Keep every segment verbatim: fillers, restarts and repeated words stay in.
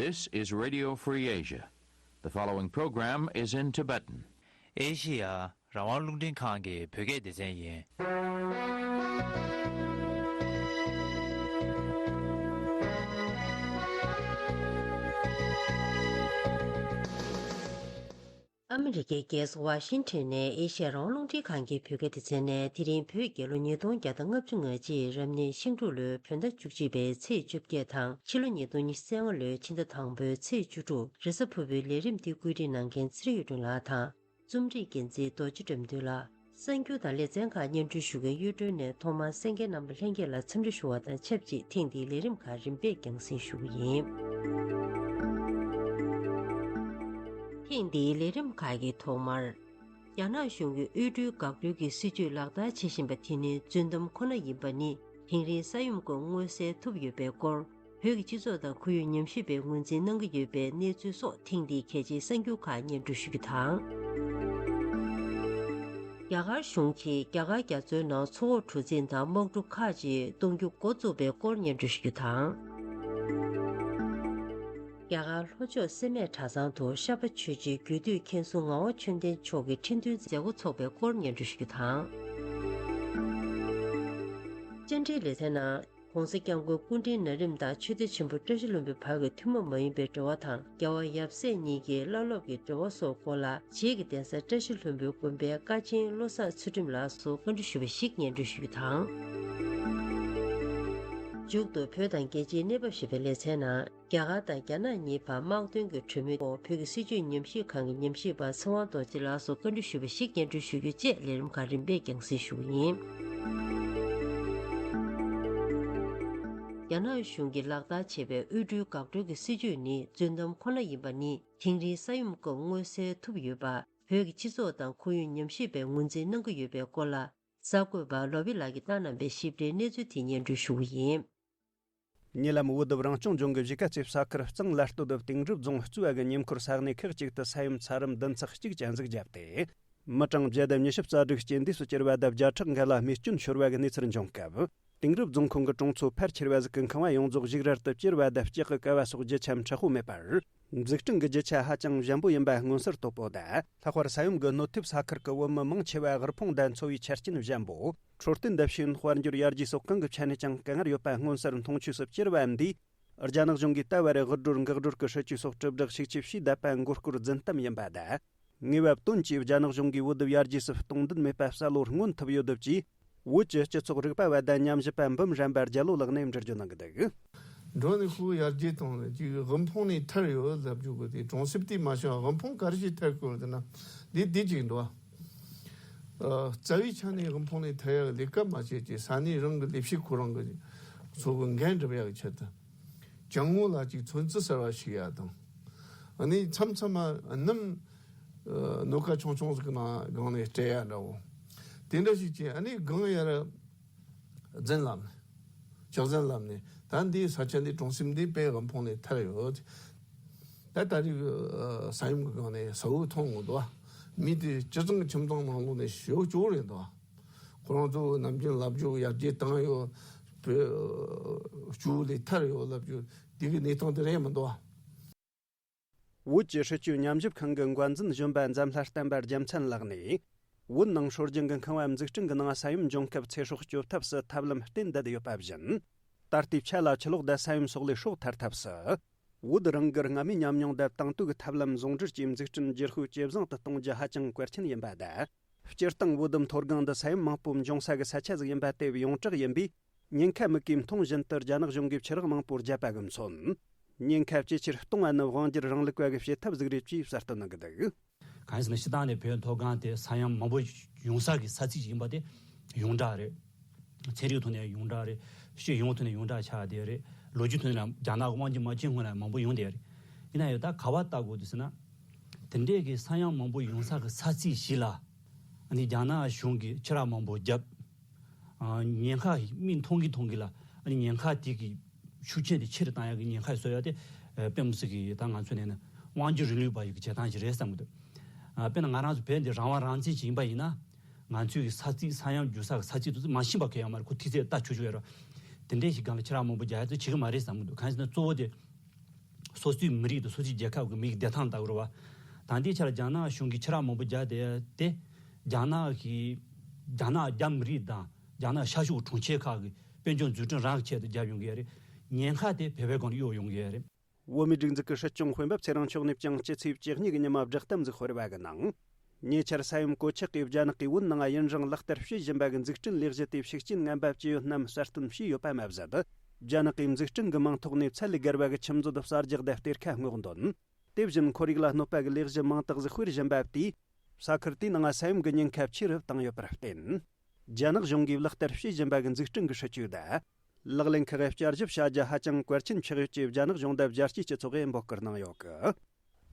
This is Radio Free Asia. The following program is in Tibetan. ཨེ་ཤི་ཡ་རང་དབང་རླུང་འཕྲིན་ཁང་གི་བོད་སྐད་སྡེ་ཚན་ཡིན། ཨ་མི་རི་ཀའི་རྒྱལ་ས་ཝ་ཤིང་ཊོན་ནས་ཨེ་ཤི་ཡ་རང་དབང་རླུང་འཕྲིན་ཁང་གི་བོད་སྐད་སྡེ་ཚན་ནས། དེ་རིང་བོད་རྒྱལ་ལོ་ཉིས་སྟོང་བརྒྱ་དང་ལྔ་བཅུ་ང་གཅིག་རབ་གནས་ཤིང་འབྲུག་ལོའི་བོད་ཟླ་བཅུ་གཅིག་པའི་ཚེས་བཅོ་བརྒྱད་དང་། ཕྱི་ལོ་ཉིས་སྟོང་ཉི་ཤུ་རྩ་ལྔ་ལོའི་ཕྱི་ཟླ་དང་པོའི་ཚེས་བཅུ་དྲུག་རེས་གཟའ་ཕུར་བུའི་ལས་རིམ་འདི་བཀོད་སྒྲིག་གནང་མཁན་ཚེ་རིང་གཡུ་སྒྲོན་ལགས་དང་། རྩོམ་སྒྲིག་འགན་འཛིན་རྡོ་རྗེ་དགྲ་འདུལ་ལགས། གསར་འགྱུར་དང་ལེ་ཚན་ཁག་སྙན་སྒྲོན་ཞུ་མཁན་གཡུ་སྒྲོན་ནས། ཐོག་མར་གསན་མཁན་རྣམ་པ་ལྷན་རྒྱས་ལ་འཚམས་འདྲི་ཞུ་བ་དང་ཆབས་ཅིག་ཐེངས་འདིའི་ལས་རིམ་ཁག་རིམ་པས་རྒྱང་སྲིང་ཞུ་གི་ཡིན། ཐེངས་འདིའི་ལས་རིམ་ཁག་གི་ཐོག་མར། རྒྱ་ནག་གཞུང་གིས་དབུལ་སྒྲོལ་འགག་སྒྲོལ་གྱི་སྲིད་ཇུས་ལག་བསྟར་བྱེད་བཞིན་པ་དེ་ནི་རྫུན་གཏམ་ཁོ་ན་ཡིན་པ་ནི། དེང་རིང་ས་ཡོམ་སྐབས་མངོན་གསལ་ཐུབ་ཡོད་པའི་སྐོར། བོད་ཀྱི་སྤྱི་ཚོགས་དང་ཁོར་ཡུག་ཉམས་ཞིབ་པས་ངོས་འཛིན་གནང་གི་ཡོད་པའི་གནས་ཚུལ་སོགས་ཐེངས་འདིའི་གལ་ཆེའི་གསར་འགྱུར་ཁག་སྙན་སྒྲོན་ཞུ་རྒྱུ་དང་། རྒྱ་གར་གཞུང་གིས་རྒྱ་གར་རྒྱ་མཚོའི་ནང་མཚོ་འོག་གྲུ་གཟིངས་དང་དམག་གྲུ་ཁག་ཅིག་གཏོང་རྒྱུ་འགོ་བཙུགས་པའི་སྐོར་སྙན་སྒྲོན་ཞུ་རྒྱུ་དང་། རྒྱ་གར་ལྷོ་ཕྱོགས་སེར་སྨད་གྲྭ་ཚང་དུ་ཤར་པ་ཆོས་རྗེ་རྒྱུད་སྟོད་མཁན་ཟུར་ངག་དབང་ཆོས་ལྡན་མཆོག་གི་ཁྲི་འདོན་མཛད་སྒོ་འཚོགས་པའི་སྐོར་སྙན་སྒྲོན་ཞུ་རྒྱུ་དང་། བཅར་འདྲིའི་ལེ་ཚན་ནང་། ྋགོང་ས་ྋསྐྱབས་མགོན་སྐུ་ཕྲེང་ན་རིམ་དང་ཆོས་སྡེ་ཆེན་པོ་བཀྲ་ཤིས་ལྷུན་པོའི་བར་གྱི་ཐུན་མོང་མ་ཡིན་པའི་འབྲེལ་བ་དང་། རྒྱལ་བ་ཡབ་སྲས་གཉིས་ཀྱི་བླ་སློབ་ཀྱི་འབྲེལ་བ་སོགས་སྐོར་ལ། རྗེས་ཀྱི་གདན་ས་བཀྲ་ཤིས་ལྷུན་པོའི་དགོན་པའི་ཀ་ཆེན་བློ་བཟང་ཚུལ་ཁྲིམས་ལགས་སུ་བཀའ་འདྲི་ཞུས་པ་ཞིག་སྙན་སྒྲོན་ཞུ་རྒྱུ་དང་། མཇུག་ཏུ་བོད་དང་རྒྱལ་སྤྱིའི་གནས་བབ་ཞེས་པའི་ལེ་ཚན་ནང་། རྒྱ་གར་དང་རྒྱ་ནག་གཉིས་བར་དམག་དོན་གྱི་གྲོས་མོལ་ཐོག་བོད་ཀྱི་སྲིད་བྱུས་ཉམས་ཞིབ་ཁང་གི་ཉམས་ཞིབ་པ་ཚེ་དབང་རྡོ་རྗེ་ལགས་སུ་བཀའ་འདྲི་ཞུས་པ་ཞིག་སྙན་སྒྲོན་ཞུ་རྒྱུ་བཅས་ལས་རིམ་ཁག་རིམ་པས་རྒྱང་སྲིང་ཞུ་གི་ཡིན། རྒྱ་ནག་གཞུང་གིས་ལག་བསྟར་བྱས་པའི་དབུལ་སྒྲོལ་འགག་སྒྲོལ་གྱི་སྲིད་བྱུས་ནི་རྫུན་གཏམ་ཁོ་ན་ཡིན་པ་ནི། དེང་རིང་ས་ཡོམ་སྐབས་མངོན་གསལ་ཐུབ་ཡོད་པ། བོད་ཀྱི་སྤྱི་ཚོགས་དང་ཁོར་ཡུག་ཉམས་ཞིབ་པས་ངོས་འཛིན་གནང་གི་ཡོད་པའི་སྐོར་ལ། གསར་འགོད་པ་ལོ་བི་ལགས་ཀྱིས་བཏང་གནང་པའི་ཞིབ་ཕྲའི་གནས་ཚུལ་དེ་སྙན་སྒྲོན་ཞུ་གི་ཡིན། ཉེ་ལམ་བོད་ནུབ་རང་སྐྱོང་ལྗོངས་ཀྱི་གཞིས་ཀ་རྩེ་ས་ཁུལ་གཙང་ལ་སྟོད་དུ་དིང་རི་རྫོང་གཙོས་པ་གི་ཉེ་འཁོར་ས་གནས་ཁག་ཅིག་ཏུ་ས་ཡོམ་ཚད་རིམ་བདུན་ཚེག་གཅིག་ཅན་ཟིག་བརྒྱབ་སྟེ། མི་གྲངས་བརྒྱ་དང་ཉི་ཤུ་རྩ་དྲུག་རྐྱེན་འདས་སུ་གྱུར་བ་དང་བརྒྱ་ཕྲག་འགའ་ལ་རྨས་སྐྱོན་ཤོར་བ་གི་གནས་ཚུལ་འབྱུང་སྐབས། དིང་རི་རྫོང་ཁོངས་ཀྱི་གྲོང་ཚོ་ཕལ་ཆེ་བ་ཟིག་གི་ཁང་བ་ཡོངས་རྫོགས་ཞིག་རལ་དུ་གྱུར་བ་དང་སྐྱེག་གི་ཀ་བ་སོགས་རྒྱུ་ཆ་མཁྲེགས་པོ་མེད་པར། འཛུགས་སྐྲུན་གྱི་རྒྱུ་ཆ་ཧ་ཅང་ཞན་པོ་ཡིན་པ་མངོན་གསལ་དོད་པོ་དང་། ལྷག་པར་ས་ཡོམ་གྱི་གནོད་ཐེབས་ས་ཁུལ་གྱི་བོད་མི་མང་ཆེ་བ་དབུལ་ཕོངས་དང་འཚོ་བའི་ཆ་རྐྱེན་ཞན་པོ། འཕྲོད་བསྟེན་དང་ཤེས་ཡོན་དཔལ་འབྱོར་ཡར་རྒྱས་སོགས་གང་གི་ཆ་ནས་ཀྱང་དཀའ་ངལ་ཡོད་པ་མངོན་གསལ་མཐོང་ཆོས་སུ་གྱུར་བ་འདིས། རྒྱ་ནག་གཞུང་གིས་ད་བར་དབུལ་སྒྲོལ་འགག་སྒྲོལ་གྱི་སྲིད་ཇུས་སོགས་དྲིལ་བསྒྲགས་ཤུགས་ཆེ་བྱས་བསྡད་པ་མགོ་སྐོར་རྫུན་གཏམ་ཡིན་པ་དང་། ངེས་པ་བཏོན་གྱིས་རྒྱ་ནག་གཞུང་གིས་བོད་ཡར་རྒྱས་སུ་གཏོང་འདུན་མེད་པ་གསལ་བོར་མངོན་ཐུབ་ཡོད་འདུག་ཅེས། བོད་ཀྱི་སྤྱི་ཚོགས་རིག་པ་བ་དང་ཉམས་ཞིབ་པ་འབུམ་རམས་པ་རྒྱ་ལོ་ལགས་ནས་འགྲེལ་བརྗོད་གནང་གི་འདུག་འགྲོ་ནས་ཁོ་ཡར་རྒྱས་བཏང་ནས་ཅིག་དབུལ་ཕོངས་ནས་ཐར་ཡོད་ལབ་རྒྱུ་གི་དེ་གྲོང་གསེབ་དེ་མ་བྱུང་དབུལ་ཕོངས་ག་རེ་ཞིག་ཐར་དགོས་ཟེར་ན་འདི་འདི་ཅིག་འདུག་ཨ། རྩ་བའི་ཆ་ནས་དབུལ་ཕོངས་ནས་ཐར་ཡག་ལས་ཀ་མ་བྱས་ཀྱི་ས་གནས་རང་གི་ལས་བྱེད་ཁོ་རང་གི་ཚོ་གི་འགན་སྒྲུབ་ཡག་གི་ཆེད་དུ། ཅང་ངོ་ལ་ཅིག་ཚོན་རྩི་གསར་བ་ཞིག་ཡག་དང་། ཨ་ནི་མཚམས་མཚམས་མ་གནམ་ནོ་ཀ་ཆུང་ཆུང་ཟིག་གི་ནང་སྒང་ནས་སྤྲད་ཡག་འདྲ་བོ། དེ་འདྲ་ཞིག་བྱས་ཨ་ནི་སྒང་ཡར་རྫུན་ལབ་ནས། ཅོག་ཙེ་ལབ་ནས་ད་འདིའི་ས་ཆ་འདི་གྲོང་གསེབ་འདི་དཔེ་དབུལ་ཕོངས་ནས་ཐར་ཡོད། ད་ད་རེས་ཨ་ས་ཡོམ་གྱི་སྒང་ནས་ས་འོག་མཐོང་འོང་འདུག་མི་དེ་སྤྱི་ཚོགས་ཁྱིམ་ཚང་ནང་ལོགས་ནས་ཞེ་པོ་སྐྱོ་བོ་རེད་འདུག་ཁོ་རང་ཚོ་ནམ་རྒྱུན་ལབ་རྒྱུ་ཡར་རྒྱས་བཏང་ཡོད། བོད་སྐྱོ་བོ་ལས་ཐར་ཡོད་ལབ་རྒྱུ་འདི་གི་གནས་སྟངས་དེ་རེད་མི་འདུག་བོད་ཀྱི་སྲིད་བྱུས་ཉམས་ཞིབ་ཁང་གི་འགོ་འཛིན་གཞོན་པ་འཛམ་ལྷ་བསྟན་པ་རྒྱལ་མཚན་ལགས་ནས། བོད་ནང་སྲོལ་རྒྱུན་གྱི་ཁང་བ་འཛུགས་སྐྲུན་གྱི་ནང་ས་ཡོམ་འབྱུང་སྐབས་ཚེ་སྲོག་སྐྱོབ་ཐབས་སུ་ཐབས་ལམ་བསྟེན་བསྡད་ཡོད་པ་བཞིན། ད་ལྟའི་ཆ་ལ་ཆུ་ལོག་དང་ས་ཡོམ་སོགས་ལས་སྲོག་ཐར་ཐབས་སུ། བོད་རང་གི་སྔ་མའི་ཉམས་མྱོང་དང་དེང་དུས་ཀྱི་ཐབས་ལམ་ཟུང་འབྲེལ་གྱིས་འཛུགས་སྐྲུན་བསྒྱུར་བཅོས་ཇེ་བཟང་དུ་གཏོང་རྒྱུ་ཧ་ཅང་གལ་ཆེན་ཡིན་པ་དང་། སྤྱིར་བཏང་བོད་མཐོ་སྒང་འདི་ས་ཡོམ་མང་པོ་འབྱུང་ས་གི་ས་ཆ་ཟིག་ཡིན་པ་དེ་ཡོངས་གྲགས་ཡིན་པས། ཉེན་ཁ་དམིགས་ཀྱིས་མཐོང་བཞིན་དུ་རྒྱ་ནག་གཞུང་གིས་ཕྱི་རག་མང་པོ་བརྒྱབ་པ་གི་མཚོན། ཉེན་ཁ་ཇེ་ཆེར་གཏོང་བ་ནི་དབང་སྒྱུར་རིང་ལུགས་པ་གི་བྱེད་ཐབས་ཟིག་རེད་ཅེས་གསལ་སྟོན་གནང་གི་འདུག་གང་ཡིན་ཟེར་ན་སྤྱིར་བཏང་ནས་བོད་མཐོ་སྒང་དེ་ས་ཡོམ་མང་པོ་ཡོང་ས་གི་ས་ཚིགས་ཡིན་པ་དེ་ཡོངས་གྲགས་རེད། ཚན་རིག་ཐོག་ནས་ཡོངས་གྲགས་རེད། སྤྱི་ཡོངས་ཐོག་ནས་ཡོངས་གྲགས་ཆགས་བསྡད་རེད། ལོ་རྒྱུས་ཐོག་ནས་རྒྱ་ནག་དབང་སྒྱུར་མ་བྱས་སྔོན་ལ་མང་པོ་ཡོང་བསྡད་རེད། ཡིན་ན་ཡང་ད་ག་པར་ལྟ་དགོས་འདུག་ཟེར་ན། དེ་འདྲས་ཀྱི་ས་ཡོམ་མང་པོ་ཡོང་ས་གི་ས་ཚིགས་ཤིག་ལ། ཨ་ནི་རྒྱ་ནག་གཞུང་གིས་ཕྱི་རག་མང་པོ་བརྒྱབ། ཨ་ཉེན་ཁ་མིག་མཐོང་གི་མཐོང་གི་ལ་ཨ་ནི་ཉེན་ཁ་དེ་གི་ཤུགས་རྐྱེན་དེ་ཆེ་རུ་བཏང་ཡག་གི་ཉེན་ཁ་བཟོ་ཡག་དེ་ཨ་དཔེ་མི་སྲིད་གི་ད་ང་ཚོ་ནས་ན་དབང་སྒྱུར་རིང་ལུགས་པ་ཡི་གི་བྱེད་སྟངས་ཤིག་རེད་བསམ་གི་འདུག་ཨ་དཔེར་ན་ང་རང་ཚོ་བོད་འདི་རང་དབང་རང་བཙན་ཞིག་ཡིན་པ་ཡིན་ན། ང་ཚོའི་གི་ས་ཚིགས་ས་ཡོམ་རྒྱུག་ས་གི་ས་ཚིགས་དེ་ཚོ་མ་ཤེས་པ་གང་ཡང་མ་རེད། ཁོ་ཐིག་ཚད་ལྟ་ཆོག་ཆོག་ཡོད་རེད། དེ་འདྲའི་ཞིག་སྒང་ལ་ཁྱེད་རང་མང་པོ་རྒྱག་ཡག་ཚོ་བྱེད་གི་མ་རེད་བསམ་གི་འདུག་གང་ཡིན་ཟེར་ན་གཙོ་བོ་དེ། སོ་སོའི་མི་རིགས་དང་སོ་སོའི་རྒྱལ་ཁབ་ཀྱི་མི་ཡི་བདེ་ཐང་ལྟ་བུ་རེད་བ། ད་ལྟའི་ཆར་རྒྱ་ནག་གཞུང་གིས་ཁྱི་ར་མང་པོ་བརྒྱབ་བསྡད་དེ། རྒྱ་ནག་གི་རྒྱ་ནག་རྒྱ་མི་རིགས་དང་རྒྱ་ནག་ཤར་ཕྱོགས་གྲོང་ཁྱེར་ཁག་གི་དཔལ་འབྱོར་འཛུགས་སྐྲུན་རང་གི་ཆེད་དུ་བརྒྱབ་ཡོང་གི་ཡོད་རེད། ཉེན་ཁ་དེ་བོད་པའི་སྒང་ལ་གཡོལ་ཡོང་གི་ཡོད་རེད། བོད་མིའི་སྒྲིག་འཛུགས་ཀྱི་སྲིད་སྐྱོང་འོས་འབབ་ཚེ་རིང་མཆོག་ནས་ཀྱང་སྤྱི་ཚེས་བཅུ་གཉིས་ཀྱི་ཉི་མ་བསྒྲགས་གཏམ་ཞིག་སྤེལ་བ་གི་ནང་། ཉེ་ཆར་ས་ཡོམ་གོད་ཆག་གིས་རྒྱ་ནག་གི་བོད་ནང་ཡུན་རིང་ལག་བསྟར་བྱེད་བཞིན་པ་གི་འཛུགས་སྐྲུན་ལས་གཞི་དེ་ཤུགས་རྐྱེན་ངན་པ་ཅི་ཡོད་རྣམས་གསལ་སྟོན་བྱས་ཡོད་པ་མ་ཟད། རྒྱ་ནག་གི་འཛུགས་སྐྲུན་གྱི་མིང་ཐོག་ནས་ཚད་ལས་བརྒལ་བ་གི་ཁྱིམ་བཟོ་དང་གསར་རྒྱག་དང་གཏེར་ཁ་སྔོག་འདོན། དེ་བཞིན་ཁོར་ཡུག་ལ་གནོད་པ་གི་ལས་གཞི་མང་དག་ཞིག་སྤེལ་བཞིན་པ་དེས། ས་ཁུལ་དེའི་ནང་ས་ཡོམ་གྱི་ཉེན་ཁ་ཆེ་རུ་བཏང་ཡོད་པར་བརྟེན། རྒྱ་ནག་གཞུང་གིས་ལག་བསྟར་བྱེད་བཞིན་པ་གི་འཛུགས་སྐྲུན་གྱི་སྲིད་ཇུས་དང་། ལག་ལེན་ཁག་བསྐྱར་ཞིབ་བྱ་རྒྱུ་ཧ་ཅང་གལ་ཆེན་ཆགས་ཡོད་ཅེས་རྒྱ་ནག་གཞུང་དང་རྒྱལ་སྤྱིའི་སྤྱི་ཚོགས་ཀྱིས་འབོད་སྐུལ་གནང་ཡོད་གི།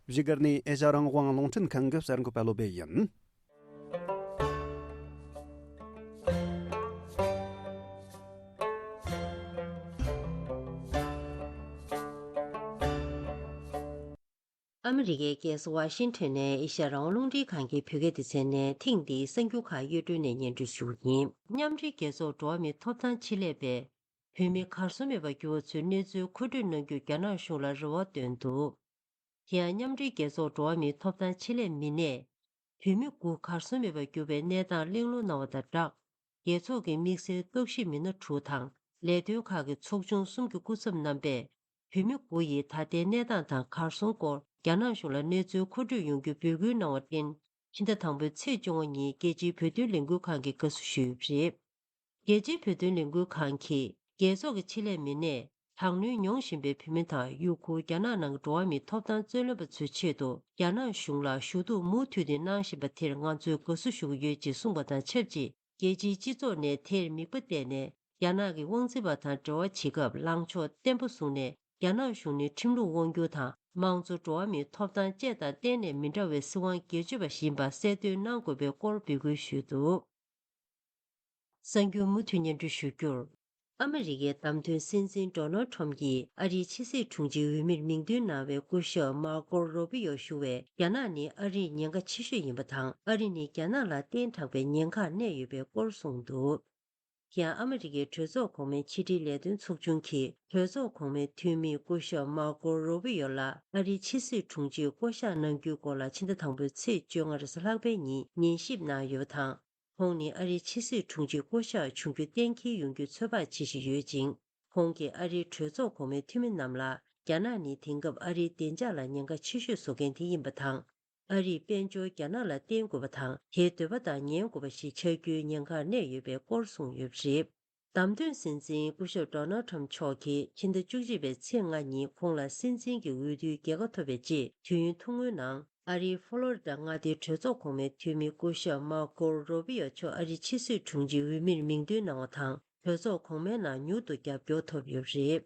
བཞུགས་སྒར་ནས་ཨེ་ཤ་རང་དབང་རླུང་འཕྲིན་ཁང་གི་གསར་འགོད་པ་བློ་བྷེ་ཡིན། ཨ་མི་རི་ཀའི་རྒྱལ་ས་ཝ་ཤིང་ཊོན་ནས་ཨེ་ཤ་ཡ་རང་དབང་རླུང་འཕྲིན་ཁང་གི་བོད་སྐད་སྡེ་ཚན་ནས་ཐེངས་འདིའི་གསར་འགྱུར་ཁག་གཡོ་སྒྲོན་ནས་སྙན་སྒྲོན་ཞུ་གི་ཡིན། མཉམ་འབྲེལ་རྒྱལ་ཚོགས་འགྲོ་བ་མིའི་ཐོབ་ཐང་ཆེད་ལས་པས། བོད་མི་གར་སོང་མེད་པར་གྱུར་བ་ཚོའི་གནས་ཚུལ་མཁོ་སྤྲོད་གནང་རྒྱུར་རྒྱ་ནག་གཞུང་ལ་རེ་བ་བཏོན་འདུག་དེ་ཡང་མཉམ་འབྲེལ་རྒྱལ་ཚོགས་འགྲོ་བ་མིའི་ཐོབ་ཐང་ཆེད་ལས་མི་སྣས། བོད་མི་དགུ་གར་སོང་མེད་པར་གྱུར་བའི་གནས་སྟངས་གླེང་སློང་གནང་བ་དང་སྦྲགས། རྒྱལ་ཚོགས་ཀྱི་དམིགས་བསལ་རྟོག་ཞིབ་མི་སྣ་དྲུག་དང་ལས་དོན་ཁག་གི་ཚོགས་ཆུང་གསུམ་གྱི་སྐུ་ཚབ་རྣམ་པས། བོད་མི་དགུ་ཡི་ད་ལྟའི་གནས་སྟངས་དང་གར་སོང་སྐོར་རྒྱ་ནག་གཞུང་ལ་གནས་ཚུལ་མཁོ་སྤྲོད་ཡོང་རྒྱུ་འབོད་སྐུལ་གནང་བར་བརྟེན། ཕྱི་ཟླ་དང་པོའི་ཚེས་བཅོ་ལྔ་ཉིན་རྒྱལ་སྤྱིའི་བོད་དོན་ལས་འགུལ་ཁང་གིས་དགའ་བསུ་ཞུས་ཡོད་པ་རེད། རྒྱལ་སྤྱིའི་བོད་དོན་ལས་འགུལ་ཁང་གིས་རྒྱལ་ཚོགས་ཀྱི་ཆེད་ལས་མི་སྣས། དྲག་གནོན་མྱོང་བཞིན་པའི་བོད་མི་དང་ཡུ་གུར་རྒྱ་ནག་ནང་གི་འགྲོ་བ་མིའི་ཐོབ་ཐང་རྩོད་ལེན་པ་ཚོའི་ཆེད་དུ་རྒྱ་ནག་གཞུང་ལ་ཞུ་གཏུག་མུ་མཐུད་དེ་གནང་བཞིན་པ་དེར་ང་ཚོས་དགའ་བསུ་ཞུ་གི་ཡོད་ཅེས་གསུངས་པ་དང་ཆབས་ཅིག་རྒྱལ་སྤྱིའི་སྤྱི་ཚོགས་ནས་དེར་མིག་དཔེ་བལྟས་ནས། རྒྱ་ནག་གི་དབང་འཛིན་པ་དང་འབྲེལ་བ་བྱེད་སྐབས་ལངས་ཕྱོགས་བརྟན་པོ་བཟུང་ནས། རྒྱ་ནག་གཞུང་ནས་ཁྲིམས་ལུགས་དབང་སྒྱུར་དང་། དམངས་གཙོ། འགྲོ་བ་མིའི་ཐོབ་ཐང་བཅས་དང་གཏན་ནས་མི་འདྲ་བའི་སྲིད་དབང་སྒེར་གཅོད་པ་ཞིག་ཡིན་པ་གསལ་སྟོན་གནང་དགོས་པའི་སྐོར་འབོད་སྐུལ་ཞུས་འདུག་གསར་འགྱུར་མུ་མཐུད་སྙན་སྒྲོན་ཞུ་རྒྱུར། ཨ་མི་རི་ཀའི་བདམས་ཐོན་སྲིད་འཛིན་ཌོ་ནལ་ཁྲོམ་གྱིས་ཨ་རིའི་ཕྱི་སྲིད་དྲུང་ཆེའི་འོས་མིར་མིང་འདོན་གནང་བའི་སྐུ་ཞབས་མར་ཀོ་རོ་པི་ཡོ་ཞུ་བས། རྒྱ་ནག་ནི་ཨ་རིར་ཉེན་ཁ་ཆེ་ཤོས་ཡིན་པ་དང་། ཨ་རི་ནི་རྒྱ་ནག་ལ་བརྟེན་དྲགས་པའི་ཉེན་ཁར་གནས་ཡོད་པའི་སྐོར་གསུངས་འདུག་ཡང་ཨ་མི་རི་ཀའི་གྲོས་ཚོགས་གོང་མའི་ཕྱི་དྲིལ་ལས་དོན་ཚོགས་ཆུང་གིས། གྲོས་ཚོགས་གོང་མའི་འཐུས་མི་སྐུ་ཞབས་མར་ཀོ་རོ་པི་ཡོ་ལ་ཨ་རིའི་ཕྱི་སྲིད་དྲུང་ཆེའི་བསྐོ་གཞག་གནང་རྒྱུའི་སྐོར་ལ། ཕྱི་ཟླ་དང་པོའི་ཚེས་བཅོ་ལྔ་རེས་གཟའ་ལྷག་པའི་ཉིན་ཉན་ཞིབ་གནང་ཡོད་པ་དང་། ཁོང་ནི་ཨ་རིའི་ཕྱི་སྲིད་དྲུང་ཆེའི་བསྐོ་གཞག་བྱུང་རྒྱུ་གཏན་འཁེལ་ཡོང་རྒྱུའི་ཚོད་དཔག་བྱེད་བཞིན་ཡོད་ཅིང་། ཁོང་གིས་ཨ་རིའི་གྲོས་ཚོགས་གོང་མའི་འཐུས་མི་རྣམས་ལ། རྒྱ་ནག་ནི་དེང་སྐབས་ཨ་རིའི་བདེ་འཇགས་ལ་ཉེན་ཁ་ཆེ་ཤོས་བཟོ་མཁན་དེ་ཡིན་པ་དང་། ཨ་རིས་དཔལ་འབྱོར་རྒྱ་ནག་ལ་བརྟེན་དགོས་པ་དང་། དེའི་འདོད་པ་དང་ཉན་དགོས་པ་ཞིག་ཆགས་རྒྱུའི་ཉེན་ཁར་གནས་ཡོད་པའི་སྐོར་གསུངས་ཡོད་པ་རེད། བདམས་ཐོན་སྲིད་འཛིན་སྐུ་ཞབས་ཌོ་ནལ་ཁྲམ་མཆོག་གིས་ཕྱི་ཟླ་བཅུ་གཅིག་པའི་ཚེས་ལྔ་ཉིན་ཁོང་ལ་སྲིད་འཛིན་གྱི་འོས་བསྡུའི་རྒྱལ་ཁ་ཐོབ་པའི་རྗེས། དུས་ཡུན་ཐུང་ངུའི་ནང་ཨ་རིའི་ཧྥོ་ལོ་རི་ཌ་མངའ་སྡེའི་གྲོས་ཚོགས་གོང་མའི་འཐུས་མི་སྐུ་ཞབས་མར་ཀོ་རོ་པི་ཡོ་མཆོག་ཨ་རིའི་ཕྱི་སྲིད་དྲུང་ཆེའི་འོས་མིར་མིང་འདོན་གནང་བ་དང་། གྲོས་ཚོགས་གོང་མའི་ནང་མྱུར་དུ་རྒྱབ་སྐྱོར་ཐོབ་ཡོད་པ་རེད།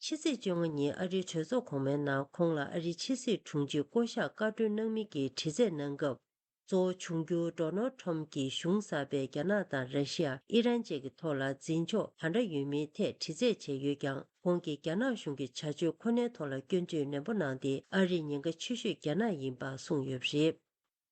ཕྱི་ཚེས་བཅོ་ལྔ་ཉིན་ཨ་རིའི་གྲོས་ཚོགས་གོང་མའི་ནང་ཁོང་ལ་ཨ་རིའི་ཕྱི་སྲིད་དྲུང་ཆེའི་བསྐོ་གཞག་བཀའ་འཁྲོལ་གནང་མིན་གྱི་དྲི་རྩད་གནང་སྐབས། གཙོ་བོ་འབྱུང་འགྱུར་ཌོ་ནལ་ཁྲོམ་གྱིས་གཞུང་གསར་པས་རྒྱ་ནག་དང་ར་ཤི་ཡ། ཨི་རན་བཅས་ཀྱི་ཐོག་ལ་འཛིན་ཕྱོགས་ག་འདྲ་ཡོད་མིན་ཐད་དྲི་རྩད་བྱས་ཡོད་ཀྱང་། ཁོང་གིས་རྒྱ་ནག་གཞུང་གི་བྱ་སྤྱོད་ཁོ་ནའི་ཐོག་ལ་སྐྱོན་བརྗོད་ནན་པོ་གནང་སྟེ། ཨ་རིའི་ཉེན་ཁ་ཆེ་ཤོས་རྒྱ་ནག་ཡིན་པ་གསུངས་ཡོད་པ་རེད།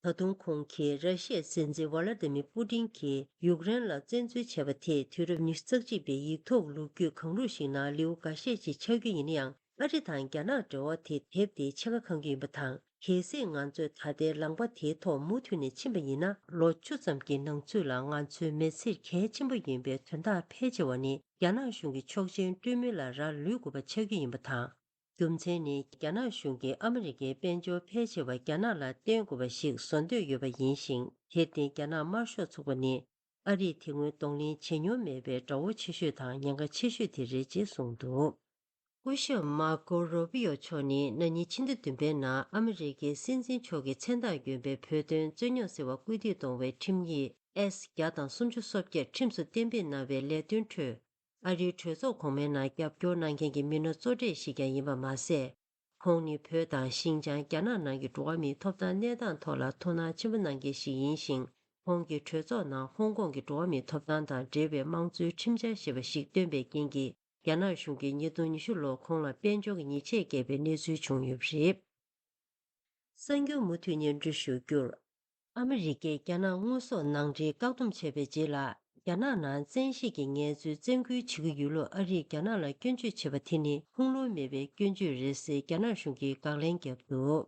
ད་དུང་ཁོང་གིས་ར་ཤི་ཡའི་སྲིད་འཛིན་ཝ་ལ་ཏི་མིར་པུ་ཏིན་གྱིས་ཡུཀ་རེན་ལ་བཙན་འཛུལ་བྱས་པ་དེས་དུས་རབས་ཉི་ཤུ་རྩ་གཅིག་པའི་ཡིག་ཐོག་ལོ་རྒྱུས་གང་རུང་ཞིག་ནང་ལེའུ་འགའ་ཤས་ཤིག་ཆགས་རྒྱུ་ཡིན་ན་ཡང་། ཨ་རི་དང་རྒྱ་ནག་འབྲེལ་བ་དེ་དེབ་དེའི་ཕྱེད་ཀ་གང་རྒྱུ་ཡིན་པ་དང་། གལ་སྲིད་ང་ཚོས་ད་ལྟའི་ལངས་པ་དེའི་ཐོག་མུ་མཐུད་ནས་ཕྱིན་པ་ཡིན་ན། ལོ་བཅུ་ཙམ་གྱི་ནང་ཚུད་ལ་ང་ཚོའི་མི་ཚེར་གལ་ཆེན་པོ་ཡིན་པའི་དོན་དག་ཕལ་ཆེ་བ་ནི། རྒྱ་ནག་གཞུང་གི་ཆོག་མཆན་སྤྲོད་མུས་ལ་ར་ལུས་དགོས་པ་ཆགས་རྒྱུ་ཡིན་པ་དང་། རྒྱུ་མཚན་ནི། རྒྱ་ནག་གཞུང་གིས་ཨ་མི་རི་ཀའི་དཔལ་འབྱོར་ཕལ་ཆེ་བ་རྒྱ་ནག་ལ་བརྟེན་དགོས་པ་ཞིག་བཟོ་འདོད་ཡོད་པ་ཡིན་ཞིང་། དེར་བརྟེན་རྒྱ་ནག་དམར་ཤོག་ཚོགས་པ་ནི། ཨ་རིས་དེ་སྔོན་གདོང་ལེན་བྱེད་མྱོང་མེད་པའི་དགྲ་བོ་ཆེ་ཤོས་དང་ཉེན་ཁ་ཆེ་ཤོས་དེ་རེད་ཅེས་གསུངས་འདུག་སྐུ་ཞབས་མར་ཀོ་རོ་པི་ཡོ་མཆོག་ནི་ན་ནིང་ཕྱི་ཟླ་བདུན་པའི་ནང་ཨ་མི་རི་ཀའི་སྲིད་འཛིན་མཆོག་གི་མཚན་རྟགས་ཡོད་པའི་བོད་དོན་རྩོད་རྙོག་སེལ་བར་སྐུལ་འདེད་གཏོང་བའི་ཁྲིམས་ཡིག་ཨེས་བརྒྱ་དང་སུམ་ཅུ་སོ་བརྒྱད་ཁྲིམས་སུ་གཏན་འབེབས་གནང་བའི་ལས་དོན་ཁྲོད། ཨ་རིའི་གྲོས་ཚོགས་གོང་མའི་ནང་རྒྱབ་སྐྱོར་གནང་མཁན་གྱི་མི་སྣ་གཙོ་གྲས་ཤིག་ཀྱང་ཡིན་པ་མ་ཟད། ཁོང་ནི་བོད་དང་ཤིན་ཅང་། རྒྱ་ནག་ནང་གི་འགྲོ་བ་མིའི་ཐོབ་ཐང་གནས་སྟངས་ཐོག་ལ་ཐུགས་སྣང་ཆེན་པོ་གནང་མཁན་ཞིག་ཡིན་ཞིང་། ཁོང་གིས་གྲོས་ཚོགས་ནང་ཧོང་ཀོང་གི་འགྲོ་བ་མིའི་ཐོབ་ཐང་དང་འབྲེལ་བའི་དམངས་གཙོའི་ཁྲིམས་འཆར་ཞེས་པ་ཞིག་བཏོན་པའི་རྐྱེན་གྱིས། རྒྱ་ནག་གཞུང་གིས་ཉིས་སྟོང་ཉི་ཤུ་ལོར་ཁོང་ལ་དཔལ་འབྱོར་གྱི་ཉེས་ཆད་བཀལ་བའི་གནས་ཚུལ་བྱུང་ཡོད་པ་རེད། གསར་འགྱུར་མུ་མཐུད་སྙན་སྒྲོན་ཞུ་རྒྱུར། ཨ་མི་རི་ཀས་རྒྱ་ནག་དངོས་ཟོག་ནང་འདྲེན་བཀག་སྡོམ་བྱས་པའི་རྗེས་ལ། རྒྱ་ནག་ནང་བཙན་ཤེད་ཀྱིས་ངལ་རྩོལ་བཙན་སྐུལ་བྱེད་ཀྱི་ཡོད་ལུགས། ཨ་རིས་རྒྱ་ནག་ལ་སྐྱོན་བརྗོད་བྱས་པ་དེ་ནི་ཁུངས་ལུང་མེད་པའི་སྐྱོན་བརྗོད་རེད་ཟེར་རྒྱ་ནག་གཞུང་གིས་དགག་ལན་བརྒྱབ་འདུག།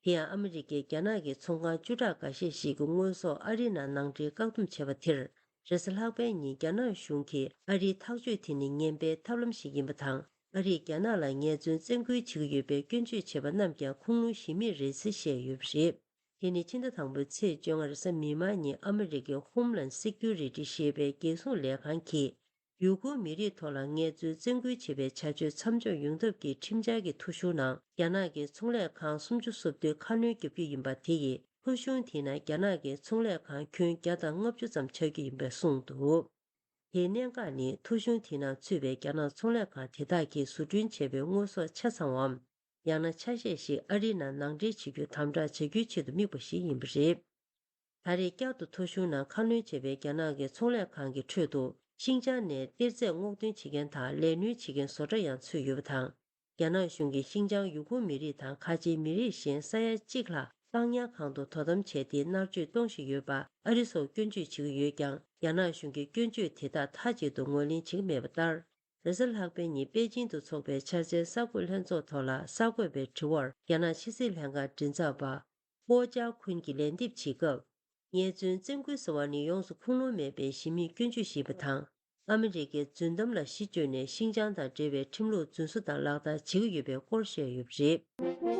དེ་ཡང་ཨ་མི་རི་ཀས་རྒྱ་ནག་གི་ཚོང་ཁང་བཅུ་ཕྲག་འགའ་ཤས་ཤིག་གི་དངོས་ཟོག་ཨ་རིའི་ནང་ནང་འདྲེན་བཀག་སྡོམ་བྱས་པ་དེར། རེས་གཟའ་ལྷག་པའི་ཉིན་རྒྱ་ནག་གཞུང་གིས་ཨ་རིའི་ཐག་གཅོད་དེ་ནི་ངན་པའི་ཐབས་ལམ་ཞིག་ཡིན་པ་དང་། ཨ་རིས་རྒྱ་ནག་ལ་ངལ་རྩོལ་བཙན་སྐུལ་བྱེད་ཀྱི་ཡོད་པའི་སྐྱོན་བརྗོད་བྱས་པ་རྣམས་ཀྱང་ཁུངས་ལུང་གཞི་མེད་རེད་ཟེར་བཤད་ཡོད་པ་རེད། དེ་ནི་ཕྱི་ཟླ་དང་པོའི་ཚེས་བཅོ་ལྔ་རེས་གཟའ་མིག་དམར་ཉིན་ཨ་མི་རི་ཀའི་Homeland Security ཞེས་པའི་རྒྱལ་སྲུང་ལས་ཁང་གིས། ཡུ་གུར་མི་རིགས་ཐོག་ལ་ངལ་རྩོལ་བཙན་སྐུལ་བྱེད་པའི་བྱ་སྤྱོད་མཚམས་འཇོག་ཡོང་ཐབས་ཀྱི་ཁྲིམས་འཆར་གྱི་ཐོ་གཞུང་ནང་། རྒྱ་ནག་གི་ཚོང་ལས་ཁང་སུམ་ཅུ་སོ་བདུན་ཁ་སྣོན་བརྒྱབ་རྒྱུ་ཡིན་པ། དེ་ཡིས་ཐོ་གཞུང་དེའི་ནང་རྒྱ་ནག་གི་ཚོང་ལས་ཁང་ཁྱོན་བརྒྱ་དང་ལྔ་བཅུ་ཙམ་ཆགས་རྒྱུ་ཡིན་པའི་གསུངས་འདུག། དེའི་གནད་འགག་ནི། ཐོ་གཞུང་དེའི་ནང་ཚུད་པའི་རྒྱ་ནག་ཚོང་ལས་ཁང་དེ་དག་གིས་བཟོ་སྐྲུན་བྱས་པའི་དངོས་ཟོག་ཆ་ཚང་བའམ། ཡང་ན་ཆ་ཤས་ཤིག་ཨ་རིའི་ནང་ནང་འདྲེན་བྱེད་རྒྱུ་དམ་དྲག་བྱ་རྒྱུའི་ཆེད་དུ་དམིགས་པ་ཞིག་ཡིན་པ་རེད། ད་རེས་བསྐྱར་དུ་ཐོ་གཞུང་ནང་ཁ་སྣོན་བྱས་པའི་རྒྱ་ནག་གི་ཚོང་ལས་ཁང་གི་ཁྲོད་དུ། ཤིང་ཅང་ནས་གཏེར་རྫས་སྔོག་འདོན་བྱེད་མཁན་དང་ལས་སྣོན་བྱེད་མཁན་བཟོ་གྲྭ་ཡང་ཚུད་ཡོད་པ་དང་། རྒྱ་ནག་གཞུང་གིས་ཤིང་ཅང་ཡུ་གུར་མི་རིགས་དང་ཁ་ཆེའི་མི་རིགས་གཞན་ས་ཡ་གཅིག་ལྷག་བཀག་ཉར་ཁང་དུ་དོ་དམ་བྱས་ཏེ། མནར་གཅོད་གཏོང་བཞིན་ཡོད་པ་ཨ་རི་སོགས་སྐྱོན་བརྗོད་བྱེད་ཀྱི་ཡོད་ཀྱང་། རྒྱ་ནག་གཞུང་གིས་སྐྱོན་བརྗོད་དེ་དག་མཐའ་གཅིག་ཏུ་ངོས་ལེན་བྱེད་ཀྱི་མེད་པ་ལྟར། རེས་གཟའ་ལྷག་པའི་ཉིན་པེ་ཅིང་དུ་འཚོགས་པའི་འཆར་ཅན་གསར་འགོད་ལྷན་ཚོགས་ཐོག་ལ་གསར་འགོད་པའི་དྲི་བར། རྒྱ་ནག་ཕྱི་སྲིད་ལྷན་ཁང་མགྲིན་ཚབ་པ་ཧོ་ཅཱ་ཁུན་གྱིས་ལན་འདེབས་བྱེད་སྐབས། ངལ་རྩོལ་བཙན་སྐུལ་ཟེར་བ་ནི་ཡོངས་སུ་ཁུངས་ལུང་མེད་པའི་གཞི་མེད་སྐྱོན་བརྗོད་ཞིག་ཡིན་པ་དང་། ཨ་མི་རི་ཀས་རྫུན་གཏམ་ལ་གཞི་བཅོལ་ནས་ཤིང་ཅང་དང་འབྲེལ་བའི་ཁྲིམས་ལུགས་རྫུན་བཟོ་དང་ལག་བསྟར་བྱེད་ཀྱི་ཡོད་པའི་སྐོར་བཤད་ཡོད་པ་རེད།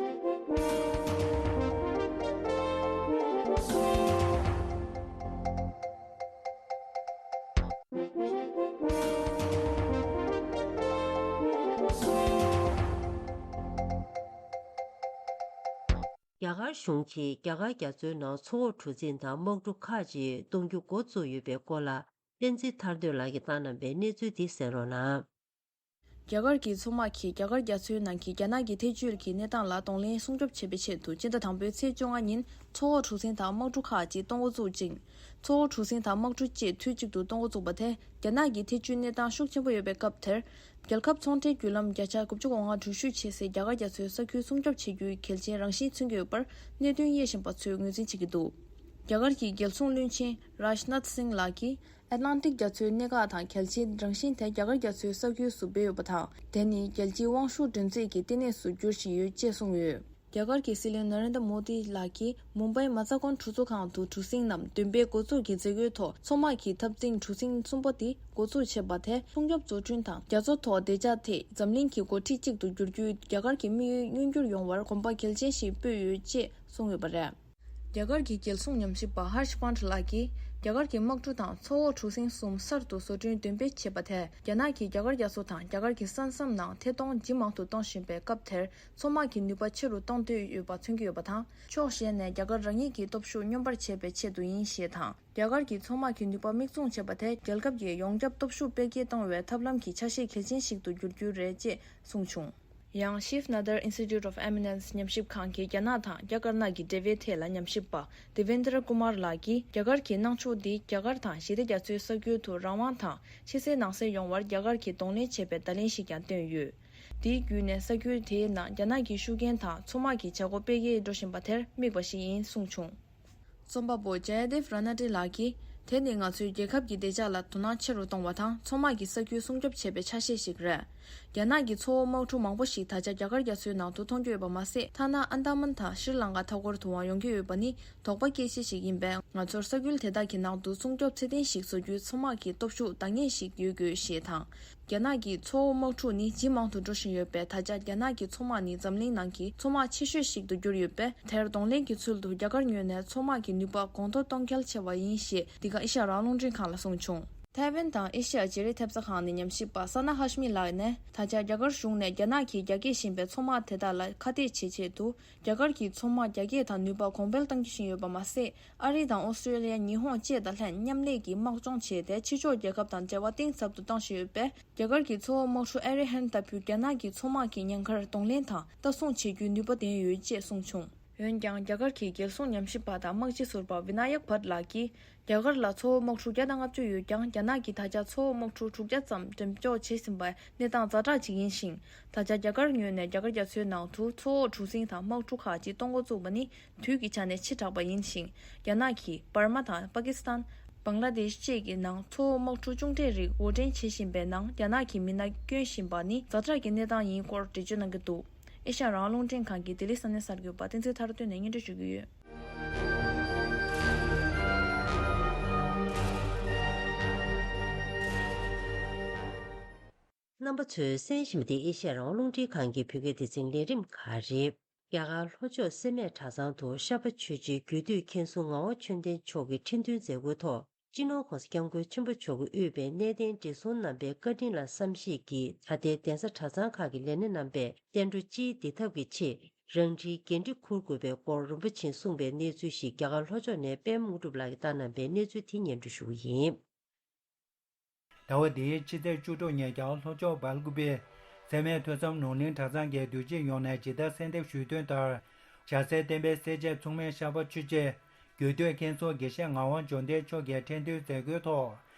རྒྱ་གར་གཞུང་གིས་རྒྱ་གར་རྒྱ་མཚོའི་ནང་མཚོ་འོག་གྲུ་གཟིངས་དང་དམག་གྲུ་ཁག་ཅིག་གཏོང་རྒྱུ་འགོ་བཙུགས་ཡོད་པའི་སྐོར་ལ། བསྟན་འཛིན་ཐར་འདོད་ལགས་ཀྱིས་བཏང་གནང་པའི་གནས་ཚུལ་འདི་གསན་རོགས་གནང་། རྒྱ་གར་གྱི་མཚོ་དམག་གིས་རྒྱ་གར་རྒྱ་མཚོའི་ནང་གི་རྒྱ་ནག་གི་ཐེ་ཇུས་ཀྱི་གནས་སྟངས་ལ་གདོང་ལེན་སྲུང་སྐྱོབ་བྱེད་པའི་ཆེད་དུ། སྤྱི་ཟླ་དང་པོའི་ཚེས་བཅོ་ལྔ་ཉིན་མཚོ་འོག་གྲུ་གཟིངས་དང་དམག་གྲུ་ཁག་ཅིག་གཏོང་འགོ་བཙུགས་ཤིང་། མཚོ་འོག་གྲུ་གཟིངས་དང་དམག་གྲུ་བཅས་དུས་གཅིག་ཏུ་གཏོང་འགོ་བཙུགས་པ་དེ། རྒྱ་ནག་གི་ཐེ་ཇུས་གནས་སྟངས་ཤུགས་ཆེན་པོ་ཡོད་པའི་སྐབས་དེར། རྒྱལ་ཁབ་ཚོང་འབྲེལ་བརྒྱུད་ལམ་བརྒྱ་ཆ་དགུ་བཅུ་གོ་ལྔ་འགྲུལ་བཞུད་བྱེད་སའི་རྒྱ་གར་རྒྱ་མཚོའི་ས་ཁུལ་སྲུང་སྐྱོབ་བྱེད་རྒྱུའི་གལ་ཆེན་རང་བཞིན་མཚོན་གྱི་ཡོད་པར། གནད་དོན་དབྱེ་ཞིབ་པ་ཚོས་ངོས་འཛིན་བྱེད་ཀྱི་འདུག། རྒྱ་གར་གྱི་རྒྱལ་སྲུང་བློན་ཆེན་རཱཇ་ནཱཐ་སིང་ལགས་ཀྱིས། ཨེཊ་ལན་ཊིག་རྒྱ་མཚོའི་གནད་འགག་དང་གལ་ཆེའི་རང་བཞིན་དེ་རྒྱ་གར་རྒྱ་མཚོའི་ས་ཁུལ་སུ་སྤེལ་ཡོད་པ་དང་། དེ་ནི་རྒྱལ་སྤྱིའི་དབང་ཤུགས་འགྲན་རྩོད་ཀྱི་ལྟེ་གནས་སུ་འགྱུར་བཞིན་ཡོད་ཅེས་གསུངས་ཡོད། རྒྱ་གར་གྱི་སྲིད་བློན་ན་རེན་དྲ་མོ་དི་ལགས་ཀྱིས་མུམ་བྷའི་མ་ཙ་ཀོན་གྲུ་ཚོགས་ཁང་དུ་གྲུ་གཟིངས་རྣམས་འདོན་སྤེལ་འགོ་འཛུགས་ཀྱི་མཛད་སྒོའི་ཐོག་མཚོ་དམག་གི་འཐབ་འཛིང་གྲུ་གཟིངས་གསུམ་པ་དེ་འགོ་འཛུགས་བྱས་པ་དེ། སྲུང་སྐྱོབ་བཟོ་སྐྲུན་དང་རྒྱ་མཚོ་ཐོག་བདེ་འཇགས་ཐད་འཛམ་གླིང་གི་འགོ་ཁྲིད་ཅིག་ཏུ་འགྱུར་རྒྱུའི་རྒྱ་གར་གྱི་དམིགས་ཡུལ་མངོན་འགྱུར་ཡོང་བར་གོམ་པ་གལ་ཆེན་ཞིག་སྤོས་ཡོད་ཅེས་གསུངས་ཡོད་པ་རེད། རྒྱ་གར་གྱི་རྒྱལ་སྲུང་ཉམས་ཞིབ་པ་ཧར་ཤ་པཱན་ལགས་ཀྱིས། རྒྱ་གར་གྱི་དམག་གྲུ་དང་མཚོ་འོག་གྲུ་གཟིངས་གསུམ་གསར་དུ་བཟོ་སྐྲུན་འདོན་སྤེལ་བྱས་པ་དེས། རྒྱ་ནག་གིས་རྒྱ་གར་རྒྱ་མཚོ་དང་རྒྱ་གར་གྱི་ས་མཚམས་ནང་ཐད་གཏོང་ཇི་མང་དུ་གཏོང་བཞིན་པའི་སྐབས་དེར། མཚོ་དམག་གི་ནུས་པ་ཆེ་རུ་གཏོང་འདོད་ཡོད་པ་མཚོན་གྱི་ཡོད་པ་དང་། ཕྱོགས་གཞན་ནས་རྒྱ་གར་རང་ཉིད་ཀྱི་སྟོབས་ཤུགས་སྙོམས་པར་བྱེད་པའི་ཆེད་དུ་ཡིན་ཞེས་དང་། རྒྱ་གར་གྱི་མཚོ་དམག་གི་ནུས་པ་མིག་བཙུམ་བྱས་པ་དེ། རྒྱལ་ཁབ་ཀྱི་ཡོངས་ཁྱབ་སྟོབས་ཤུགས་འཕེལ་རྒྱས་གཏོང་བའི་ཐབས་ལམ་གྱི་ཆ་ཤས་གལ་ཆེན་ཞིག་ཏུ་འགྱུར་རྒྱུ་རེད་ཅེས་གསུངས་བྱུང་། ཡང་། Shiv Nadar Institute of Eminence ཉམས་ཞིབ་ཁང་གི་རྒྱ་ནག་དང་རྒྱ་དཀར་ནག་གི་འབྲེལ་བའི་ཐད་ལ་ཉམས་ཞིབ་པ། དེ་བེན་དྲ་ཀུ་མར་ལགས་ཀྱིས། རྒྱ་གར་གྱི་གནང་ཕྱོགས་འདི་རྒྱ་གར་དང་ཞི་བདེ་རྒྱ་མཚོའི་ས་ཁུལ་དུ་རང་དབང་དང་ཕྱི་གསལ་ནང་གསལ་ཡོང་བར་རྒྱ་གར་གྱིས་གདོང་ལེན་བྱེད་པའི་བརྡ་ལན་ཞིག་ཀྱང་བཏོན་ཡོད། དེའི་བརྒྱུད་ནས་ས་ཁུལ་དེའི་ནང་རྒྱ་ནག་གི་ཤུགས་རྐྱེན་དང་མཚོ་དམག་གི་བྱ་སྒོ་སྤེལ་རྒྱས་འགྲོ་བཞིན་པ་དེར་དམིགས་པ་ཞིག་ཡིན་གསུངས་བྱུང་། རྩོམ་པ་པོ་ཇའ་དེབ་ར་ན་ཏི་ལགས་ཀྱིས། དེ་ནི་ང་ཚོའི་རྒྱལ་ཁབ་ཀྱི་བདེ་འཇགས་ལ་དོ་སྣང་ཆེ་རུ་གཏོང་བ་དང་མཚོ་དམག་གི་ས་ཁུལ་སྲུང་སྐྱོབ་བྱེད་པའི་ཆ་ཤས་ཤིག་རེད། རྒྱ་ནག་གི་མཚོ་འོག་དམག་གྲུ་མང་པོ་ཞིག་ད་ཆ་རྒྱ་གར་རྒྱ་མཚོའི་ནང་དུ་མཐོང་རྒྱུ་ཡོད་པ་མ་ཟད། ཐ་ན་ཨན་ཏ་མན་དང་ཤྲི་ལང་ཀ་མཐའ་འཁོར་དུའང་ཡོང་གི་ཡོད་པ་ནི་དོགས་པ་སྐྱེ་གཞི་ཞིག་ཡིན་པས། ང་ཚོར་ས་ཁུལ་དེ་དག་གི་ནང་དུ་སྲུང་སྐྱོབ་ཚད་ལྡན་ཞིག་བཟོ་རྒྱུའི་མཚོ་དམག་གི་སྟོབས་ཤུགས་འདང་ངེས་ཤིག་ཡོད་དགོས་ཞེས་དང་། རྒྱ་ནག་གི་མཚོ་འོག་དམག་འཁྲུག་ནི་ཇི་མང་དུ་འགྲོ་བཞིན་ཡོད་པས། ད་ཆ་རྒྱ་ནག་གི་མཚོ་དམག་ནི་འཛམ་གླིང་ནང་གི་མཚོ་དམག་ཆེ་ཤོས་ཤིག་ཏུ་གྱུར་ཡོད་པས། དེར་གདོང་ལེན་གྱི་ཚུལ་དུ་རྒྱ་གར་ངོས་ནས་མཚོ་དམག་གི་ནུས་པ་གོང་མཐོར་གཏོང་གལ་ཆེ་བ་ཡིན་ཞེས་འདི་ག་ཨེ་ཤ་ཡ་རང་དབང་རླུང་འཕྲིན་ཁང་ལ་གསུངས་བྱུང་། ཐའེ་ཝན་དང་ཨེ་ཤ་ཡ་བརྗེ་རེས་ཐེབས་རྩ་ཁང་ནས་ཉམས་ཞིབ་པ་ས་ན་ཧ་ཤ་མི་ལགས་ནས། ད་ཆ་རྒྱ་གར་གཞུང་ནས་རྒྱ་ནག་གིས་རྒྱ་སྐྱེད་བཞིན་པའི་མཚོ་དམག་དེ་དག་ལ་ཁ་གཏད་བྱེད་ཆེད་དུ། རྒྱ་གར་གྱི་མཚོ་དམག་རྒྱ་སྐྱེད་དང་ནུས་པ་གོང་འཕེལ་གཏང་རྒྱུ་ཞིག་ཡོད་པ་མ་ཟད། ཨ་རི་དང་ཨོ་སི་ཀྲེ་ལི་ཡ། ཉི་ཧོང་བཅས་དང་ལྷན་མཉམ་ལས་ཀྱིས་དམག་སྦྱོང་བྱས་ཏེ། ཕྱི་ཕྱོགས་རྒྱལ་ཁབ་དང་འབྲེལ་བ་གཏིང་ཟབ་ཏུ་གཏོང་བཞིན་ཡོད་པས། རྒྱ་གར་གྱི་མཚོ་འོག་དམག་གྲུ་ཨེ་རི་ཧན་ལྟ་བུས་རྒྱ་ནག་གི་མཚོ་དམག་གི་ཉེན་ཁར་གདོང་ལེན་དང་ལྟ་སྲུང་བྱེད་རྒྱུའི་ནུས་པ་ལྡན་ཡོད་ཅེས་གསུངས་བྱུང་། འོན་ཀྱང་། རྒྱ་གར་གྱི་རྒྱལ་སྲུང་ཉམས་ཞིབ་པ་དང་དམག་སྤྱི་ཟུར་པ་བི་ན་ཡག་བྷཊ་ལགས་ཀྱིས། རྒྱ་གར་ལ་མཚོ་འོག་དམག་གྲུ་བརྒྱ་དང་ལྔ་བཅུ་ཡོད་ཀྱང་། རྒྱ་ནག་གིས་ད་ཆ་མཚོ་འོག་དམག་གྲུ་དྲུག་བརྒྱ་ཙམ་འགྲེམས་འཇོག་བྱེད་བཞིན་པའི་གནས་སྟངས་ཛ་དྲག་ཅིག་ཡིན་ཞིང་། ད་ཆ་རྒྱ་གར་ངོས་ནས་རྒྱ་གར་རྒྱ་མཚོའི་ནང་དུ་མཚོ་འོག་གྲུ་གཟིངས་དང་དམག་གྲུ་ཁག་ཅིག་གཏོང་འགོ་བཙུགས་པ་ནི་དུས་ཀྱི་ཆ་ནས་ཕྱི་དྲགས་པ་ཡིན་ཞིང་། རྒྱ་ནག་གིས་འབར་མ་དང་པ་ཀི་སི་ཐན། བང་ལ་དེཤ་བཅས་ཀྱི་ནང་མཚོ་བོ་དམག་འཁྲུག་ཅུང་ཐེངས་རིགས་འགོ་འདྲེན་བྱེད་བཞིན་པའི་ནང་རྒྱ་ནག་གི་མི་སྣ་བསྐྱོན་བཞིན་པ་ནི་ཛ་དྲག་གི་གནས་སྟངས་ཡིན་སྐོར་འགྲེལ་བརྗོད་གནང་གི་འདུག་ཨེ་ཤ་ཡ་རང་དབང་རླུང་འཕྲིན་ཁང་གི་ལྡི་ལི་ས་གནས་གསར་འགོད་པ་བསྟན་འཛིན་ཐར་བསྟན་ནས་སྙན་སྒྲོན་ཞུ་གི་ཡོད། རྣམ་པ་ཚོས་གསན་བཞིན་པ་འདི་ཨེ་ཤ་ཡ་རང་དབང་རླུང་འཕྲིན་ཁང་གི་བོད་སྐད་སྡེ་ཚན་ལས་རིམ་ཁག་རེད། རྒྱ་གར་ལྷོ་ཕྱོགས་སེར་སྨད་གྲྭ་ཚང་དུ་ཤར་པ་ཆོས་རྗེ་རྒྱུད་སྟོད་མཁན་ཟུར་ངག་དབང་ཆོས་ལྡན་མཆོག་གི་ཁྲི་འདོན་མཛད་སྒོའི་ཐོག་སྤྱི་ནོར་༸གོང་ས་༸སྐྱབས་མགོན་ཆེན་པོ་མཆོག་གིས་དབུས་པའི་གནས་བརྟན་བགྲེས་སོང་རྣམ་པའི་བཀའ་དྲིན་ལ་བསམ་ཤེས་ཀྱིས་ད་ལྟའི་གདན་ས་གྲྭ་ཚང་ཁག་གི་ལས་སྣེ་རྣམ་པས་བསྟན་འགྲོ་སྤྱིའི་བདེ་ཐབས་ཀྱི་ཆེད་རང་འཁྲིའི་འགན་འཁྲི་འཁུར་དགོས་པའི་སྐོར་རིན་པོ་ཆེས་གསུངས་པའི་གནས་ཚུལ་ཞིག་རྒྱ་གར་ལྷོ་ཕྱོགས་ནས་པད་མ་དངོས་གྲུབ་ལགས་ཀྱིས་བཏང་གནང་བའི་གནས་ཚུལ་དེ་སྙན་སྒྲོན་ཞུ་གི་ཡིན། ཟླ་བ་འདིའི་ཕྱི་ཚེས་བཅུ་དྲུག་ཉིན་རྒྱ་གར་ལྷོ་ཕྱོགས་སྦེལ་ཀུ་པེ་སེར་སྨད་ཐོས་བསམ་ནོར་གླིང་གྲྭ་ཚང་གི་འདུས་སྤྱི་ཡོངས་ནས་ཇི་ལྟར་གསལ་འདེབས་ཞུས་དོན་ལྟར། ཞྭ་སེར་བསྟན་པའི་སྲས་བཅས་མཚུངས་མེད་ཤར་པ་ཆོས་རྗེ་རྒྱུད་སྟོད་མཁན་ཟུར་དགེ་བཤེས་ངག་དབང་འབྱོར་ལྡན་མཆོག་གིས་ཁྲི་འདོན་མཛད་སྒོའི་ཐོག་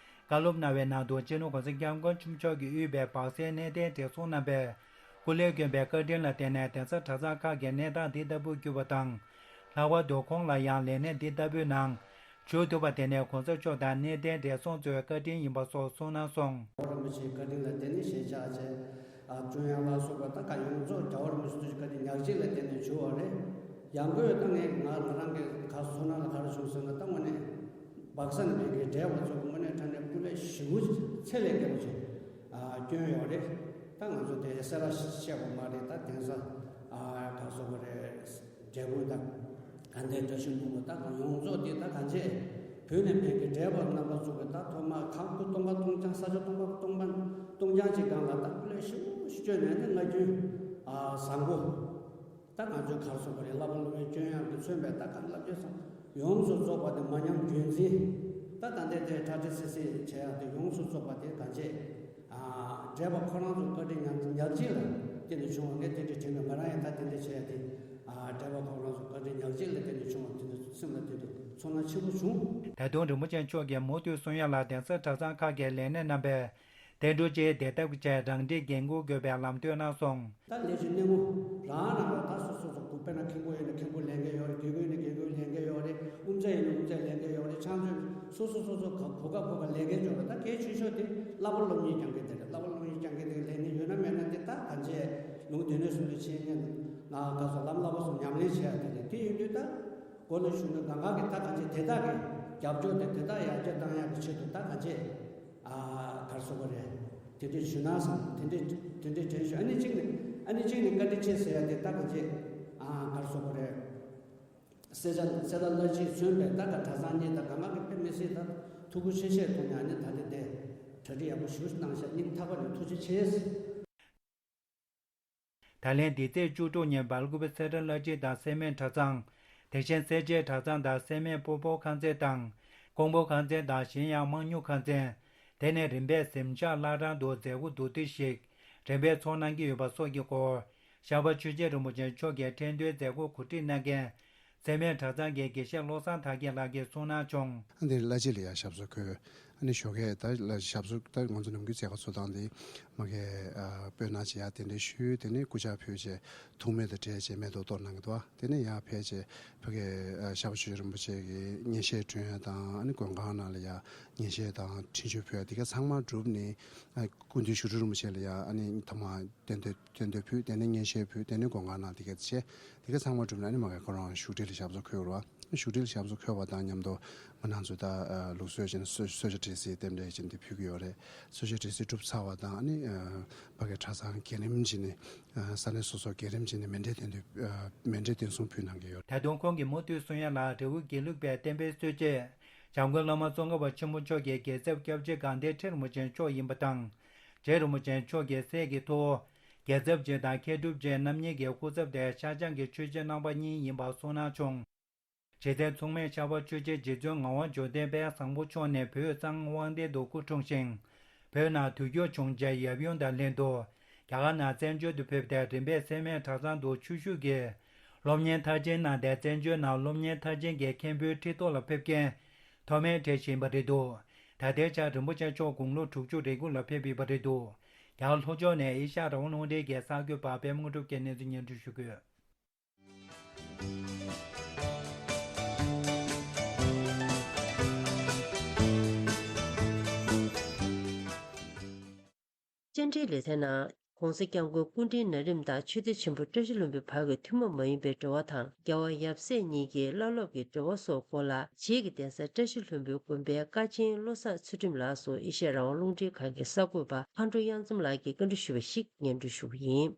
བཀའ་སློབ་གནང་བའི་ནང་དུ་སྤྱི་ནོར་༸གོང་ས་༸སྐྱབས་མགོན་ཆེན་པོ་མཆོག་གིས་དབུས་པའི་སྦག་སའི་གནས་བརྟན་བགྲེས་སོང་རྣམ་པས་སྐུ་ལས་བསྐྱོན་པའི་བཀའ་དྲིན་ལ་བརྟེན་ནས་གདན་ས་གྲྭ་ཚང་ཁག་གི་གནས་སྟངས་འདི་ལྟ་བུར་གྱུར་པ་དང་། ལྷག་པར་དུ་ཁོང་ལ་ཡང་ལས་གནས་འདི་ལྟ་བུའི་ནང་ཞུགས་ཐུབ་པ་དེ་ནི་གོང་ས་མཆོག་དང་གནས་བརྟན་བགྲེས་སོང་ཚོའི་བཀའ་དྲིན་ཡིན་པ་སོགས་གསུངས་གནང་སོང་། རྒྱལ་བ་རིན་པོ་ཆེའི་བཀའ་དྲིན་ལ་བརྟེན་ནས་ཞེས་བྱ་བྱས། ཨ་ཀྲུང་དབྱང་ལ་སོགས་པ་ད་ག་ཡོངས་རྫོགས་རྒྱལ་བ་རིན་པོ་ཆེ་ཐུགས་རྗེ་བཀའ་དྲིན་ཉག་གཅིག་ལ་བརྟེན་ནས་བྱུང་བ་རེད། ཡང་སྒོས་ད་ངས་ང་ང་རང་གི་ག་ཚོར་སྣང་ལ་ག་རེ་བྱུང་ཟེར་ན། ད་དངོས་གནས་སྦག་ས་ནས་བོད་ཀྱི་བགྲེས་པ་ཚོ་དངོས་གནས་དྲང་གནས་སྐུ་ལས་ཞེ་པོ་ཚད་ལས་བརྒལ་བ་ཅིག་ཨ་བསྐྱོན་ཡོད་རེད། ད་ང་ཚོ་དེ་གསལ་བཤད་པ་མ་རེད། ད་གདན་ས་ཨ་ག་ཚོ་བ་རེད། འབྲས་བུ་དང་། དགའ་ལྡན་བཀྲ་ཤིས་ལྷུན་པོ་ད་གང་ཡོངས་རྫོགས་དེ་ད་གང་བྱས། བོད་ནས་བོད་ཀྱི་བགྲེས་པ་རྣམ་པ་ཚོ་གི་ད་ཐོག་མར་ཁང་སྐུ་སྟོང་པ་སྟོང་རྐྱང་ས་ཆ་སྟོང་པ་སྟོང་པ་སྟོང་རྐྱང་ཅིག་སྒང་ལ་ད་སྐུ་ལས་ཞེ་པོ་ཞིག་བསྐྱོན་ནས་ནི་སྔ་རྒྱུན་ཨ་བཟང་པོ། ད་ང་ཚོའི་གར་སོང་བ་རེད། བསླབ་པ་སློབ་ཡོན་སྐྱོན་ཡག་གི་མཚོན་པའི་ད་གང་བསླབ་བྱ་སོང་ཡོངས་སུ་རྫོགས་པ་དེ་མ་ཉམས་རྒྱུན་འཛིན། ད་ད་ལྟའི་དེ་གྲ་སྒྲིག་སིལ་སིལ་བྱས་ཡག་དེ་ཡོངས་སུ་རྫོགས་པ་དེ་གང་བྱས། ཨ་བགྲེས་པ་ཁོ་རང་ཚོ་བཀའ་དྲིན་ཉག་ཉག་གཅིག་ལ་བརྟེན་ནས་བྱུང་བ་ངས་དེ་འདྲ་དྲན་གི། ང་རང་ཡང་ད་དེ་འདྲ་བྱས་ཏེ། ཨ་བགྲེས་པ་ཁོ་རང་ཚོ་བཀའ་དྲིན་ཉག་གཅིག་ལ་བརྟེན་ནས་བྱུང་བ་དེ་འདྲ་སེམས་ལ་དེ་འདྲ་ཚོར་སྣང་ཆེན་པོ་བྱུང་། ད་དུང་རིན་པོ་ཆེ་མཆོག་གིས་མུ་མཐུད་གསུང་ཡ་ལ། གདན་ས་གྲྭ་ཚང་ཁག་གི་ལས་སྣེ་རྣམ་པས་བསྟན་འགྲོ་སྤྱིའི་བདེ་ཐབས་ཀྱི་ཆེད་རང་འཁྲིའི་འགན་འཁུར་དགོས་པའི་ལམ་སྟོན་གནང་སོང་། ད་ལས་བྱེད་སྣེ་མོ་རང་རང་ལ་ད་སོ་སོ་སོ་དགོས། དཔེར་ན་མཁན་པོ་ཡིན་ན་མཁན་པོ་ལས་འགན་ཡོད་རེད། དགེ་རྒན་ཡིན་ན་དགེ་རྒན་ལས་འགན་ཡོད་རེད། དབུ་མཛད་ཡིན་ན་དབུ་མཛད་ལས་འགན་ཡོད་རེད། ཕྱག་མཛོད་སོ་སོ་སོ་སོ་ག་གོ་སྐབས་གོ་སྐབས་ལས་འགན་ཅིག་ཡོད་རེད། ད་གལ་ཆེ་ཤོས་དེ་བསླབ་པ་སློབ་གཉེར་སྐྱོང་མཁན་དེ་རེད། བསླབ་པ་སློབ་གཉེར་སྐྱོང་མཁན་དེ་ལས་འགན་ཡོད་ན་མེད་ན་དེ་ད་གང་བྱས་ལུང་སྡེ་སྣོད་གསུམ་དུ་ཕྱིན་མཁན་ང་ག་ཚོད་ལམ་བསླབ་པ་སོགས་ཉམས་ལེན་བྱས་ཡ་དེ་རེད། དེ་ཡིན་དུས་ད་སྒོ་ནས་ཞུ་ན་གང་ག་གི་ད་གང་བྱས་དེ་དག་གི་རྒྱབ་སྐྱོར་དེ་དེ་དག་ཡར་རྒྱས་བཏང་ཡག་གི་ཆེད་དུ་ད་གང་བྱས། ཨ་གར་སོང་བ་རེད། དེ་འདྲའི་ཞུ་ན་བསམ། དེ་འདྲའི་དེ་འདྲའི་དྲན་ཞུ། ཨ་ནི་གཅིག་ནི་ཨ་ནི་གཅིག་ནི་བཀའ་དྲིན་ཆེ་ཟེར་ཡ་དེ་ད་གང་བྱས། ཨ་གར་སོང་བ་རེད། སེར་སྐྱ་སེར་སྐྱ་བླ་སྤྱིས་མཚོན་པའི་ད་ག་གྲྭ་ཚང་གཉིས་དང་གང་ག་གི་དཔེ་མི་སྲིད་ད་ཐུགས་ཁུར་ཆེ་ཆེ་ཐོག་ནས་ཨ་ནི་ད་ལྟ་དེ་གྲ་སྒྲིག་ཡག་པོ་ཞིག་གནང་ཤག་སྙིང་ཐག་པ་ནས་ཐུགས་རྗེ་ཆེ། ད་ལན་འདི་ཚེས་བཅུ་དྲུག་ཉིན་སྦེལ་ཀོབ་སེ་ར་བླ་སྤྱི་དང་སེར་སྨད་གྲྭ་ཚང་། དེ་བཞིན་སེར་བྱེས་གྲྭ་ཚང་དང་སེར་སྨད་སྤོ་བོ་ཁང་ཚན་དང་ཀོང་པོ་ཁང་ཚན་དང་གཞན་ཡང་དམངས་སྨྱུག་ཁང་ཚན། དེ་ནས་རིམ་པས་གཟིམ་ཤག་བླ་བྲང་དུ་མཛད་སྒོ་བསྡུ་སྡུད་ཞིག་རིམ་པས་ཚོགས་གནང་གི་ཡོད་པ་སོགས་ཀྱི་སྐོར། ཤར་པ་ཆོས་རྗེ་རིན་པོ་ཆེ་མཆོག་གིས་ཁྲི་འདོན་མཛད་སྒོ་གོ་སྒྲིག་གནང་མཁན་སེར་སྨད་གྲྭ་ཚང་གི་དགེ་བཤེས་བློ་བཟང་དར་རྒྱས་ལགས་ཀྱིས་གསུངས་གནང་བྱུང་། འདིར་བླ་སྤྱི་ལ་ཡང་ཞབས་སོར་འཁོད། ཨ་ནི་ཞོགས་ཀས་ད་ལ་ཞབས་སོར་ད་ང་ཚོ་ནམ་རྒྱུན་མཛད་སྒོ་ཚོགས་སྟངས་འདི་མ་གི་ཨ་སྤོས་སྣ་ཅིག་ཡར་གདན་འདྲེན་ཞུས། དེ་ནས་སྐུ་ཕྱག་ཕུལ་བྱས་ཐུགས་སྨོན་དང་འབྲེལ་བྱས་སྨོན་འདུན་གཏོར་གནང་གི་འདུག་དེ་ནས་ཡར་ཕེབས་བྱས་ཕ་གི་ཨ་ཤར་པ་ཆོས་རྗེ་རིན་པོ་ཆེ་གི་སྙན་ཤལ་སྒྲོན་ཡ་དང་། ཨ་ནི་མགོན་ཁང་ནང་ལ་ཡར་སྙན་ཤལ་དང་འཕྲིན་བཅོལ་ཕུལ་ཡ་དེ་ག་ཚང་མ་གྲུབ་ནས། ཨ་སྐུ་མདུན་ཞབས་དྲུང་རིན་པོ་ཆེ་ལ་ཡ་ཨ་ནི་ཐོག་མར་གདན་འདྲེན་གདན་འདྲེན་ཕུལ། དེ་ནས་སྙན་ཤལ་ཕུལ། དེ་ནས་མགོན་ཁང་ནང་དེ་ག་བྱས། དེ་ག་ཚང་མ་གྲུབ་ནས་ཨ་ནི་མ་གི་ཁོ་རང་བཞུགས་ཁྲི་ལ་ཞབས་སོར་འཁོད་རོ། བཞུགས་ཁྲི་ལ་ཞབས་སོར་འཁོད་པ་དང་མཉམ་དུ་ང་རང་ཚོ་ད་ཨ་ལུགས་སྲོལ་བཞིན་གསོལ་གསོལ་ཇ་འབྲས་སིལ་རྟེན་འབྲེལ་བྱས་ནས་དེ་ཕུལ་གྱི་ཡོད་རེད། གསོལ་ཇ་འབྲས་སིལ་གྲུབ་ཚར་བ་དང་ཨ་ནི་ཨ་ཕ་གི་གྲྭ་ཚང་སྒེར་རིམ་བྱས་ནས་ཨ་ས་གནས་སོ་སོ་སྒེར་རིམ་བྱས་ནས་མཎྜལ་རྟེན་འབྲེལ་ཨ་མཎྜལ་རྟེན་གསུམ་ཕུལ་གནང་གི་ཡོད། ད་དུང་ཁོང་གིས་མུ་མཐུད་གསུང་ཡ་ལ་རི་བོ་དགེ་ལུགས་པའི་བསྟན་པའི་སྲོལ་འབྱེད་འཇམ་མགོན་བླ་མ་ཙོང་ཁ་པ་ཆེན་པོ་མཆོག་གི་རྒྱལ་ཚབ་སྐྱབས་རྗེ་དགའ་ལྡན་ཁྲི་རིན་པོ་ཆེ་མཆོག་ཡིན་པ་དང་། རྗེ་རིན་པོ་ཆེ་མཆོག་གི་སྲས་ཀྱི་ཐུ་བོ། རྒྱལ་ཚབ་རྗེ་དང་མཁས་གྲུབ་རྗེ་རྣམ་གཉིས་ཀྱི་སྐུ་ཚབ་དེ་ཤར་བྱང་གི་ཆོས་རྗེ་རྣམ་པ་གཉིས་ཡིན་པ་གསུངས་གནང་བྱུང་། རྗེ་བཙུན་མཚུངས་མེད་ཤར་པ་ཆོས་རྗེ་རྗེ་བཙུན་ངག་དབང་འབྱོར་ལྡན་དཔལ་བཟང་པོ་མཆོག་ནི་བོད་གཙང་དབང་ལྡན་དུ་སྐུ་འཁྲུངས་ཤིང་། བོད་ནང་དུས་འགྱུར་བྱུང་རྗེས་ཡབ་ཡུམ་དང་ལྷན་དུ་རྒྱ་གར་ནང་བཙན་བྱོལ་དུ་ཕེབས་ཏེ་རིམ་པས་སེར་སྨད་གྲྭ་ཚང་དུ་ཆོས་ཞུགས་ཀྱིས་སློབ་གཉེར་མཐར་ཕྱིན་གནང་སྟེ་བཙན་བྱོལ་ནང་སློབ་གཉེར་མཐར་ཕྱིན་གྱི་མཁན་པོའི་ཁྲི་ཐོག་ལ་ཕེབས་མཁན་ཐོག་མའི་གྲས་ཤིག་ཡིན་པ་རེད་འདུག་ད་ལྟའི་ཆར་རིན་པོ་ཆེ་མཆོག་དགུང་ལོ་དྲུག་ཅུ་རེ་དགུ་ལ་ཕེབས་ཡོད་པ་རེད་འདུག་རྒྱ་གར་ལྷོ་ཕྱོགས་ནས་ཨེ་ཤ་ཡ་རང་དབང་རླུང་འཕྲིན་གྱི་གསར་འགོད་པ་པད་མ་དངོས་གྲུབ་ཀྱིས་གནས་ཚུལ་སྙན་སྒྲོན་ཞུ་གི་ཡོད། བཅར་འདྲིའི་ལེ་ཚན་ནང་༸གོང་ས་༸སྐྱབས་མགོན་སྐུ་ཕྲེང་ན་རིམ་དང་ཆོས་སྡེ་ཆེན་པོ་བཀྲ་ཤིས་ལྷུན་པོའི་བར་གྱི་ཐུན་མོང་མ་ཡིན་པའི་འབྲེལ་བ་དང་། རྒྱལ་བ་ཡབ་སྲས་གཉིས་ཀྱི་བླ་སློབ་ཀྱི་འབྲེལ་བ་སོགས་སྐོར་ལ། བྱེས་ཀྱི་གདན་ས་བཀྲ་ཤིས་ལྷུན་པོའི་དགོན་པའི་ཀ་ཆེན་བློ་བཟང་ཚུལ་ཁྲིམས་ལགས་སུ་ཨེ་ཤ་ཡ་རང་དབང་རླུང་འཕྲིན་ཁང་གི་གསར་འགོད་པ་ཕག་གྲུ་གཡང་འཛོམས་ལགས་ཀྱིས་བཀའ་འདྲི་ཞུས་པ་ཞིག་སྙན་སྒྲོན་ཞུ་གི་ཡིན།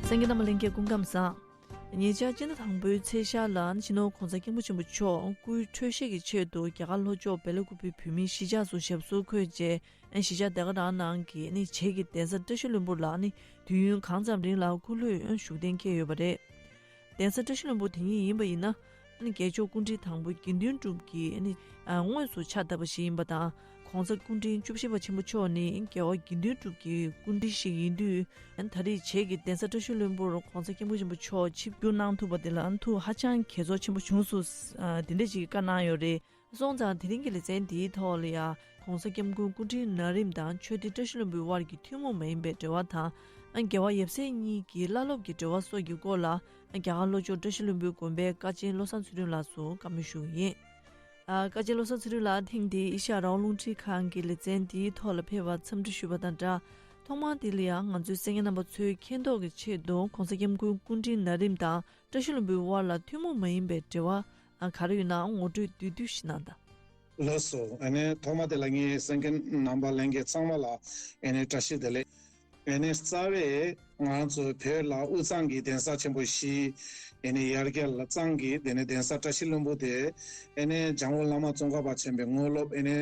གསན་མཁན་རྣམ་པ་ལྷན་རྒྱས་སྐུ་ཁམས་བཟང་། ཉེ་ཆར་སྤྱི་ཟླ་དང་པོའི་ཚེས་ཤར་ལ་སྤྱི་ནོར་༸གོང་ས་༸སྐྱབས་མགོན་ཆེན་པོ་མཆོག་སྐུའི་འཕྲོད་བཞེས་ཀྱི་ཆེད་དུ་རྒྱ་གར་ལྷོ་ཕྱོགས་སྦེལ་ཀུ་པེ་བོད་མིའི་གཞིས་ཆགས་སུ་ཞབས་སོར་འཁོད་རྗེས། གཞིས་ཆགས་དེ་ག་རང་ནང་གི་ནི་བྱེས་ཀྱི་གདན་ས་བཀྲ་ཤིས་ལྷུན་པོ་ལ་ནི་དུས་ཡུན་གང་ཙམ་རིང་ལ་སྐུ་ལྷོད་བཞུགས་གཏན་འཁེལ་ཡོད་པ་རེད། གདན་ས་བཀྲ་ཤིས་ལྷུན་པོ་དེ་ཉིད་ཡིན་པ་ཡིན་ན། ཨ་ནི་རྒྱལ་མཆོག་སྐུ་ཕྲེང་དང་པོ་དགེ་འདུན་གྲུབ་ཀྱིས་ཨ་ནི་ཨ་དངོས་སུ་ཕྱག་བཏབ་པ་ཞིག་ཡིན་པ་དང་། ༸གོང་ས་སྐུ་ཕྲེང་བཅུ་བཞི་པ་ཆེན་པོ་མཆོག་ནི་རྒྱལ་བ་དགེ་འདུན་གྲུབ་ཀྱི་སྐུ་ཕྲེང་ཞིག་ཡིན་དུས། ཨ་ནི་ད་རེས་བྱེས་ཀྱི་གདན་ས་བཀྲ་ཤིས་ལྷུན་པོར་༸གོང་ས་༸སྐྱབས་མགོན་ཆེན་པོ་མཆོག་ཆིབས་བསྒྱུར་གནང་ཐུབ་པ་དེ་ལ་ཨ་ནི་ཐུགས་ཧ་ཅང་དགྱེས་ཚོར་ཆེན་པོ་བྱུང་སོང་། ཨ་དེ་འདྲ་ཅིག་བཀའ་གནང་ཡོད་རེད། སོང་ཙང་དེ་རིང་གི་ལེ་ཚན་འདིའི་ཐོག་ལ་ཡང་༸གོང་ས་༸སྐྱབས་མགོན་སྐུ་ཕྲེང་ན་རིམ་དང་ཆོས་སྡེ་བཀྲ་ཤིས་ལྷུན་པོའི་དབར་གྱི་ཐུན་མོང་མ་ཡིན་པའི་འབྲེལ་བ་དང་། ཨ་རྒྱལ་བ་ཡབ་སྲས་གཉིས་ཀྱི་བླ་སློབ་ཀྱི་འབྲེལ་བ་སོགས་ཀྱི་སྐོར་ལ། ཨ་རྒྱ་གར་ལྷོ་ཕྱོགས་བཀྲ་ཤིས་ལྷུན་པོའི་དགོན་པའི་ཀ་ཆེན་བློ་བཟང་ཚུལ་ཁྲིམས་ལགས་སུ་བཀའ་མོལ་ཞུ་གི་ཡིན། ཨ་ཀ་ཆེན་བློ་བཟང་ཚུལ་ཁྲིམས་ལགས་ཐེངས་འདིའི་ཨེ་ཤ་ཡ་རང་དབང་རླུང་འཕྲིན་ཁང་གི་ལེ་ཚན་འདིའི་ཐོག་ལ་ཕེབས་པར་འཚམས་འདྲི་ཞུས་པ་དང་སྦྲགས། ཐོག་མར་འདི་ལ་ཡང་ང་ཚོའི་གསན་མཁན་རྣམ་པ་ཚོའི་མཁྱེན་རྟོགས་ཀྱི་ཆེད་དུ་༸གོང་ས་༸སྐྱབས་མགོན་སྐུ་ཕྲེང་ན་རིམ་དང་བཀྲ་ཤིས་ལྷུན་པོའི་དབར་ལ་ཐུན་མོང་མ་ཡིན་པའི་འབྲེལ་བ་ཨ་ག་རེ་ཡོད་ནའང་ངོ་སྤྲོད་བསྡུས་བསྡུས་ཤིག་གནང་དང་། ལགས་སོ། ཨ་ནི་ཐོག་མ་དེ་ལ་ངས་གསན་མཁན་རྣམ་པ་ལྷན་རྒྱས་ཚང་མ་ལ་ཨ་ནི་བཀྲ་ཤིས་བདེ་ལེགས། ཨ་ནི་རྩ་བའི་ང་རང་ཚོ་བོད་ལ་དབུས་གཙང་གི་གདན་ས་ཆེན་པོ་བཞི། ཨ་ནི་ཡར་རྒྱ་ལ་གཙང་གི་དེ་ནས་གདན་ས་བཀྲ་ཤིས་ལྷུན་པོ་དེ། ཨ་ནི་འཇམ་མགོན་བླ་མ་ཙོང་ཁ་པ་ཆེན་པོའི་དངོས་སློབ། ཨ་ནི་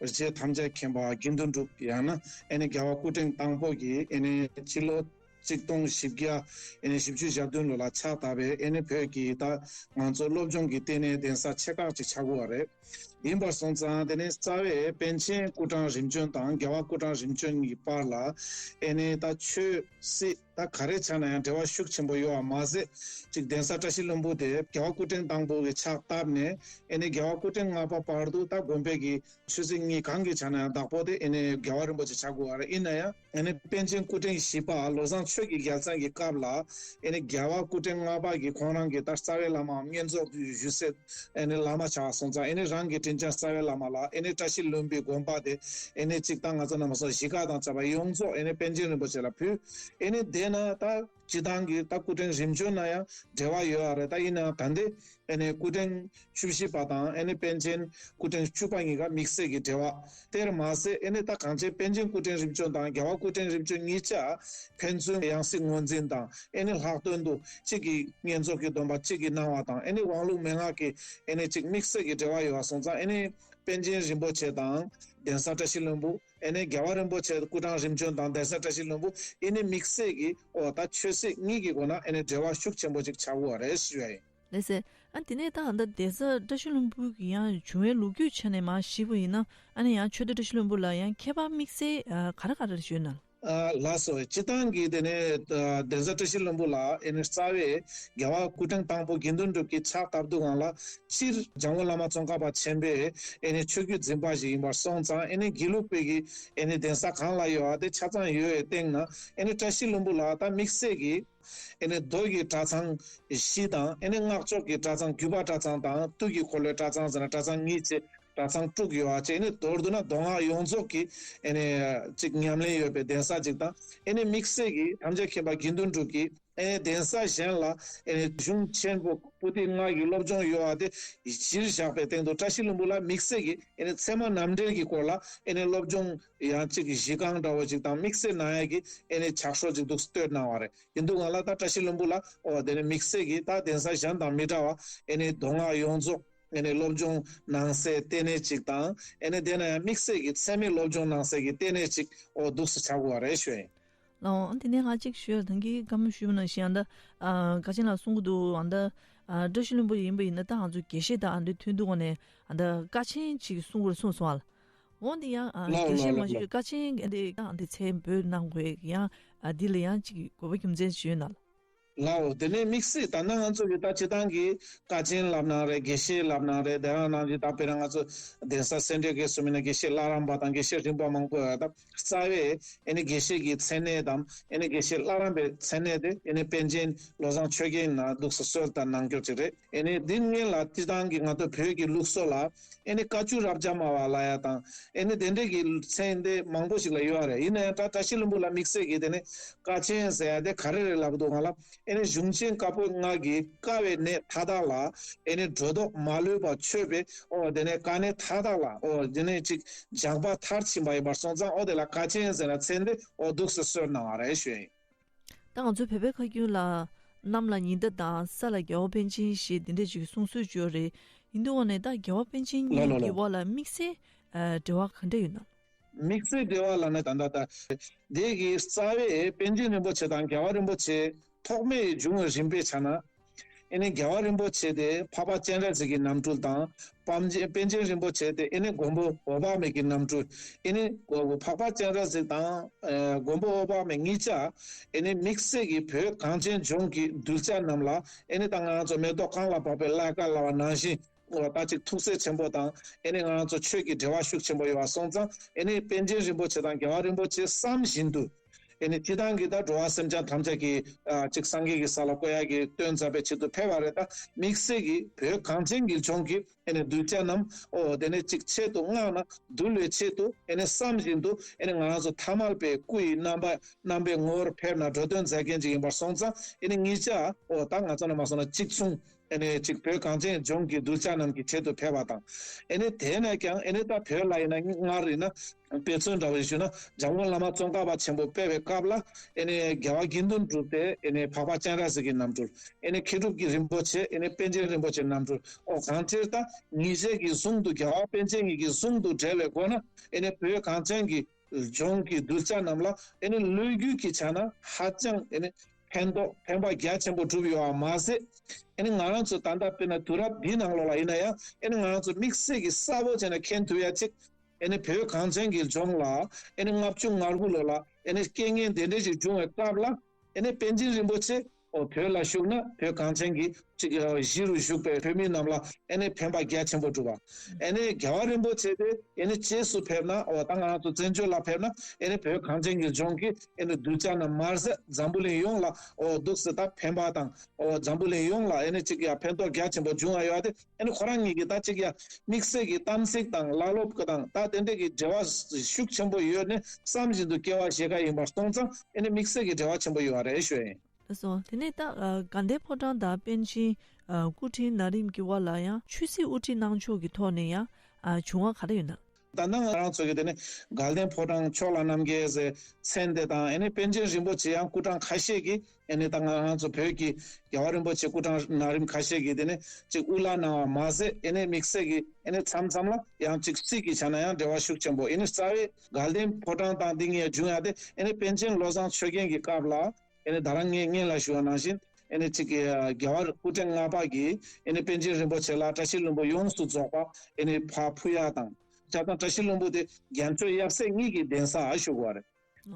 རྗེ་ཐམས་ཅད་མཁྱེན་པ་དགེ་འདུན་གྲུབ། ཡང་ན་ཨ་ནི་རྒྱལ་བ་སྐུ་ཕྲེང་དང་པོ་གི་ཨ་ནི་སྤྱི་ལོ་ཆིག་སྟོང་བཞི་བརྒྱ་ཨེ་ནས་བཞི་བཅུ་ཞེ་བདུན་ལོ་ལ་ཕྱག་བཏབ་པའི་ཨེ་ནས་བོད་ཀྱི་ད་ང་ཚོ་སློབ་སྦྱོང་གི་ལྟེ་གནས་གདན་ས་ཆེ་ཁག་ཅིག་ཆགས་ཀྱི་ཡོད་རེད། ཡིན་པར་སོང་ཙང་དེ་ནས་རྩ་བའི་པཎ་ཆེན་སྐུ་ཕྲེང་རིམ་བྱོན་དང་རྒྱལ་བ་སྐུ་ཕྲེང་རིམ་བྱོན་གྱི་བར་ལ་ཨེ་ནས་ད་ཆོས་སྲིད་ད་ག་རེ་ཆགས་ན་ཡང་འབྲེལ་བ་ཤུགས་ཆེན་པོ་ཡོད་པ་མ་ཟད། ཅིག་གདན་ས་བཀྲ་ཤིས་ལྷུན་པོ་དེ་རྒྱལ་བ་སྐུ་ཕྲེང་དང་པོ་གི་ཕྱག་བཏབ་ནས་ཨེ་ནས་རྒྱལ་བ་སྐུ་ཕྲེང་ལྔ་པ་བར་དུ་ད་དགོན་པའི་གི་ཆོས་སྲིད་གཉིས་གང་གི་ཆ་ནས་ཡང་བདག་པོ་དེ་ཨེ་ནས་རྒྱལ་བ་རིན་པོ་ཆེ་ཆགས་ཀྱི་ཡོད་རེད། ཡིན་ན་ཡང་ཨེ་ནས་པཎ་ཆེན་སྐུ་ཕྲེང་བཞི་པ་བློ་བཟང་ཆོས་ཀྱི་རྒྱལ་མཚན་གྱི་སྐབས་ལ་ཨེ་ནས་རྒྱལ་བ་སྐུ་ཕྲེང་ལྔ་པ་གིས་ཁོང་རང་གི་ད་རྩ་བའི་བླ་མའམ་བསྙེན་རྫོགས་ཞུ་སའི་ཨེ་ནས་བླ་མ་ཆགས་སོང་ཙང་། ཨེ་ནས་རང་གི་དྲིན་ཅན་རྩ་བའི་བླ་མ་ལ་ཨེ་ནས་བཀྲ་ཤིས་ལྷུན་པོའི་དགོན་པ་དེ་ཨེ་ནས་གཅིག་ད་ང་ཚོ་རྣམ་པ་ཚོ་གཞིས་ཀ་དང་བཅས་པ་ཡོངས་རྫོགས་ཨེ་ནས་པཎ་ཆེན་རིན་པོ་ཆེ་ལ་ཕུལ། ཨེ་ནས་དེ་ན་ད་སྤྱིར་བཏང་གི་ད་སྐུ་ཕྲེང་རིམ་བྱོན་ན་ཡང་འབྲེལ་བ་ཡོད་རེད། ད་ཡིན་ན་ད་ལྟའི་ཨེ་ནས་སྐུ་ཕྲེང་བཅུ་བཞི་པ་དང་ཨེ་ནི་པཎ་ཆེན་སྐུ་ཕྲེང་བཅུ་པ་གཉིས་ཀ་དམིགས་བསལ་གྱི་འབྲེལ་བ། དེར་མ་ཟད་ཨེ་ནི་ད་གངས་ཅན་པཎ་ཆེན་སྐུ་ཕྲེང་རིམ་བྱོན་དང་རྒྱལ་བ་སྐུ་ཕྲེང་རིམ་བྱོན་གཉིས་ཆ་ཕན་ཚུན་ཡང་སྲིད་ངོས་འཛིན་དང་། ཨེ་ནི་ལྷག་དོན་དུ་གཅིག་གིས་བསྙེན་རྫོགས་ཀྱི་སྡོམ་པ་གཅིག་གིས་གནང་བ་དང་། ཨེ་ནི་དབང་ལུང་མན་ངག་གི་ཨེ་ནི་གཅིག་དམིགས་བསལ་གྱི་འབྲེལ་བ་ཡོད་པ་སོང་ཙང་། ཨེ་ནི་པཎ་ཆེན་རིན་པོ་ཆེ་དང་གདན་ས་བཀྲ་ཤིས་ལྷུན་པོ། ཨེ་ནི་རྒྱལ་བ་རིན་པོ་ཆེ་སྐུ་ཕྲེང་རིམ་བྱོན་དང་གདན་ས་བཀྲ་ཤིས་ལྷུན་པོ། ཨེ་ནི་དམིགས་བསལ་གྱི་ཨོ་ད་ཆོས་སྲིད་གཉིས་ཀྱི་སྒོ་ནས་ཨེ་ནི་འབྲེལ་བ་ཤུགས་ཆེན་པོ་ཅིག་ཆགས་ཀྱི་ཡོད་རེད་ཞུ་ཡ་ཡིན། ལགས་སོ། ཨ་དེ་ནས་ད་ད་གདན་ས་བཀྲ་ཤིས་ལྷུན་པོ་གི་ཡང་བྱུང་བའི་ལོ་རྒྱུས་ཆ་ནས་མར་ཞུས་པ་ཡིན་ན། ཨ་ནི་ཡང་ཆོས་སྡེ་བཀྲ་ཤིས་ལྷུན་པོ་ལ་ཡང་ཁྱད་པར་དམིགས་བསལ་ཨ་ག་རེ་ག་རེ་ཡོད་ན། ཨ་ལགས་སོ། སྤྱིར་བཏང་གི་དེ་ནས་ཨ་གདན་ས་བཀྲ་ཤིས་ལྷུན་པོ་ལ་ཨེ་ནི་རྩ་བའི་རྒྱལ་བ་སྐུ་ཕྲེང་དང་པོ་དགེ་འདུན་གྲུབ་ཀྱིས་ཕྱག་བཏབ་དུས་སྒང་ལ་སྤྱིར་འཇམ་མགོན་བླ་མ་ཙོང་ཁ་པ་ཆེན་པོའི་ཨེ་ནི་ཆོས་བརྒྱུད་འཛིན་པ་ཞིག་ཡིན་པར་སོང་ཙང་། ཨེ་ནི་དགེ་ལུགས་པའི་གི་ཨེ་ནི་གདན་ས་གང་ལ་ཡོད་པ་དེ་ཆ་ཚང་ཡོད་པའི་སྟེང་ན། ཨེ་ནི་བཀྲ་ཤིས་ལྷུན་པོ་ལ་ད་དམིགས་བསལ་གྱི་ཨེ་ནི་མདོ་གི་གྲྭ་ཚང་བཞི་དང་། ཨེ་ནི་སྔགས་ཕྱོགས་ཀྱི་གྲྭ་ཚང་བརྒྱུད་པ་གྲྭ་ཚང་དང་། དུས་ཀྱི་འཁོར་ལོའི་གྲྭ་ཚང་ཟེར་ན་གྲྭ་ཚང་གཉིས་བཅས་གྲྭ་ཚང་དྲུག་ཡོད་པ་བཅས། ཨེ་ནི་མདོར་བསྡུ་ན་མདོ་སྔགས་ཡོངས་རྫོགས་ཀྱི་ཨེ་ནི་གཅིག་ཉམས་ལེན་ཡོད་པའི་གདན་ས་གཅིག་དང་། ཨེ་ནི་དམིགས་བསལ་གྱི་ཐམས་ཅད་མཁྱེན་པ་དགེ་འདུན་གྲུབ་ཀྱི་ཨེ་ནི་གདན་ས་གཞན་ལ་ཨེ་ནི་གཞུང་ཆེན་པོ་པོ་ཏི་ལྔ་ཡི་སློབ་སྦྱོང་ཡོད་པ་དེ་གཞིར་བཞག་པའི་སྟེང་དུ། བཀྲ་ཤིས་ལྷུན་པོ་ལ་དམིགས་བསལ་གྱི་ཨེ་ནི་ཚད་མ་རྣམ་འགྲེལ་གྱི་སྐོར་ལ་ཨེ་ནི་སློབ་སྦྱོང་ཡང་གཅིག་གཞི་རྐང་འདྲ་བོ་ཅིག་དང་། དམིགས་བསལ་གནང་ཡ་གི་ཨེ་ནི་ཕྱག་ཤོག་ཅིག་འདུག་སེ་བཏོད་གནང་བ་རེད། ཡིན་དུས་སྒང་ལ་ད་བཀྲ་ཤིས་ལྷུན་པོ་ལ་ཨོ་དེ་ནི་དམིགས་བསལ་གྱི་ད་གདན་ས་གཞན་དང་མི་འདྲ་བ་ཨེ་ནི་མདོ་སྔགས་ཡོངས་རྫོགས་ཨེ་ནི་སློབ་སྦྱོང་གནང་སའི་ལྟེ་གནས་ཅིག་དང་། ཨེ་ནི་དེ་ན་ཡང་དམིགས་བསལ་གྱི་ཚད་མའི་སློབ་སྦྱོང་གནང་སའི་གི་ལྟེ་གནས་ཅིག་ཨོ་འདུག་སེ་ཆགས་ཀྱི་ཡོད་རེད་ཞུ་ཡིན། ལགས་འོང་། དེ་ནས་ང་གཅིག་ཞུ་ཡ། ད་གིན་བཀའ་མོལ་ཞུས་པ་ནང་བཞིན་ཨ་ད་ཨ་ཀ་ཆེན་ལགས་གསུང་གི་འདུག་ཨ་ད་ཨ་བཀྲ་ཤིས་ལྷུན་པོ་ཡིན་པ་ཡིན་ན་ད་ང་ཚོ་དགེ་བཤེས་དང་ཨ་འདི་མཐུན་འདུག་ག་ནས་ཨ་ད་ཀ་ཆེན་ཅིག་གསུང་དགོས་གསུངས་སོང་ཨ། འོ་འདི་ཡང་ཨ་ལགས་དགེ་བཤེས་མ་ལགས་ཞུས་ཀ་ཆེན་འདི་ཨ་འདི་ཚེ་འབོད་གནང་དགོས་ཡང་ཨ་འདི་ལ་ཡང་ཅིག་དགོས་པ་རྒྱུ་མཚན་ཞུས་ན། ལའོ། དེ་ནས་དམིགས་བསལ་ད་ནང་ང་ཚོ་གི་ད་སྤྱིར་བཏང་གི་བཀའ་ཆེན་ལབ་ན་རེད། དགེ་བཤེས་ལབ་ན་རེད། དེ་རང་ནང་གི་ད་དཔེར་ན་ང་ཚོ་གདན་ས་སེ་འབྲས་དགེ་གསུམ་ཡིན་ན་དགེ་བཤེས་བླ་རམས་པ་དང་དགེ་བཤེས་རིམ་པ་མང་པོ་ཡོད། ད་རྩ་བའི་ཨེ་ནི་དགེ་བཤེས་ཀྱི་མཚན་གནས་དང་ཨེ་ནི་དགེ་བཤེས་བླ་རམས་པའི་མཚན་གནས་དེ་ཨེ་ནི་པཎ་ཆེན་བློ་བཟང་ཆོས་རྒྱན་ན་འདུག་སེ་གསོལ་དང་གནང་སྐྱོར་ཅིག་རེད། ཨེ་ནི་འདི་སྔོན་ལ་སྤྱིར་བཏང་གི་ང་ཚོ་བོད་ཀྱི་ལུགས་སྲོལ་ལ་ཨེ་ནི་བཀའ་བཅུ་རབ་འབྱམས་པ་ལབ་ཡ་དང་ཨེ་ནི་དེ་འདྲས་ཀྱི་མཚན་དེ་མང་པོ་ཞིག་ལ་ཡོད་རེད། ཡིན་ན་ཡང་ད་བཀྲ་ཤིས་ལྷུན་པོ་ལ་དམིགས་བསལ་གྱི་དེ་ནི་བཀའ་ཆེན་ཟེར་ཡ་དེ་ག་རེ་རེད་ལབ་འདུག་ང་ལ། ཨེ་ནི་གཞུང་ཆེན་བཀའ་པོད་ལྔ་གི་བཀའ་བའི་གནས་མཐའ་དག་ལ་ཨེ་ནི་སྒྲོ་འདོགས་མ་ལུས་པ་ཆོད་པའི་ཨོ་དེ་ནས་དཀའ་གནད་མཐའ་དག་ལ་ཨོ་དེ་ནས་ཅིག་སྦྱངས་པ་མཐར་ཕྱིན་པ་ཡིན་པར་སོང་ཙང་ཨོ་དེ་ལ་བཀའ་ཆེན་ཟེར་ན་མཚན་དེ་ཨོ་འདུག་སེ་གསོལ་གནང་བ་རེད་ཞུ་ཡ་ཡིན། ད་ང་ཚོ་བོད་པའི་ཁ་རྒྱུན་ལ་གནམ་ལ་ཉི་ཟླ་དང་ས་ལ་རྒྱལ་བ་པཎ་ཆེན་ཞེས་འདི་འདྲ་ཅིག་གསུང་སྲོལ་ཅིག་ཡོད་རེད། ཡིན་དུས་འོ་ནས་ད་རྒྱལ་བ་པཎ་ཆེན་ལོ་གཉིས་ལོ་ཀྱི་ལོ་དབར་ལ་དམིགས་བསལ་ཨ་འབྲེལ་བ་ག་འདྲ་ཡོད་ན། དམིགས་བསལ་འབྲེལ་བ་ལབ་ན་ད་ལྟ་ད་དེ་གི་རྩ་བའི་པཎ་ཆེན་རིན་པོ་ཆེ་དང་རྒྱལ་བ་རིན་པོ་ཆེ་ཐོག་མའི་འབྱུང་བའི་རིམ་པའི་ཆ་ན། ཨེ་ནི་རྒྱལ་བ་རིན་པོ་ཆེ་དེ་འཕགས་པ་སྤྱན་རས་གཟིགས་ཀྱི་རྣམ་སྤྲུལ་དང་། པཎ་ཆེན་པཎ་ཆེན་རིན་པོ་ཆེ་དེ་ཨེ་ནི་མགོན་པོ་འོད་དཔག་མེད་ཀྱི་རྣམ་སྤྲུལ། ཨེ་ནི་འཕགས་པ་སྤྱན་རས་གཟིགས་དང་མགོན་པོ་འོད་དཔག་མེད་གཉིས་ཆ་ཨེ་ནི་དམིགས་བསལ་གྱི་བོད་གངས་ཅན་ལྗོངས་ཀྱི་གདུལ་བྱ་རྣམས་ལ་ཨེ་ནི་ད་ང་རང་ཚོ་མེ་ཏོག་གང་ལ་ཕོག་པའི་ཀླད་ཀོར་ལབ་པ་ནང་བཞིན། འོ་ད་ཅིག་ཐུགས་སྲས་ཆེན་པོ་དང་ཨེ་ནི་ང་རང་ཚོ་ཆོས་ཀྱི་འབྲེལ་བ་ཤུགས་ཆེན་པོ་ཡོད་པ་སོང་ཙང་ཨེ་ནི་པཎ་ཆེན་རིན་པོ་ཆེ་དང་རྒྱལ་བ་རིན་པོ་ཆེ་བསམ་བཞིན་དུ་ཨེ་ནི་སྤྱིར་བཏང་གི་ད་འགྲོ་བ་སེམས་ཅན་ཐམས་ཅད་ཀྱི་ཨ་ཅིག་སངས་རྒྱས་ཀྱི་ས་ལ་བཀོད་ཡག་གི་དོན་མཛད་པའི་ཆེད་དུ་ཕེབས་པ་རེད། ད་དམིགས་བསལ་གྱི་བོད་གངས་ཅན་གྱི་ལྗོངས་ཀྱི་ཨེ་ནི་གདུལ་བྱ་རྣམས་འོ་དེ་ནས་ཅིག་ཆེད་དུ་མངགས་ན་འདུལ་བའི་ཆེད་དུ་ཨེ་ནི་བསམ་བཞིན་དུ་ཨེ་ནི་ང་རང་ཚོ་ཐ་མལ་པའི་སྐུ་ཡི་རྣམ་པ་རྣམ་པའི་ངོ་བོར་ཕེབས་ན་འགྲོ་དོན་མཛད་མཁན་ཅིག་ཡིན་པར་སོང་ཙང་ཨེ་ནི་གཉིས་ཆ་འོ་ད་ང་ཚོ་ནས་མ་སོང་ན་གཅིག་མཚུངས། ཨེ་ནི་ཅིག་བོད་གངས་ཅན་ལྗོངས་ཀྱི་གདུལ་བྱ་རྣམས་ཀྱི་ཆེད་དུ་ཕེབས་པ་དང་། ཨེ་ནི་དེས་ན་ཀྱང་ཨེ་ནི་ད་བོད་ལ་ཡིན་ན་སྔར་ཡིན་ན་དཔེ་མཚོན་འདྲ་བོ་ཞིག་ཞུས་ན་འཇམ་མགོན་བླ་མ་ཙོང་ཁ་པ་ཆེན་པོ་ཕེབས་པའི་སྐབས་ལ་ཨེ་ནི་རྒྱལ་བ་དགེ་འདུན་གྲུབ་སྟེ་ཨེ་ནི་འཕགས་པ་སྤྱན་རས་གཟིགས་ཀྱི་རྣམ་སྤྲུལ། ཨེ་ནི་མཁས་གྲུབ་ཀྱི་རིན་པོ་ཆེ་ཨེ་ནི་པཎ་ཆེན་རིན་པོ་ཆེ་རྣམ་སྤྲུལ། ཨོ་གང་ཅིར་ད་ཉིད་ཆེན་གྱི་གཟུངས་དུ་རྒྱལ་བ་པཎ་ཆེན་ཉིད་ཀྱི་གཟུངས་དུ་འབྲེལ་བའི་སྒོ་ན་ཨེ་ནི་བོད་གངས་ཅན་གྱི་ལྗོངས་ཀྱི་གདུལ་བྱ་རྣམས་ལ་ཨེ་ནི་ལོ་རྒྱུས་ཀྱི་ཆ་ན་ཧ་ཅང་ཨེ་ནི་ཕན་ཐོགས་ཕན་པ་རྒྱ་ཆེན་པོ་བསྒྲུབས་ཡོད་པ་མ་ཟད། ཨེ་ནི་ང་རང་ཚོ་ད་ལྟ་དཔེར་ན་དུས་རབས་འདིའི་ནང་ལོགས་ལ་ཡིན་ན་ཡང་ཨེ་ནི་ང་རང་ཚོ་དམིགས་བསལ་གྱི་གསལ་པོ་བྱས་ནས་མཁྱེན་ཐུབ་ཡ་གཅིག་ཨེ་ནི་བོད་གངས་ཅན་གྱི་ལྗོངས་ལ་ཨེ་ནི་ལྔ་བཅུ་ང་དགུ་ལོ་ལ་ཨེ་ནི་རྐྱེན་ངན་དེ་འདྲ་ཞིག་བྱུང་བའི་སྐབས་ལ་ཨེ་ནི་པཎ་ཆེན་རིན་པོ་ཆེ་ཨོ་བོད་ལ་བཞུགས་ན་བོད་གངས་ཅན་གྱི་གཅིག་གཞི་རུ་བཞུགས་པའི་བོད་མི་རྣམས་ལ་ཨེ་ནི་ཕན་པ་རྒྱ་ཆེན་པོ་བསྒྲུབས་པ། ཨེ་ནི་རྒྱལ་བ་རིན་པོ་ཆེ་དེ་ཨེ་ནི་རྗེས་སུ་ཕེབས་ན་ཨོ་ད་ང་རང་ཚོ་བཙན་བྱོལ་ལ་ཕེབས་ན་ཨེ་ནི་བོད་གངས་ཅན་གྱི་ལྗོངས་ཀྱི་ཨེ་ནི་གདུལ་བྱ་རྣམས་མ་ཟད་འཛམ་བུ་གླིང་ཡོངས་ལ་ཨོ་འདུག་སེ་ད་ཕན་པ་དང་ཨོ་འཛམ་བུ་གླིང་ཡོངས་ལ་ཨེ་ནི་གཅིག་ཡ་ཕན་ཐོགས་རྒྱ་ཆེན་པོ་འབྱུང་བ་ཡོད་དེ། ཨེ་ནི་ཁོ་རང་ཉིད་ཀྱིས་ད་གཅིག་ཡ་དམིགས་བསལ་གྱི་གཏམ་ཚིག་དང་བླ་སློབ་ཀྱི་དང་ད་དེ་འདྲ་གི་འབྲེལ་བ་ཤུགས་ཆེན་པོ་ཡོད་ནས་བསམ་བཞིན་དུ་སྐྱེ་བ་བཞེས་ཀ་ཡིན་པར་སོང་ཙང་ཨེ་ནི་དམིགས་བསལ་གྱི་འབྲེལ་བ་ཆེན་པོ་ཡོད་རེད་ཞུ་ཡིན། ལགས་སོ། དེ་ནས་ད་དགའ་ལྡན་ཕོ་བྲང་དང་པཎ་ཆེན་སྐུ་ཕྲེང་ན་རིམ་གྱི་དབར་ལ་ཡང་ཆོས་སྲིད་དབུ་ཁྲིད་གནང་ཕྱོགས་ཀྱི་ཐོག་ནས་ཡང་བྱུང་བ་ག་རེ་ཡོད་ན། ད་ལྟ་ང་རང་ཚོ་གི་དེ་ནི་དགའ་ལྡན་ཕོ་བྲང་ཕྱོགས་ལ་རྣམ་རྒྱལ་ཟེར་མཚན་དེ་དང་ཨེ་ནི་པཎ་ཆེན་རིན་པོ་ཆེ་ཡང་སྐུ་ཕྲེང་ཁ་ཤས་ཀྱིས་ཨེ་ནི་ད་ང་རང་ཚོ་བོད་ཀྱི་རྒྱལ་བ་རིན་པོ་ཆེ་སྐུ་ཕྲེང་ན་རིམ་ཁ་ཤས་ཀྱིས་དེ་ནི་ཅིག་དབུ་བླངས་གནང་བ་མ་ཟད་ཨེ་ནི་དམིགས་བསལ་གྱི་ཨེ་ནི་མཚམས་མཚམས་ལ་ཡང་ཅིག་སྲིད་ཀྱི་ཆ་ན་ཡང་འབྲེལ་བ་ཤུགས་ཆེན་པོ་ཨེ་ནི་རྩ་བའི་དགའ་ལྡན་ཕོ་བྲང་དང་འདི་གཉིས་བྱུང་ཡ་དེ་ཨེ་ནི་པཎ་ཆེན་བློ་བཟང་ཆོས་རྒྱན་གྱི་སྐབས་ལ། ཨེ་ནི་ད་རང་ངས་སྔོན་ལ་ཞུ་བ་ནང་བཞིན་ཨེ་ནི་གཅིག་གི་རྒྱལ་བ་སྐུ་ཕྲེང་ལྔ་པ་གིས་ཨེ་ནི་པཎ་ཆེན་རིན་པོ་ཆེ་ལ་བཀྲ་ཤིས་ལྷུན་པོ་ཡོངས་སུ་རྫོགས་པ་ཨེ་ནི་ཕར་ཕུལ་ཡ་དང་། བྱས་ཙང་བཀྲ་ཤིས་ལྷུན་པོ་དེ་རྒྱལ་མཆོག་ཡབ་སྲས་གཉིས་ཀྱི་གདན་ས་ཞུ་དགོས་རེད།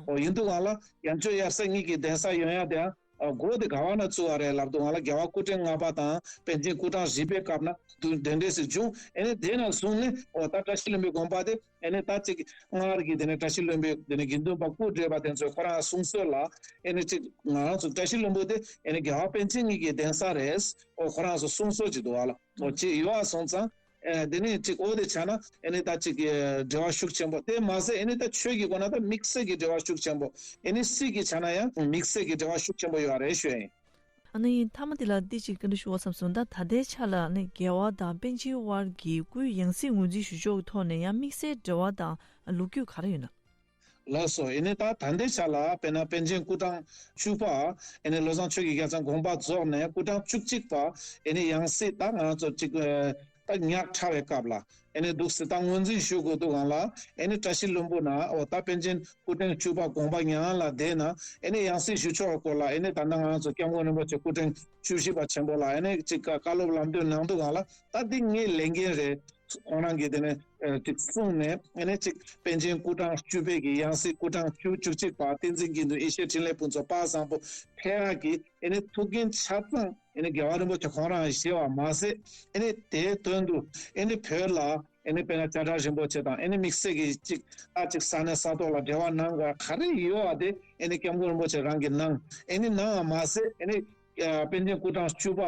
ཨོ་ཡིན་དུས་གང་ལ་རྒྱལ་མཆོག་ཡབ་སྲས་གཉིས་ཀྱི་གདན་ས་ཡོང་ཡ་དེའང་སྒོ་དེ་ག་བ་ན་བཙུགས་པ་རེད་ལབ་དུས་གང་ལ་རྒྱལ་བ་སྐུ་ཕྲེང་ལྔ་པ་དང་པཎ་ཆེན་སྐུ་ཕྲེང་བཞི་པའི་སྐབས་ན་དུ་དེ་འདྲས་སུ་བྱུང་ཨེ་ནི་དེ་ན་བཟུང་ནས་ཨོ་ད་བཀྲ་ཤིས་ལྷུན་པོའི་དགོན་པ་དེ། ཨེ་ནི་ད་ཅིག་སྔར་གྱི་དེ་ནི་བཀྲ་ཤིས་ལྷུན་པོའི་དེ་ནི་དགེ་འདུན་པ་སྐུ་བགྲེས་པ་དེ་ཚོས་ཁོ་རང་གསུང་སྲོལ་ལ་ཨེ་ནི་ཅིག་ང་རང་ཚོ་བཀྲ་ཤིས་ལྷུན་པོ་དེ་ཨེ་ནི་རྒྱལ་བ་པཎ་ཆེན་གཉིས་ཀྱི་གདན་ས་རེད། ཨོ་ཁོ་རང་ཚོ་གསུང་སྲོལ་ཅིག་འདུག་བ་ལ། ཨོ་ཅིག་ཡོད་པ་སོང་ཙང་ཨེ་དེ་ནི་ཅིག་ཨོ་དེ་ཆ་ན་ཨེ་ནི་ད་ཅིག་འབྲེལ་བ་ཤུགས་ཆེན་པོ་དེ་མ་ཟད་ཨེ་ནི་ད་ཆོས་ཀྱི་སྒོ་ན་ད་དམིགས་བསལ་གྱི་འབྲེལ་བ་ཤུགས་ཆེན་པོ་ཨེ་ནི་སྲིད་ཀྱི་ཆ་ན་ཡང་དམིགས་བསལ་གྱི་འབྲེལ་བ་ཤུགས་ཆེན་པོ་ཡོད་རེད་ཞུ་ཡིན། ཨ་ནི་མཐའ་མ་འདི་ལ་འདི་ཅིག་བཀའ་འདྲི་ཞུ་བ་བསམ་སོང་། ད་ད་ལྟའི་ཆ་ལ་ནི་རྒྱལ་བ་དང་པཎ་ཆེན་དབར་གྱི་སྐུའི་ཡང་སྲིད་ངོས་འཛིན་ཞུ་ཕྱོགས་ཀྱི་ཐོག་ནས་ཡང་དམིགས་བསལ་འབྲེལ་བ་དང་ལོ་རྒྱུས་ག་རེ་ཡོད་ན། ལགས་སོ། ཨེ་ནི་ད་ད་ལྟའི་ཆ་ལ་དཔེར་ན་པཎ་ཆེན་སྐུ་ཕྲེང་བཅུ་པ་ཨེ་ནི་བློ་བཟང་ཆོས་ཀྱི་རྒྱལ་མཚན་དགོངས་པ་རྫོགས་ནས་སྐུ་ཕྲེང་བཅུ་གཅིག་པ་ཨེ་ནི་ཡང་སྲིད་ད་ང་ཚོ་གཅིག་ད་ཉག་ཕྲ་བའི་སྐབས་ལ། ཨེ་ནི་འདུག་སེ་ད་ངོས་འཛིན་ཞུ་དགོས་འདུག་གང་ལ། ཨེ་ནི་བཀྲ་ཤིས་ལྷུན་པོ་ན་འོ་ད་པཎ་ཆེན་སྐུ་ཕྲེང་བཅུ་པ་དགོངས་པ་མྱ་ངན་ལས་འདས་ན་ཨེ་ནི་ཡང་སྲིད་ཞུ་ཕྱོགས་སྐོར་ལ་ཨེ་ནི་ད་ལྟ་ང་ཚོ་སྐྱབས་མགོན་རིན་པོ་ཆེ་སྐུ་ཕྲེང་བཅུ་བཞི་པ་ཆེན་པོ་ལ་ཨེ་ནི་ཅིག་བཀའ་སློབ་ལམ་སྟོན་གནང་འདུག་གང་ལ། ད་འདི་ངའི་ལས་འགན་རེད། ཁོང་རང་གིས་དེ་ནས་ཅིག་གསུངས་ནས། ཨེ་ནས་ཅིག་པཎ་ཆེན་སྐུ་ཕྲེང་བཅུ་པའི་གི་ཡང་སྲིད་སྐུ་ཕྲེང་བཅུ་བཅུ་གཅིག་པ་བསྟན་འཛིན་དགེ་འདུན་ཡེ་ཤེས་འཕྲིན་ལས་ཕུན་ཚོགས་དཔལ་བཟང་པོ་ཕེབས་ཡག་གི་ཨེ་ནས་ཐུགས་འགན་ཆ་ཚང་ཨེ་ནས་རྒྱལ་བ་རིན་པོ་ཆེ་ཁོང་རང་བཞེས་པ་མ་ཟད། ཨེ་ནས་དེའི་དོན་དུ་ཨེ་ནས་བོད་ལ་ཨེ་ནས་དཔེར་ན་བྱ་བྲལ་རིན་པོ་ཆེ་དང་ཨེ་ནས་དམིགས་བསལ་གྱི་ཅིག་ད་ཅིག་ས་གནས་ས་ཐོག་ལ་འབྲེལ་བ་གནང་དགོས་ག་རེ་ཡོད་པ་དེ་ཨེ་ནས་སྐྱབས་མགོན་རིན་པོ་ཆེ་རང་གིས་གནང་། ཨེ་ནས་གནང་བ་མ་ཟད། ཨེ་ནས་པཎ་ཆེན་སྐུ་ཕྲེང་བཅུ་པ་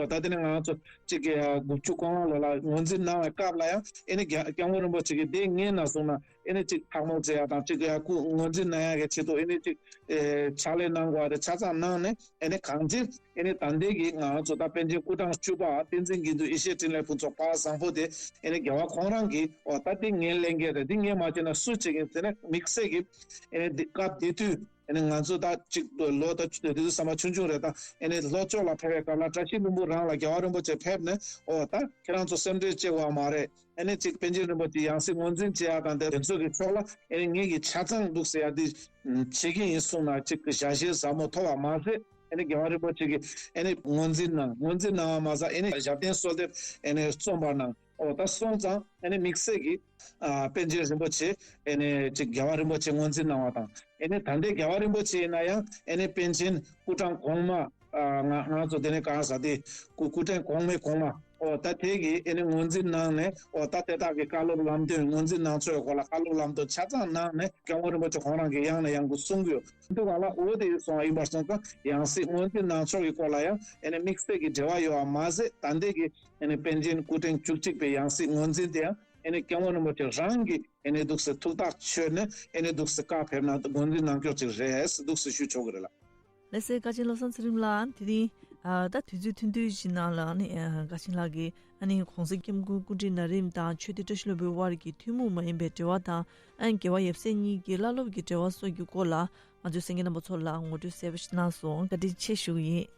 ད་དེ་ནས་ང་ཚོ་གཅིག་གི་དགུ་བཅུ་གོ་ལྔ་ལོ་ལ་ངོས་འཛིན་གནང་བའི་སྐབས་ལ་ཡང་ཨེ་ནི་རྒྱ་སྐྱབས་མགོན་རིན་པོ་ཆེ་གིས་དེ་སྔོན་ན་སོང་ན་ཨེ་ནི་གཅིག་ཐག་མོ་བརྩེ་ཡ་དང་གཅིག་ཡ་སྐུ་ངོས་འཛིན་གནང་ཡ་གི་ཆེད་དུ་ཨེ་ནི་གཅིག་ཕྱག་ལས་གནང་དགོས་པ་དེ་ཆ་ཚང་གནང་ནས། ཨེ་ནི་གང་ཅིར་ཨེ་ནི་ད་ལྟའི་གི་ང་ཚོ་ད་པཎ་ཆེན་སྐུ་ཕྲེང་བཅུ་པ་བསྟན་འཛིན་དགེ་འདུན་ཡེ་ཤེས་འཕྲིན་ལས་ཕུན་ཚོགས་དཔལ་བཟང་པོ་དེ་ཨེ་ནི་རྒྱལ་བ་ཁོང་རང་གིས་འོ་ད་དེ་ངས་ལས་འགན་རེད། དེ་ངས་མ་བྱས་ན་སུས་བྱེད་ཀྱི་ཟེར་ནས་དམིགས་བསལ་གྱི་ཨེ་ནི་འདི་སྐབས་དེ་དུས། ཨེ་ནི་ང་ཚོ་ད་གཅིག་ལོ་ད་དེ་དུས་བསམ་པ་ཆུང་ཆུང་རེད། ད་ཨེ་ནི་ལྷོ་ཕྱོགས་ལ་ཕེབས་པའི་སྐབས་ལ་བཀྲ་ཤིས་ལྷུན་པོ་རང་ལ་རྒྱལ་བ་རིན་པོ་ཆེ་ཕེབས་ནས་ཨོ་ད་ཁྱེད་རང་ཚོ་སེམས་ཁྲལ་བྱེད་དགོས་པ་མ་རེད། ཨེ་ནི་གཅིག་པཎ་ཆེན་རིན་པོ་ཆེ་ཡང་སྲིད་ངོས་འཛིན་བྱེད་ཡག་དང་དེ་དེ་ཚོ་གི་ཕྱོགས་ལ་ཨེ་ནི་ངེད་ཀྱིས་ཆ་ཚང་འདུག་ཟེར་ཡ་འདི་བྱེད་ཀྱི་ཡིན་གསུངས་ན་གཅིག་གི་ཞལ་བཞེས་ཟབ་མོ་ཐོབ་པ་མ་ཟད། ཨེ་ནི་རྒྱལ་བ་རིན་པོ་ཆེ་གིས་ཨེ་ནི་ངོས་འཛིན་གནང་། ངོས་འཛིན་གནང་བ་མ་ཟད་ཨེ་ནི་ཞབས་བརྟན་གསོལ་འདེབས་ཨེ་ནི་རྩོམ་པ་གནང་། ཨོ་ད་སོང་ཙང་ཨེ་ནི་དམིགས་བསལ་གྱི་ཨ་པཎ་ཆེན་རིན་པོ་ཆེ་ཨེ་ནི་ཅིག་རྒྱལ་བ་རིན་པོ་ཆེ་ངོས་འཛིན་གནང་བ་དང་། ཨེ་ནི་ད་ལྟའི་རྒྱལ་བ་རིན་པོ་ཆེ་ཡིན་ན་ཡང་ཨེ་ནི་པཎ་ཆེན་སྐུ་ཕྲེང་གོང་མ་ཨ་ང་ང་ཚོ་དེ་ནས་གང་ཟག་དེ་སྐུ་སྐུ་ཕྲེང་གོང་མའི་གོང་མ་ཨོ་ད་དེ་གིས་ཨེ་ནི་ངོས་འཛིན་གནང་ནས་ཨོ་ད་དེ་དག་གི་བཀའ་སློབ་ལམ་སྟོན་ངོས་འཛིན་གནང་ཕྱོགས་ཀྱི་སྐོར་ལ་བཀའ་སློབ་ལམ་སྟོན་ཆ་ཚང་གནང་ནས་སྐྱབས་མགོན་རིན་པོ་ཆེ་ཁོང་རང་གིས་ཡང་ནས་ཡང་དུ་གསུང་གི་ཡོད། འདུག་ག་ལ་འོ་དེ་ཡིན་སོང་ཡིན་པར་སོང་ཙང་ཡང་སྲིད་ངོས་འཛིན་གནང་ཕྱོགས་ཀྱི་སྐོར་ལ་ཡང་ཨེ་ནི་དམིགས་བསལ་གྱི་འབྲེལ་བ་ཡོད་པ་མ་ཟད། ད་ལྟའི་གི་ཨེ་ནི་པཎ་ཆེན་སྐུ་ཕྲེང་བཅུ་གཅིག་པའི་ཡང་སྲིད་ངོས་འཛིན་དེ་ཡང་ཨེ་ནི་སྐྱབས་མགོན་རིན་པོ་ཆེ་རང་གིས་ཨེ་ནི་འདུག་སེ་ཐུགས་ཐག་ཆོད་ནས་ཨེ་ནི་འདུག་སེ་བཀའ་ཕེབས་ན་ངོས་འཛིན་གནང་ཀྱོག་ཅིག་རེད་འདུག་སེ་ཞུ་ཆོག་གི་རེད་ལ། ལགས་སེ། བཀའ་ཆེན་བློ་བཟང་ཚེ་རིང་ལགས། དེ་རིང་ཨ་ད་དུས་ཚོད་ཐུང་ཐུང་ཞིག་ནང་ལ་ཨ་ནི་ཨ་བཀའ་ཆེན་ལགས་ཀྱིས་ཨ་ནི་༸གོང་ས་༸སྐྱབས་མགོན་སྐུ་ཕྲེང་ན་རིམ་དང་ཆོས་སྡེ་བཀྲ་ཤིས་ལྷུན་པོའི་དབར་གྱི་ཐུན་མོང་མ་ཡིན་པའི་འབྲེལ་བ་དང་། ཨ་ནི་རྒྱལ་བ་ཡབ་སྲས་གཉིས་ཀྱི་བླ་སློབ་ཀྱི་འབྲེལ་བ་སོགས་ཀྱི་སྐོར་ལ་ང་ཚོའི་གསན་མཁན་རྣམ་པ་ཚོ་ལ་ངོ་སྤྲོད་གསལ་པོ་ཞིག་གནང་སོང་། བཀའ་དྲིན་ཆེ་ཞུ་གི་ཡིན།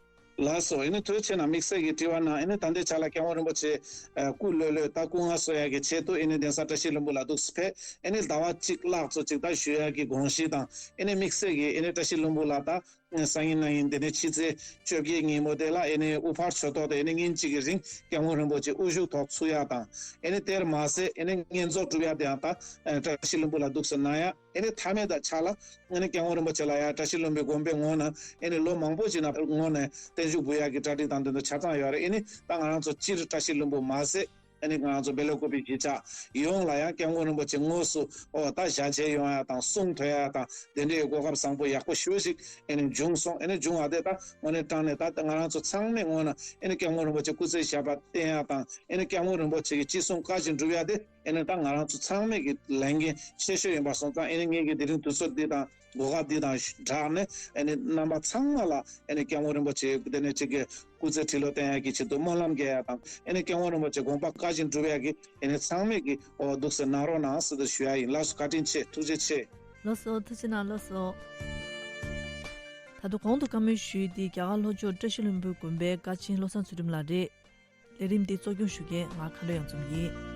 ལགས་སོ། ཨེ་ནི་ཐུགས་རྗེ་ཆེ་གནང་། དམིགས་བསལ་གྱི་དྲི་བ་གནང་། ཨེ་ནི་ད་ལྟའི་ཆ་ལ་སྐྱབས་མགོན་རིན་པོ་ཆེ་ཨ་སྐུ་ལྷོད་ལྷོད་ད་སྐུ་ངལ་གསོ་ཡག་གི་ཆེད་དུ་ཨེ་ནི་གདན་ས་བཀྲ་ཤིས་ལྷུན་པོ་ལ་འདུག་སེ་ཕེབས། ཨེ་ནི་ཟླ་བ་གཅིག་ལྷག་ཙམ་ཅིག་ད་བཞུགས་ཡག་གི་དགོངས་གཞི་དང་། ཨེ་ནི་དམིགས་བསལ་གྱི་ཨེ་ནི་བཀྲ་ཤིས་ལྷུན་པོ་ལ་ད་སང་ཉིན་གནངས་ཉིན་དེ་ནས་ཕྱི་ཚེས་བཅོ་བརྒྱད་ཉིན་མོ་དེ་ལ་ཨེ་ནི་དབུ་ཕར་ཆོས་ཐོག་ཏུ་ཨེ་ནི་ཉིན་གཅིག་གི་རིང་སྐྱབས་མགོན་རིན་པོ་ཆེ་དབུ་བཞུགས་ཐོག་ཚུགས་ཡག་དང་། ཨེ་ནི་དེར་མ་ཟད་ཨེ་ནི་བསྙེན་རྫོགས་སྒྲུབ་ཡག་དེའང་ད་ཨེ་བཀྲ་ཤིས་ལྷུན་པོ་ལ་འདུག་སེ་གནང་ཡག། ཨེ་ནི་མཐའ་མའི་ད་ཆ་ལ་ཨེ་ནི་སྐྱབས་མགོན་རིན་པོ་ཆེ་ལ་ཡང་བཀྲ་ཤིས་ལྷུན་པོའི་དགོན་པའི་ངོས་ནས་ཨེ་ནི་ལོ་མང་པོ་ཞིག་ནང་ངོས་ནས་བརྟན་བཞུགས་འབུལ་ཡག་གི་གྲ་སྒྲིག་དང་དེ་ཚོ་ཆ་ཚང་ཡོད་རེད། ཨེ་ནི་ད་ང་རང་ཚོ་སྤྱིར་བཀྲ་ཤིས་ལྷུན་པོ་མ་ཟད་ཨེ་ནི་ང་རང་ཚོ་སྦེལ་ཀོབ་པའི་གཞིས་ཆགས་ཡོངས་ལ་ཡང་སྐྱབས་མགོན་རིན་པོ་ཆེ་དངོས་སུ་ཨོ་ད་ཞལ་མཇལ་ཡོང་ཡག་དང་གསུང་ཐོས་ཡག་དང་དེ་འདྲའི་གོ་སྐབས་བཟང་པོ་ཡག་པོ་ཞེ་པོ་ཞིག་ཨེ་ནི་བྱུང་སོང་། ཨེ་ནི་བྱུང་བ་དེ་ད་དངོས་གནས་དྲང་གནས་ད་ང་རང་ཚོ་ཚང་མའི་ངོས་ནས་ཨེ་ནི་སྐྱབས་མགོན་རིན་པོ་ཆེ་སྐུ་ཚེ་ཞབས་པད་བརྟན་ཡག་དང་ཨེ་ནི་སྐྱབས་མགོན་རིན་པོ་ཆེ་གི་ཅི་གསུང་བཀའ་བཞིན་སྒྲུབ་ཡག་དེ་ཨེ་ནི་ད་ང་རང་ཚོ་ཚང་མས་ཀྱི་ལས་འགན་ཆེ་ཤོས་ཡིན་པ་སོང་ཙང་། ཨེ་ནི་ངེད་ཀྱི་དེ་རིང་དུས་ཚོད་འདི་དང་གོ་སྐབས་འདི་དང་སྦྲགས་ནས་ཨེ་ནི་རྣམ་པ་ཚང་མ་ལ་ཨེ་ནི་སྐྱབས་མགོན་རིན་པོ་ཆེ་དེ་ནས་གཅིག་གི་སྐུ་ཚེ་ཁྲི་ལོ་བརྟན་ཡག་གི་ཆེད་དུ་སྨོན་ལམ་རྒྱག་ཡག་དང་། ཨེ་ནི་སྐྱབས་མགོན་རིན་པོ་ཆེ་དགོངས་པ་བཀའ་བཞིན་སྒྲུབ་ཡག་གི་ཨེ་ནི་ཚང་མས་ཀྱི་འོ་འདུག་སེ་གནང་རོགས་གནང་ཟེར་དུ་ཞུ་ཡག་ཡིན། ལགས་སོ། བཀའ་དྲིན་ཆེ། ཐུགས་རྗེ་ཆེ། ལགས་སོ། ཐུགས་རྗེ་གནང་། ལགས་སོ། ད་དུང་གོང་དུ་བཀའ་མོལ་ཞུས་ཏེ་རྒྱ་གར་ལྷོ་ཕྱོགས་བཀྲ་ཤིས་ལྷུན་པོའི་དགོན་པའི་བཀའ་ཆེན་བློ་བཟང་ཚུལ་ཁྲིམས་ལགས་རེད། ལས་རིམ་འདི་གཙོ་སྐྱོང་ཞུ་མཁན་ང་ཁ་ལོ་ཡང་འཛོམས་ཡིན།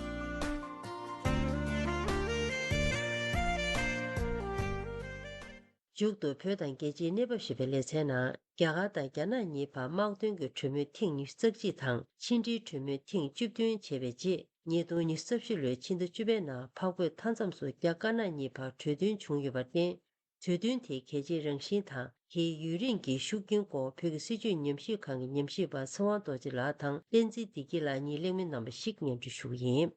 མཇུག་ཏུ་བོད་དང་རྒྱལ་སྤྱིའི་གནས་བབ་ཞེས་པའི་ལེ་ཚན་ནང་རྒྱ་གར་དང་རྒྱ་ནག་གཉིས་བར་དམག་དོན་གྱི་གྲོས་མོལ་ཐེངས་ཉི་ཤུ་རྩ་གཅིག་དང་ཕྱི་འབྲེལ་གྲོས་མོལ་ཐེངས་བཅུ་བདུན་བྱས་པའི་རྗེས། ཉིས་སྟོང་ཉི་ཤུ་རྩ་བཞི་ལོའི་ཕྱི་ཟླ་བཅུ་པའི་ནང་འཕགས་བོད་མཐའ་མཚམས་སུ་རྒྱ་དཀར་ནག་གཉིས་བར་གྲོས་མཐུན་བྱུང་ཡོད་པར་བརྟེན། གྲོས་མཐུན་དེའི་གལ་ཆེའི་རང་བཞིན་དང་། དེའི་ཡུན་རིང་གི་ཤུགས་རྐྱེན་སྐོར་བོད་ཀྱི་སྲིད་བྱུས་ཉམས་ཞིབ་ཁང་གི་ཉམས་ཞིབ་པ་ཚེ་དབང་རྡོ་རྗེ་ལགས་དང་བསྟན་འཛིན་བདེ་སྐྱིད་ལགས་གཉིས་གླེང་མོལ་གནང་བ་ཞིག་སྙན་སྒྲོན་ཞུ་གི་ཡིན།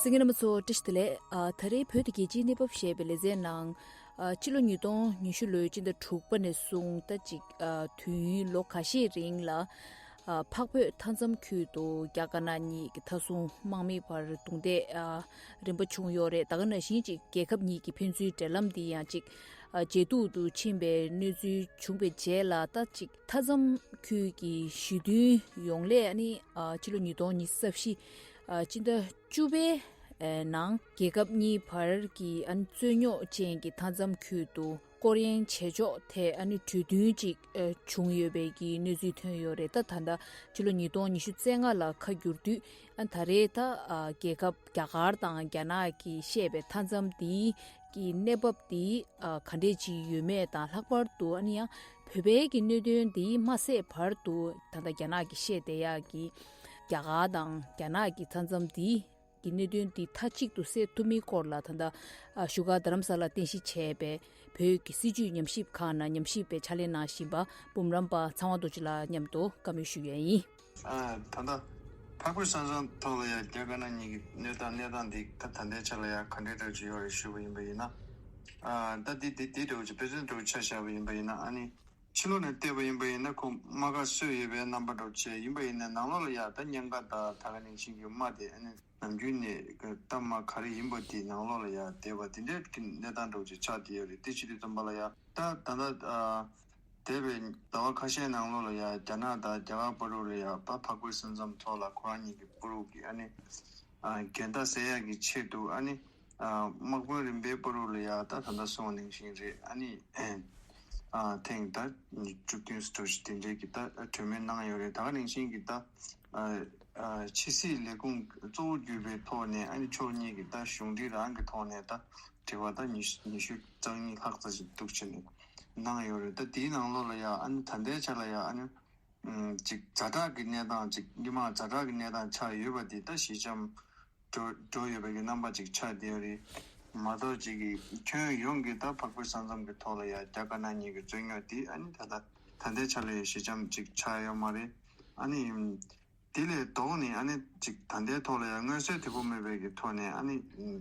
གསན་མཁན་རྣམ་པ་ཚོ་བཀྲ་ཤིས་བདེ་ལེགས། ཨ། ད་རེས་བོད་དང་རྒྱལ་སྤྱིའི་གནས་བབ་ཞེས་པའི་ལེ་ཚན་ནང་། ཨ། ཕྱི་ལོ་ཉིས་སྟོང་ཉི་ཤུ་ལོའི་སྤྱི་ཟླ་དྲུག་པ་ནས་བཟུང་ད་ཅིག་ཨ། དུས་ཡུན་ལོ་ཁ་ཤས་རིང་ལ། ཨ། འཕགས་བོད་མཐའ་མཚམས་ཁུལ་དུ་རྒྱ་དཀར་ནག་གཉིས་ཀྱི་མཐའ་སྲུང་དམག་མི་བར་རྡུང་རྡེག་ཨ། རིམ་པ་བྱུང་ཡོད་རེད། ད་ག་ནང་བཞིན་ཅིག་རྒྱལ་ཁབ་གཉིས་ཀྱི་ཕན་ཚུན་འབྲེལ་ལམ་འདི་ཡང་ཅིག་ཨ། ཇེ་སྡུག་ཏུ་ཕྱིན་པའི་གནས་ཚུལ་བྱུང་བའི་རྗེས་ལ། ད་ཅིག་མཐའ་མཚམས་ཁུལ་གྱི་ཞི་མཐུན་ཡོང་སླད་ཨ་ནི། ཨ། ཕྱི་ལོ་ཉིས་སྟོང་ཉི་ཤུ་རྩ་བཞི། ཨ། སྤྱི་ཟླ་བཅུ་པའི་ནང་རྒྱལ་ཁབ་གཉིས་བར་གྱི་ཨ་ནི་རྩོད་རྙོག་ཅན་གྱི་མཐའ་མཚམས་ཁུལ་དུ་སྐོར་གཡེང་བྱེད་ཕྱོགས་ཐད་ཨ་ནི་གྲོས་མཐུན་ཅིག་ཨ། བྱུང་ཡོད་པའི་གི་གནས་ཚུལ་ཐོན་ཡོད་རེད། ད་ད་ལྟ་ཕྱི་ལོ་ཉིས་སྟོང་ཉི་ཤུ་རྩ་ལྔ་ལ་ཁ་བསྒྱུར་དུས། ཨ། ད་རེས་ད། ཨ། རྒྱལ་ཁབ་རྒྱ་གར་དང་རྒྱ་ནག་གིས་བཤད་པའི་མཐའ་མཚམས་འདིའི་གི་གནས་བབ་འདི། ཨ། ག་འདྲས་ཅིག་ཡོད་མེད་དང་། ལྷག་པར་དུ་ཨ་ནི་ཡང་ བོད་པའི་གི་གནད་དོན་འདི་མ་སེལ་བར་དུ་ད་ལྟ་རྒྱ་ནག་གི་བཤད་བསྡད་ཡག་གི་རྒྱ་གར་དང་རྒྱ་ནག་གི་མཐའ་མཚམས་འདི་གི་གནད་དོན་འདི་མཐའ་གཅིག་ཏུ་སེལ་ཐུབ་མིན་སྐོར་ལ་ད་ལྟ་ཨ་བཞུགས་སྒར་རྡ་རམ་ས་ལར་རྟེན་གཞི་བྱས་པའི་བོད་ཀྱི་སྲིད་བྱུས་ཉམས་ཞིབ་ཁང་ནང་ཉམས་ཞིབ་པའི་ཕྱག་ལས་གནང་བཞིན་པ་འབུམ་རམས་པ་ཚངས་དབང་རྡོ་རྗེ་ལགས་མཉམ་དུ་བཀའ་མོལ་ཞུ་ཡས་ཡིན། ཨ། ད་ལྟ་འཕགས་བོད་ས་མཚམས་ཐོག་ལ་ཡང་རྒྱ་དཀར་ནག་གཉིས་ཀྱི་གནས་སྟངས་གནས་སྟངས་འདི་ད་ད་ལྟའི་ཆ་ལ་ཡང་ག་འདྲའི་འདྲ་ཅིག་ཡོད་རེད་ཞུས་པ་ཡིན་པ་ཡིན་ན། ཨ། ད་འདི་འདི་འདི་འདྲ་ཅིག་དཔེ་མཚོན་འདྲ་ཆ་བཞག་པ་ཡིན་པ་ཡིན་ན། ཨ་ནི་ཕྱི་ལོགས་ནས་བལྟས་པ་ཡིན་པ་ཡིན་ན་ཁོ་རྨ་ཁ་སོས་ཡོད་པའི་རྣམ་པ་འདྲ་བྱས་ཡིན་པ་ཡིན་ན། ནང་ལོགས་ལ་ཡང་ད་གཉན་ཁ་དང་ད་ག་ནང་བཞིན་གྱི་རྨ་དེ་ཨ་ནི་ནམ་རྒྱུན་ནས་གི་གཏའ་མ་ག་རེ་ཡིན་པ་དེ་ནང་ལོགས་ལ་ཡང་བསྡད་པ་དེ་འདྲའི་གི་གནས་སྟངས་འདྲ་ཅིག་ཆགས་བསྡད་ཡོད་རེད། དེ་བྱེད་དུས་ཙམ་པ་ལ་ཡང་ད་ད་ལྟ་ཨ། འདས་པའི་ཟླ་བ་ཁ་ཤས་ནང་ལོགས་ལ་ཡང་རྒྱ་ནག་དང་རྒྱ་གར་བར་དུ་ལ་ཡང་ད་འཕགས་བོད་ས་མཚམས་ཐོག་ལ་ཁོ་རང་གཉིས་ཀྱི་བར་དུ་གི་ཨ་ནི་ཨ་འགལ་ཟླ་སེལ་ཡག་གི་ཆེད་དུ་ཨ་ནི་ཨ་དམག་དཔོན་རིམ་པའི་བར་དུ་ལ་ཡང་ད་ད་ལྟ་སོང་ནང་བཞིན་རེད། ཨ་ནི་ཨ་ཐེངས་ད་བཅུ་བདུན་ཙམ་དེ་འདྲའི་གི་ད་གྲོས་མོལ་གནང་ཡོད་རེད། ད་ག་ནང་བཞིན་གི་ད་ཨ་ཨ་ཕྱི་སྲིད་ལས་ཁུངས་གཙོ་བོ་གྱུར་པའི་ཐོག་ནས་ཨ་ནི་ཕྱོགས་གཉིས་ཀྱི་ད་གཞུང་འབྲེལ་རང་གི་ཐོག་ནས་ད་དྲི་བ་ད་ཉི་ཉི་ཤུ་རྩ་གཉིས་ལྷག་ཙམ་ཞིག་འདུག་བྱས་ནས་གནང་ཡོད་རེད། ད་དེའི་ནང་ལོགས་ལ་ཡང་ཨ་ནི་ད་ལྟའི་ཆ་ལ་ཡང་ཨ་ནི་ཨམ་ཅིག་ཛ་དྲག་གི་གནས་སྟངས་ཅིག་སྔོན་མ་ཛ་དྲག་གི་གནས་སྟངས་ཆགས་ཡོད་པ་དེ་ད་ཞི་འཇམ་འགྲོ་འགྲོ་ཡོད་པའི་གི་རྣམ་པ་ཅིག་ཆགས་བསྡད་ཡོད་རེད། མ་གཏོགས་ཅིག་གི་ཁྱོན་ཡོངས་ཀྱི་ད་འཕགས་བོད་ས་མཚམས་ཀྱི་ཐོག་ལ་ཡང་རྒྱ་དཀར་ནག་གཉིས་ཀྱི་རྩོད་རྙོག་དེ་ཨ་ནི་ད་ད་ད་ལྟའི་ཆ་ལ་ཡང་ཞི་འཇམ་ཅིག་ཆགས་ཡོད་མ་རེད། ཨ་ནི་དེ་ལས་ལྡོག་ནས་ཨ་ནི་ཅིག་ད་ལྟའི་ཐོག་ལ་ཡང་མངོན་གསལ་དོད་པོ་མེད་པའི་གི་ཐོག་ནས་ཨ་ནི་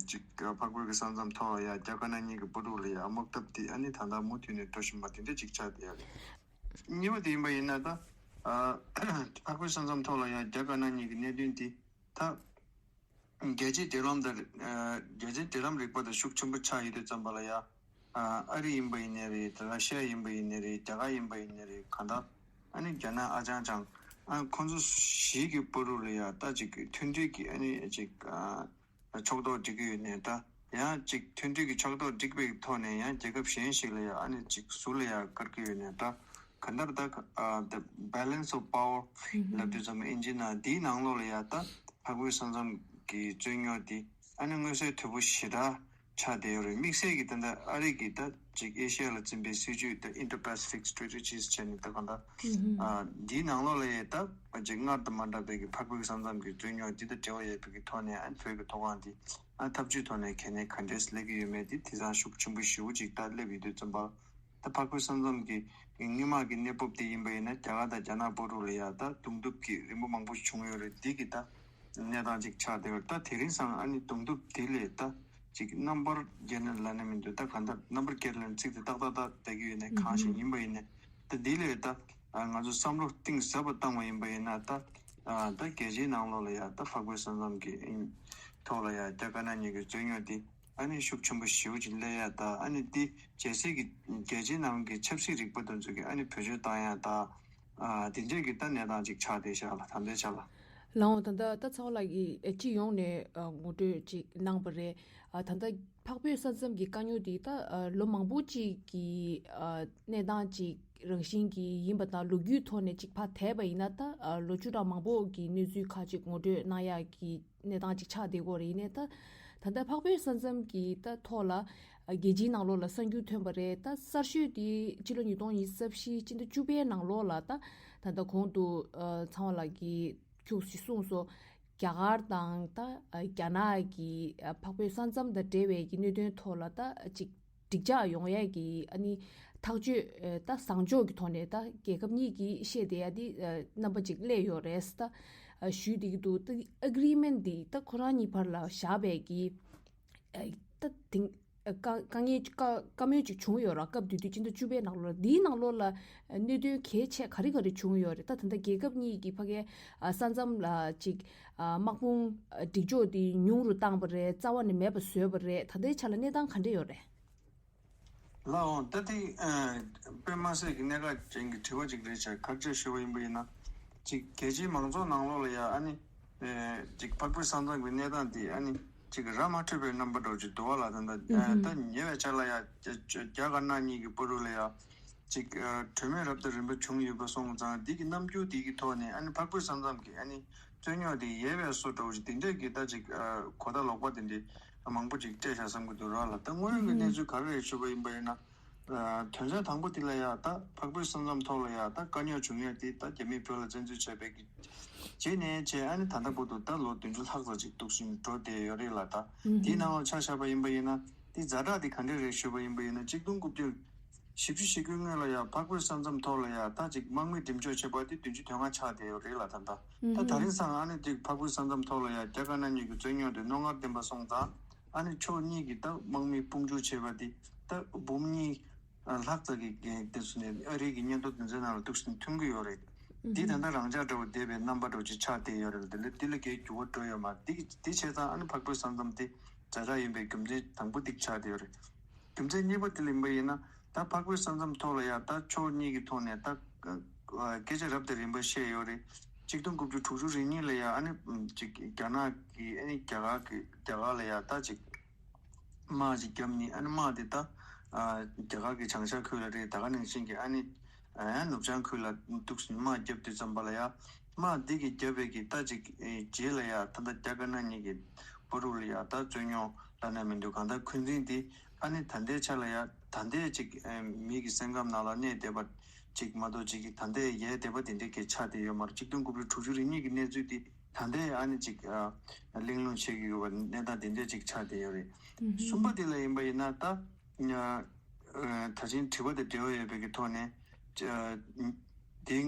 ཅིག་འཕགས་བོད་ཀྱི་ས་མཚམས་ཐོག་ལ་ཡང་རྒྱ་དཀར་ནག་གཉིས་ཀྱི་བར་དུ་ལ་ཡང་དམག་འཐབ་དེ་ཨ་ནི་ད་ལྟ་མུ་མཐུད་ནས་འགྲོ་བཞིན་པ་དེ་འདྲ་ཅིག་ཆགས་བསྡད་ཡོད་རེད། གཉིས་པ་དེ་ཡིན་པ་ཡིན་ན་ད་ཨ་འཕགས་བོད་ས་མཚམས་ཐོག་ལ་ཡང་རྒྱ་དཀར་ནག་གཉིས་ཀྱི་གནད་དོན་དེ་ད་རྒྱལ་སྤྱིའི་འབྲེལ་ལམ་དང་ཨ་རྒྱལ་སྤྱིའི་འབྲེལ་ལམ་རིག་པ་དང་ཤུགས་ཆེན་པོ་ཆགས་ཡོད་དུས་ཙམ་པ་ལ་ཡང་། ཨ་ཨ་རི་ཡིན་པ་ཡིན་ནའི་རེད། ར་ཤི་ཡ་ཡིན་པ་ཡིན་ནའི་རེད། རྒྱ་གར་ཡིན་པ་ཡིན་ནའི་རེད། གང་ལྟར་ཨ་ནི་རྒྱ་ནག་ཨ་ཅང་ཅང་ཨ་ཁོང་ཚོ་བཞི་གི་བར་དུ་ལ་ཡ་ད་ཅིག་མཐུན་སྒྲིལ་གྱི་ཨ་ནི་ཅིག་ཨ་ཕྱོགས་གཏོགས་སྒྲིག་གི་ཡོད་ནའི་ད་ཡང་ཅིག་མཐུན་སྒྲིལ་གྱི་ཕྱོགས་གཏོགས་སྒྲིག་པའི་ཐོག་ནས་ཡང་རྒྱལ་ཁབ་གཞན་ཞིག་ལ་ཡ་ཨ་ནི་ཅིག་ཟུར་ལ་ཡ་བཀར་གི་ཡོད་ནའི་ད་གང་ལྟར་ད་ཨ་the balance of power ལབ་དུས་ཙམ་ཨིན་ཇི་ནང་འདིའི་ནང་ལོགས་ལ་ཡ་ད་འཕགས་བོད་ས་མཚམས་ཀྱི་རྩོད་རྙོག་འདི་ཨ་ནི་མངོན་གསལ་དོད་པོ་ཞེ་དྲག་ཆགས་བསྡད་ཡོད་རེད། དམིགས་བསལ་གྱིས་ད་ལྟ་ཨ་རི་གིས་ད་ཅིག་ཨེ་ཤི་ཡ་ལ་འཛིན་པའི་སྲིད་ཇུས་ད་Indo-Pacific Strategies བྱས་ནས་ད་གང་ལྟར་ཨ་འདིའི་ནང་ལོགས་ལ་ཡང་ད་ཅིག་སྔར་དང་མ་འདྲ་བའི་གི་འཕགས་བོད་ས་མཚམས་ཀྱི་རྩོད་རྙོག་འདི་དང་འབྲེལ་བ་ཡོད་པའི་གི་ཐོག་ནས་ཨ་བོད་ཀྱི་མཐོ་སྒང་འདི་ཨ་འཐབ་ཇུས་ཐོག་ནས་གལ་གནད་ག་འདྲས་སླེབས་ཀྱི་ཡོད་མེད་འདི་དེང་སང་ཤུགས་ཆེན་པོ་ཞེ་པོ་ཅིག་ད་སླེབས་ཡོད་དུས་ཙམ་པ། ད་འཕགས་བོད་ས་མཚམས་ཀྱི་སྔོན་མ་གི་གནས་བབ་དེ་ཡིན་པ་ཡིན་ན་རྒྱ་གར་དང་རྒྱ་ནག་བར་དུ་ལ་ཡ་ད་གདོང་ཐུག་གི་རིམ་པ་མང་པོ་བྱུང་ཡོད་རེད། འདི་གི་ད་གནས་སྟངས་ཅིག་ཆགས་བསྡད་ཡོད། ད་དེ་རིང་སང་ཨ་ནི་གདོང་ཐུག་དེ་ལས་ད་ཅིག་རྣམ་པར་རྒྱལ་ནས་ལ་ནས་མི་འདུག་ད་གང་ལྟར་རྣམ་པར་རྒྱལ་ལ་ནས་ཚིག་དེ་ཏག་ཏག་ཏག་བསྡད་ཀྱི་ཡོད་ནས་གང་ཞིག་ཡིན་པ་ཡིན་ནས་ད་འདི་ལས་ད་ང་ཚོ་བསམ་བློ་གཏིང་ཟབ་པ་བཏང་བ་ཡིན་པ་ཡིན་ན་ད་ད་རྒྱལ་སྤྱིའི་ནང་ལོགས་ལ་ཡ་ད་འཕགས་བོད་ས་མཚམས་ཀྱི་ཐོག་ལ་ཡ་རྒྱ་དཀར་ནག་གཉིས་ཀྱི་རྩོད་རྙོག་འདི་ཨ་ནི་ཤུགས་ཆེན་པོ་ཞེ་པོ་ཅིག་སླེབས་ཡ་ད་ཨ་ནི་འདི་རྒྱལ་སྲིད་ཀྱི་རྒྱལ་སྤྱིའི་ནང་གི་ཆབ་སྲིད་རིག་པ་དེ་ཚོ་གི་ཨ་ནི་བེད་སྤྱོད་བཏང་ཡ་ད་ཨ་དེ་འདྲས་ཀྱི་ད་གནས་སྟངས་ཅིག་ཆགས་བསྡད་ཤག་ལ་ད་ལྟའི་ཆ་ལ། ལགས་འོང་། ད་ལྟ་ད་ཚེ་དབང་ལགས་ཀྱིས་སྤྱི་ཡོངས་ནས་ངོ་སྤྲོད་ཅིག་གནང་པ་རེད། ད་ལྟ་འཕགས་བོད་ས་མཚམས་ཀྱི་དཀའ་རྙོག་འདི་ད་ལོ་མང་པོ་ཅིག་གི་གནས་སྟངས་ཅིག་རང་བཞིན་གྱི་ཡིན་པ་དང་ལོ་རྒྱུས་ཐོག་ནས་ཅིག་ཕར་དེད་པ་ཡིན་ན་ད་ལོ་བཅུ་ཕྲག་མང་པོ་གི་གནས་ཚུལ་ཁག་ཅིག་ངོ་སྤྲོད་གནང་ཡག་གི་གནས་སྟངས་ཅིག་ཆགས་བསྡད་ཀྱི་ཡོད་རེད། ཡིན་ནའི་ད་ད་ལྟ་འཕགས་བོད་ས་མཚམས་ཀྱི་ད་ཐོག་ལ་རྒྱལ་སྤྱིའི་ནང་ལོགས་ལ་གསར་འགྱུར་ཐོན་པ་རེད། ད་གསར་ཤོས་དེ་ཕྱི་ལོ་ཉིས་སྟོང་ཉི་ཤུ་རྩ་བཞི་སྤྱི་ཟླ་བཅུ་པའི་ནང་ལོགས་ལ་ད་ད་ལྟ་གོང་དུ་ཚེ་དབང་ལགས་ཀྱིས་ཁྱུག་ཅིག་གསུངས་སོང་། རྒྱ་གར་དང་ད་རྒྱ་ནག་གི་འཕགས་བོད་ས་མཚམས་དང་འབྲེལ་བའི་གི་གནད་དོན་ཐོག་ལ་ད་ཅིག་འགྲིག་འཇགས་ཡོང་ཡས་ཀྱི་ཨ་ནི་ཐག་གཅོད་ད་བཟང་ཕྱོགས་ཀྱི་ཐོག་ནས་ད་རྒྱལ་ཁབ་གཉིས་ཀྱིས་བཤད་བསྡད་ཡ་དེ་རྣམ་པ་ཅིག་སླེབས་ཡོད་རེད། ད་ཞུས་བསྡད་ཀྱི་འདུག་ད་ཨེ་གྷི་རི་མེན་ཊི་འདི་ད་ཁོ་རང་གཉིས་བར་ལ་བཞག་པའི་གི་ད་དེང་དཀའ་དཀའ་ངལ་དཀའ་དཀའ་མོལ་ཅིག་བྱུང་ཡོད་ར། སྐབས་དེ་དུས་སྤྱི་ཟླ་བཅུ་པའི་ནང་ལོགས་ལ་འདིའི་ནང་ལོགས་ལ་གནད་དོན་གལ་ཆེ་ག་རེ་ག་རེ་བྱུང་ཡོད་རེད། ད་ད་ལྟ་རྒྱལ་ཁབ་གཉིས་ཀྱི་ཕ་གའི་ས་མཚམས་ལ་ཅིག་དམག་དཔུང་སྒྲིག་ཕྱོགས་དེ་ཉུང་རུ་བཏང་པ་རེད། རྩ་བ་ནས་མེད་པ་བཟོས་པ་རེད། ད་ལྟའི་ཆ་ལ་གནས་སྟངས་ག་འདྲ་ཡོད་རེད། ལགས་འོང་། ད་ཐེངས་དཔེ་མ་སྲིད་ཀྱི་གནད་འགག་ཅན་གྱི་དྲི་བ་ཅིག་རེད་བྱས། ཁ་རྗེ་ཞུ་བ་ཡིན་པ་ཡིན་ན། ཅིག་རྒྱལ་སྤྱིའི་མང་ཚོགས་ནང་ལོགས་ལ་ཡ་ཨ་ནི་ཅིག་འཕགས་བོད་ས་མཚམས་ཀྱི་གནས་སྟངས་དེ་ཨ་ནི་ཅིག་ར་མ་འཕྲོད་པའི་རྣམ་པ་འདྲ་ཅིག་འདུག་བ་ལ། ད་ད་ད་ཉེ་བའི་ཆར་ལ་ཡ་རྒྱ་དཀར་ནག་གཉིས་ཀྱི་བར་དུ་ལ་ཡ་ཅིག་གྲོས་མོལ་རབ་དང་རིམ་པ་བྱུང་ཡོད་པ་སོང་ཙང་། འདི་གི་རྣམ་འགྱུར་འདི་གི་ཐོག་ནས་ཨ་ནི་འཕགས་བོད་ས་མཚམས་ཀྱི་ཨ་ནི་རྩོད་རྙོག་དེ་ཡལ་བའི་བཟོ་འདྲ་བོ་ཅིག་དེ་འདྲས་ཀྱི་ད་ཅིག་གོ་བརྡ་ལོག་པ་དེ་འདྲས་མང་པོ་ཅིག་སྤྲད་བཞག་བསམ་གྱི་འདུག་ར་ལ། ད་དངོས་ཡོད་ཀྱི་གནས་ཚུལ་ག་རེ་རེད་ཞུས་པ་ཡིན་པ་ཡིན་ན། དོན་ཚན་དང་པོ་དེ་ལ་ཡ་ད་འཕགས་བོད་ས་མཚམས་ཐོག་ལ་ཡ་ད་དཀའ་རྙོག་བྱུང་ཡ་དེ་ད་རྒྱ་མིས་བོད་ལ་བཙན་འཛུལ་བྱས་པའི་གི་རྗེས་ནས་བྱས་ཨ་ནི་ད་ལྟ་བར་དུ་ད་ལོ་བདུན་ཅུ་ལྷག་ཙམ་ཅིག་འདུག་བཞིན་འགྲོ་བསྡད་ཡོད་རེད་ལ། ད་དེའི་ནང་ལ་ཆ་བཞག་པ་ཡིན་པ་ཡིན་ན་དེ་ཛ་དྲག་དེ་ག་འདྲས་རེད་ཞུས་པ་ཡིན་པ་ཡིན་ན་གཅིག་སྟོང་དགུ་བརྒྱ་བཞི་བཅུ་ཞེ་དགུའི་སྔོན་ལ་ཡ་འཕགས་བོད་ས་མཚམས་ཐོག་ལ་ཡ་ད་ཅིག་དམག་མི་འགྲེམས་འཇོག་བྱས་པ་དེ་བདུན་ཅུ་དོན་ལྔ་ཆགས་བསྡད་ཡོད་རེད་ལ། ད་ད་ད་ད་རིང་སང་ཨ་ནི་ཅིག་འཕགས་བོད་ས་མཚམས་ཐོག་ལ་ཡ་རྒྱ་དཀར་ནག་གཉིས་ཀྱི་རྩོད་རྙོག་དེ་རྣོ་ངར་ལྡན་པ་སོང་ཙང་ཨ་ནི་ཕྱོགས་གཉིས་ཀྱི་ད་དམག་མི་དཔུང་འཇུག་བྱས་པ་དེ་ད་འབུམ་གཉིས་ལྷག་ཙམ་གྱི་དེ་ཚོ་ནས་ཨ་རིའི་གི་སྙན་ཐོ་དེ་ཚོའི་ནང་ལ་གཏུགས་ཟིན་ཐོན་གྱི་ཡོད་རེད། འདི་ད་ལྟ་རང་འཇགས་འདྲ་བོ་བསྡད་པའི་རྣམ་པ་འདྲ་བོ་ཅིག་ཆགས་བསྡད་ཡོད་རེད། དེ་ལ་འདི་ལ་གའི་འགྱུར་བ་འགྲོ་ཡོད་མ་རེད། འདི་འདི་བྱས་ཙང་ཨ་ནི་འཕགས་བོད་ས་མཚམས་དེ་ཛ་དྲག་ཡིན་པའི་རྒྱུ་མཚན་དང་པོ་འདི་ཆགས་བསྡད་ཡོད་རེད། རྒྱུ་མཚན་གཉིས་པ་དེ་ལ་ཡིན་པ་ཡིན་ན་ད་འཕགས་བོད་ས་མཚམས་ཐོག་ལ་ཡ་ད་ཕྱོགས་གཉིས་ཀྱི་ཐོག་ནས་ད་སྐད་ཆ་རབ་དང་རིམ་པ་བཤད་ཡོད་རེད། གཅིག་སྟོང་དགུ་བརྒྱ་དྲུག་ཅུ་རེ་གཉིས་ལ་ཡ་ཨ་ནི་ཅིག་རྒྱ་ནག་གི་ཨ་ནི་རྒྱ་གར་གི་རྒྱ་གར་ལ་ཡ་ད་ཅིག་དམག་ཅིག་བརྒྱབ་ནས་ཨ་ནི་དམག་དེ་ད་ཨ་རྒྱ་གར་གྱི་བྱང་ཤར་ཁུལ་ལ་རེད། ད་ག་ནང་བཞིན་གྱི་ཨ་ནི་ཨ་ནུབ་བྱང་ཁུལ་ལ་འདུག་སེ་དམག་བརྒྱབ་དུས་ཙམ་པ་ལ་ཡ་དམག་འདི་གི་བརྒྱབ་པའི་གི་ད་ཅིག་ཨེ་རྗེས་ལ་ཡ་ད་ལྟ་རྒྱ་དཀར་ནག་གཉིས་ཀྱི་བར་དུ་ལ་ཡ་ད་རྩོད་རྙོག་ལབ་ན་མི་འདུག་གང་ལྟར་འཁོན་འཛིན་འདི་ཨ་ནི་ད་ལྟའི་ཆ་ལ་ཡ་ད་ལྟའི་ཅིག་ཨེ་མི་གི་སེམས་ཁམས་ནང་ལ་གནས་བསྡད་པ་ཅིག་མ་གཏོགས་ཅིག་གི་ད་ལྟའི་ཡལ་བསྡད་པ་དེ་འདྲའི་གི་ཆགས་བསྡད་ཡོད་མ་རེད། གཅིག་སྟོང་དགུ་བརྒྱ་དྲུག་ཅུ་རེ་གཉིས་ཀྱི་གནས་ཚུལ་འདི་ད་ལྟའི་ཨ་ནི་ཅིག་ཨ་གླེང་སློང་བྱེད་ཀྱི་ཡོད་པ་གནས་སྟངས་དེ་འདྲ་ཅིག་ཆགས་བསྡད་ཡོད་རེད། གསུམ་པ་དེ་ལ་ཡིན་པ་ཡིན་ན་ད་ཨ་ད་ཕྱིན་དྲི་བ་དང་འབྲེལ་བ་ཡོད་པའི་གི་ཐོག་ནས་ཨ་དེ་ད་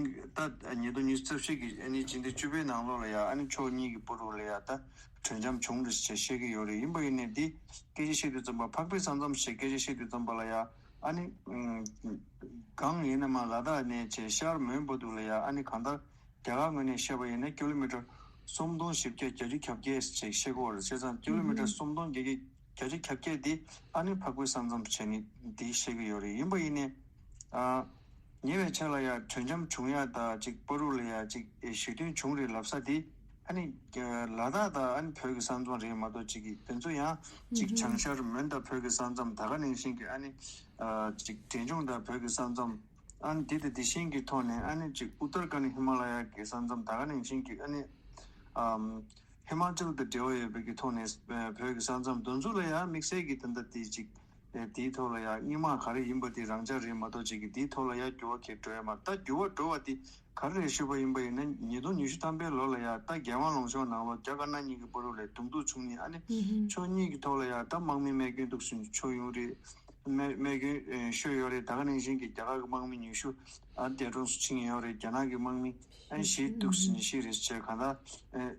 ཉིས་སྟོང་ཉི་ཤུ་རྩ་བཞི་གི་ཨ་ནི་སྤྱི་ཟླ་བཅུ་པའི་ནང་ལོགས་ལ་ཡ་ཨ་ནི་ཕྱོགས་གཉིས་ཀྱི་བར་དུ་ལ་ཡ་ད་གྲོས་འཆམ་བྱུང་རེད་ཅེས་བཤད་ཀྱི་ཡོད་རེད། ཡིན་པ་ཡིན་ནའི་འདི་སྐད་ཆ་བཤད་དུས་ཙམ་པ་འཕགས་བོད་ས་མཚམས་ཞེས་སྐད་ཆ་བཤད་དུས་ཙམ་པ་ལ་ཡ་ཨ་ནི་གང་ཡིན་ན་མ་ལ་དྭགས་ནས་བྱས་ཤར་མོན་བར་དུ་ལ་ཡ་ཨ་ནི་གང་ལྟར་རྒྱ་གར་ངོས་ནས་བཤད་པ་ཡིན་ན་ཀི་ལོ་མི་ཊར་སུམ་སྟོང་བཞི་བརྒྱ་བརྒྱད་ཅུ་གྱ་བརྒྱད་ཅེས་བཤད་ཀྱི་ཡོད་རེད། བྱས་ཙང་ཀི་ལོ་མི་ཊར་སུམ་སྟོང་བརྒྱད་བརྒྱ་བརྒྱད་ཅུ་གྱ་བརྒྱད་འདི་ཨ་ནི་འཕགས་བོད་ས་མཚམས་བྱས་ནས་འདི་བཤད་ཀྱི་ཡོད་རེད། ཡིན་པ་ཡིན་ནའི་ཨ་ཉེ་བའི་ཆར་ལ་ཡ་གྲོས་འཆམ་བྱུང་ཡ་ད་ཅིག་བར་དུ་ལ་ཡ་ཅིག་ཞི་མཐུན་བྱུང་རེད་ལབ་ས་འདི་ཨ་ནི་ལ་དྭགས་དང་ཨ་ནི་བོད་ཀྱི་ས་མཚམས་རེད་མ་གཏོགས་ཅིག་གི་དེ་ཚོ་ཡང་ཅིག་བྱང་ཤར་མོན་དང་བོད་ཀྱི་ས་མཚམས་ད་ག་ནང་བཞིན་གྱི་ཨ་ནི་ཅིག་འབྲས་ལྗོངས་དང་བོད་ཀྱི་ས་མཚམས། ཨ་ནི་འདི་དང་འདི་བཞིན་གྱི་ཐོག་ནས་ཨ་ནི་ཅིག་ཨུ་ཏར་ཁན་ཧི་མ་ལ་ཡ་གི་ས་མཚམས་ད་ག་ནང་བཞིན་གྱི་ཨ་ནི་ཨམ་ཧི་མ་ཅལ་དང་འབྲེལ་བ་ཡོད་པའི་གི་ཐོག་ནས་ཨ་བོད་ཀྱི་ས་མཚམས་དེ་ཚོ་ལ་ཡ་དམིགས་བསལ་གྱི་ད་ལྟ་དེ་ཅིག་ཨ་དེའི་ཐོག་ལ་ཡ་སྔོན་མ་ག་རེ་ཡིན་པ་དེ་རང་འཇགས་རེད་མ་གཏོགས་ཅིག་གི་དེའི་ཐོག་ལ་ཡ་འགྱུར་བ་གང་འགྲོ་ཡ་མ་རེད། ད་འགྱུར་བ་འགྲོ་བ་དེ་ག་རེ་རེད་ཞུས་པ་ཡིན་པ་ཡིན་ན་ཉིས་སྟོང་ཉི་ཤུ་ཐམ་པའི་ལོ་ལ་ཡ་ད་རྒྱལ་དབང་ལུང་གཤོང་ནང་ལོགས་རྒྱ་དཀར་ནག་གཉིས་ཀྱི་བར་དུ་ལ་གདོང་ཐུག་བྱུང་ནས་ཨ་ནི་ཕྱོགས་གཉིས་ཀྱི་ཐོག་ལ་ཡ་ད་དམག་མི་རྨས་སྐྱོན་འདུག་སེ་ཆོག་ཡོང་རེད། རྨས་རྨས་སྐྱོན་ཤོར་ཡོད་རེད། ད་ག་ནང་བཞིན་གྱི་རྒྱ་གར་གྱི་དམག་མི་ཉི་ཤུ་ཨ་འདས་གྲོངས་སུ་ཕྱིན་ཡོད་རེད། རྒྱ་ནག་གི་དམག་མི་ཨ་བཞི་འདུག་སེ་ཤི་རེད་ཅེས་གང་ལྟར་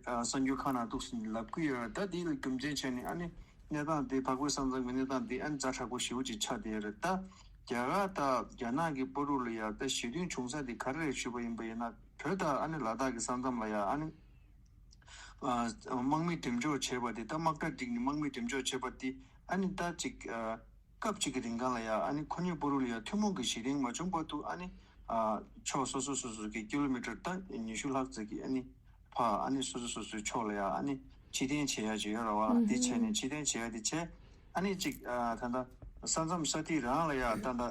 ཨ་གསར་འགྱུར་ཁག་ནང་འདུག་སེ་ལབ་ཀྱི་ཡོད་རེད། ད་དེ་ལ་རྒྱུ་མཚན་བྱས་ནས་ཨ་ནི་གནས་སྟངས་དེ་འཕགས་བོད་ས་མཚམས་ཀྱི་གནས་སྟངས་དེ་ཨ་ནི་ཛ་དྲག་པོ་ཞེ་པོ་ཅིག་ཆགས་བསྡད་ཡོད་རེད། ད་རྒྱ་གར་དང་རྒྱ་ནག་གི་བར་དུ་ལ་ཡ་ད་ཞི་མཐུན་བྱུང་ས་དེ་ག་རེ་རེད་ཞུས་པ་ཡིན་པ་ཡིན་ན་བོད་དང་ཨ་ནི་ལ་དྭགས་ཀྱི་ས་མཚམས་ལ་ཡ་ཨ་ནི་ཨ་དམག་མི་འགྲེམས་འཇོག་བྱས་པ་དེ་ད་དམག་གྲ་བསྒྲིགས་ནས་དམག་མི་འགྲེམས་འཇོག་བྱས་པ་དེ་ཨ་ནི་ད་ཅིག་ཨ་སྐབས་གཅིག་གི་རིང་གང་ལ་ཡ་ཨ་ནི་ཁོ་གཉིས་བར་དུ་ལ་ཡ་ཐུན་མོང་གི་ཞི་བདེ་མ་བྱུང་བར་དུ་ཨ་ནི་ཨ་ཕྱོགས་སོ་སོ་སོ་སོ་གི་ཀི་ལོ་མི་ཊར་ད་ཉི་ཤུ་ལྷག་ཙམ་གྱི་ཨ་ནི་ཕར་ཨ་ནི་སོ་སོ་སོ་སོའི་ཕྱོགས་ལ་ཡ་ཨ་ནི་ཕྱིར་འཐེན་བྱེད་ཡ་ཅིག་ཡོད་རེད་བ། དེ་བྱས་ནས་ཕྱིར་འཐེན་བྱེད་ཡ་དེ་བྱས་ཨ་ནི་ཅིག་ཨ་ད་ལྟ་ས་མཚམས་ས་ཐིག་རང་ལ་ཡ་ད་ལྟ་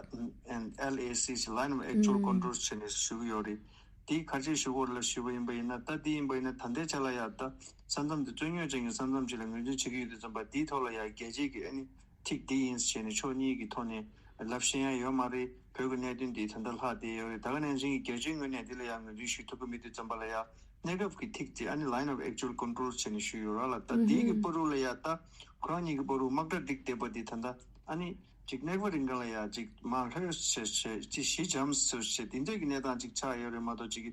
ཨེལ་ཨེ་སི་ལའིན་ཨོཕ་ཨེག་ཅུ་ཨལ་ཀོན་ཊོལ་བྱས་ནས་ཞུ་གི་ཡོད་རེད། དེ་ག་རེ་ཞུ་དགོས་རེད་ལབ་ཞུས་པ་ཡིན་པ་ཡིན་ན་ད་དེ་ཡིན་པ་ཡིན་ན་ད་ལྟའི་ཆ་ལ་ཡ་ད་ས་མཚམས་དེ་རྩོད་རྙོག་ཅན་གྱི་ས་མཚམས་ཅིག་ལ་ངོས་འཛིན་བྱེད་ཀྱི་ཡོད་དུས་ཙམ་པ་དེའི་ཐོག་ལ་ཡ་རྒྱལ་སྤྱིའི་གི་ཨ་ནི་ཐིག་འདི་ཡིན་ཟེར་ནས་ཕྱོགས་གཉིས་ཀྱི་ཐོག་ནས་ལབ་ཤེས་ཡ་ཡོད་མ་རེད། བོད་ཀྱི་གནད་དོན་འདི་ད་ལྟ་ལྷག་བསྡད་ཡོད་རེད། ད་ག་ནང་བཞིན་གྱི་རྒྱལ་སྤྱིའི་ངོས་ནས་འདི་ལ་ཡང་ངོས་འཛིན་ཞུ་ཐུབ་ཀྱི་མེད་དུས་ཙམ་པ་ལ་ཡ་གནས་སྐབས་ཀྱི་ཐིག་འདི་ཨ་ནི་ལའིན་ཨོཕ་ཨེག་ཅུ་ཨལ་ཀོན་ཊོལ་བྱས་ནས་ཞུས་ཡོད་ར་ལ། ད་འདི་གི་བར་དུ་ལ་ཡ་ད་ཁོ་རང་གཉིས་ཀྱི་བར་དུ་དམག་གྲ་བསྒྲིགས་བསྡད་པ་འདི་ད་ལྟ་ཨ་ནི་ཅིག་གནས་སྐབས་རིང་ག་ལ་ཡ་ཅིག་མ་ལྷོད་བྱས་བྱས་ཅིག་ཞི་འཇམ་ཟེར་བྱས་དེ་འདྲས་ཀྱི་གནས་སྟངས་ཅིག་ཆགས་ཡོད་རེད་མ་གཏོགས་ཅིག་གི་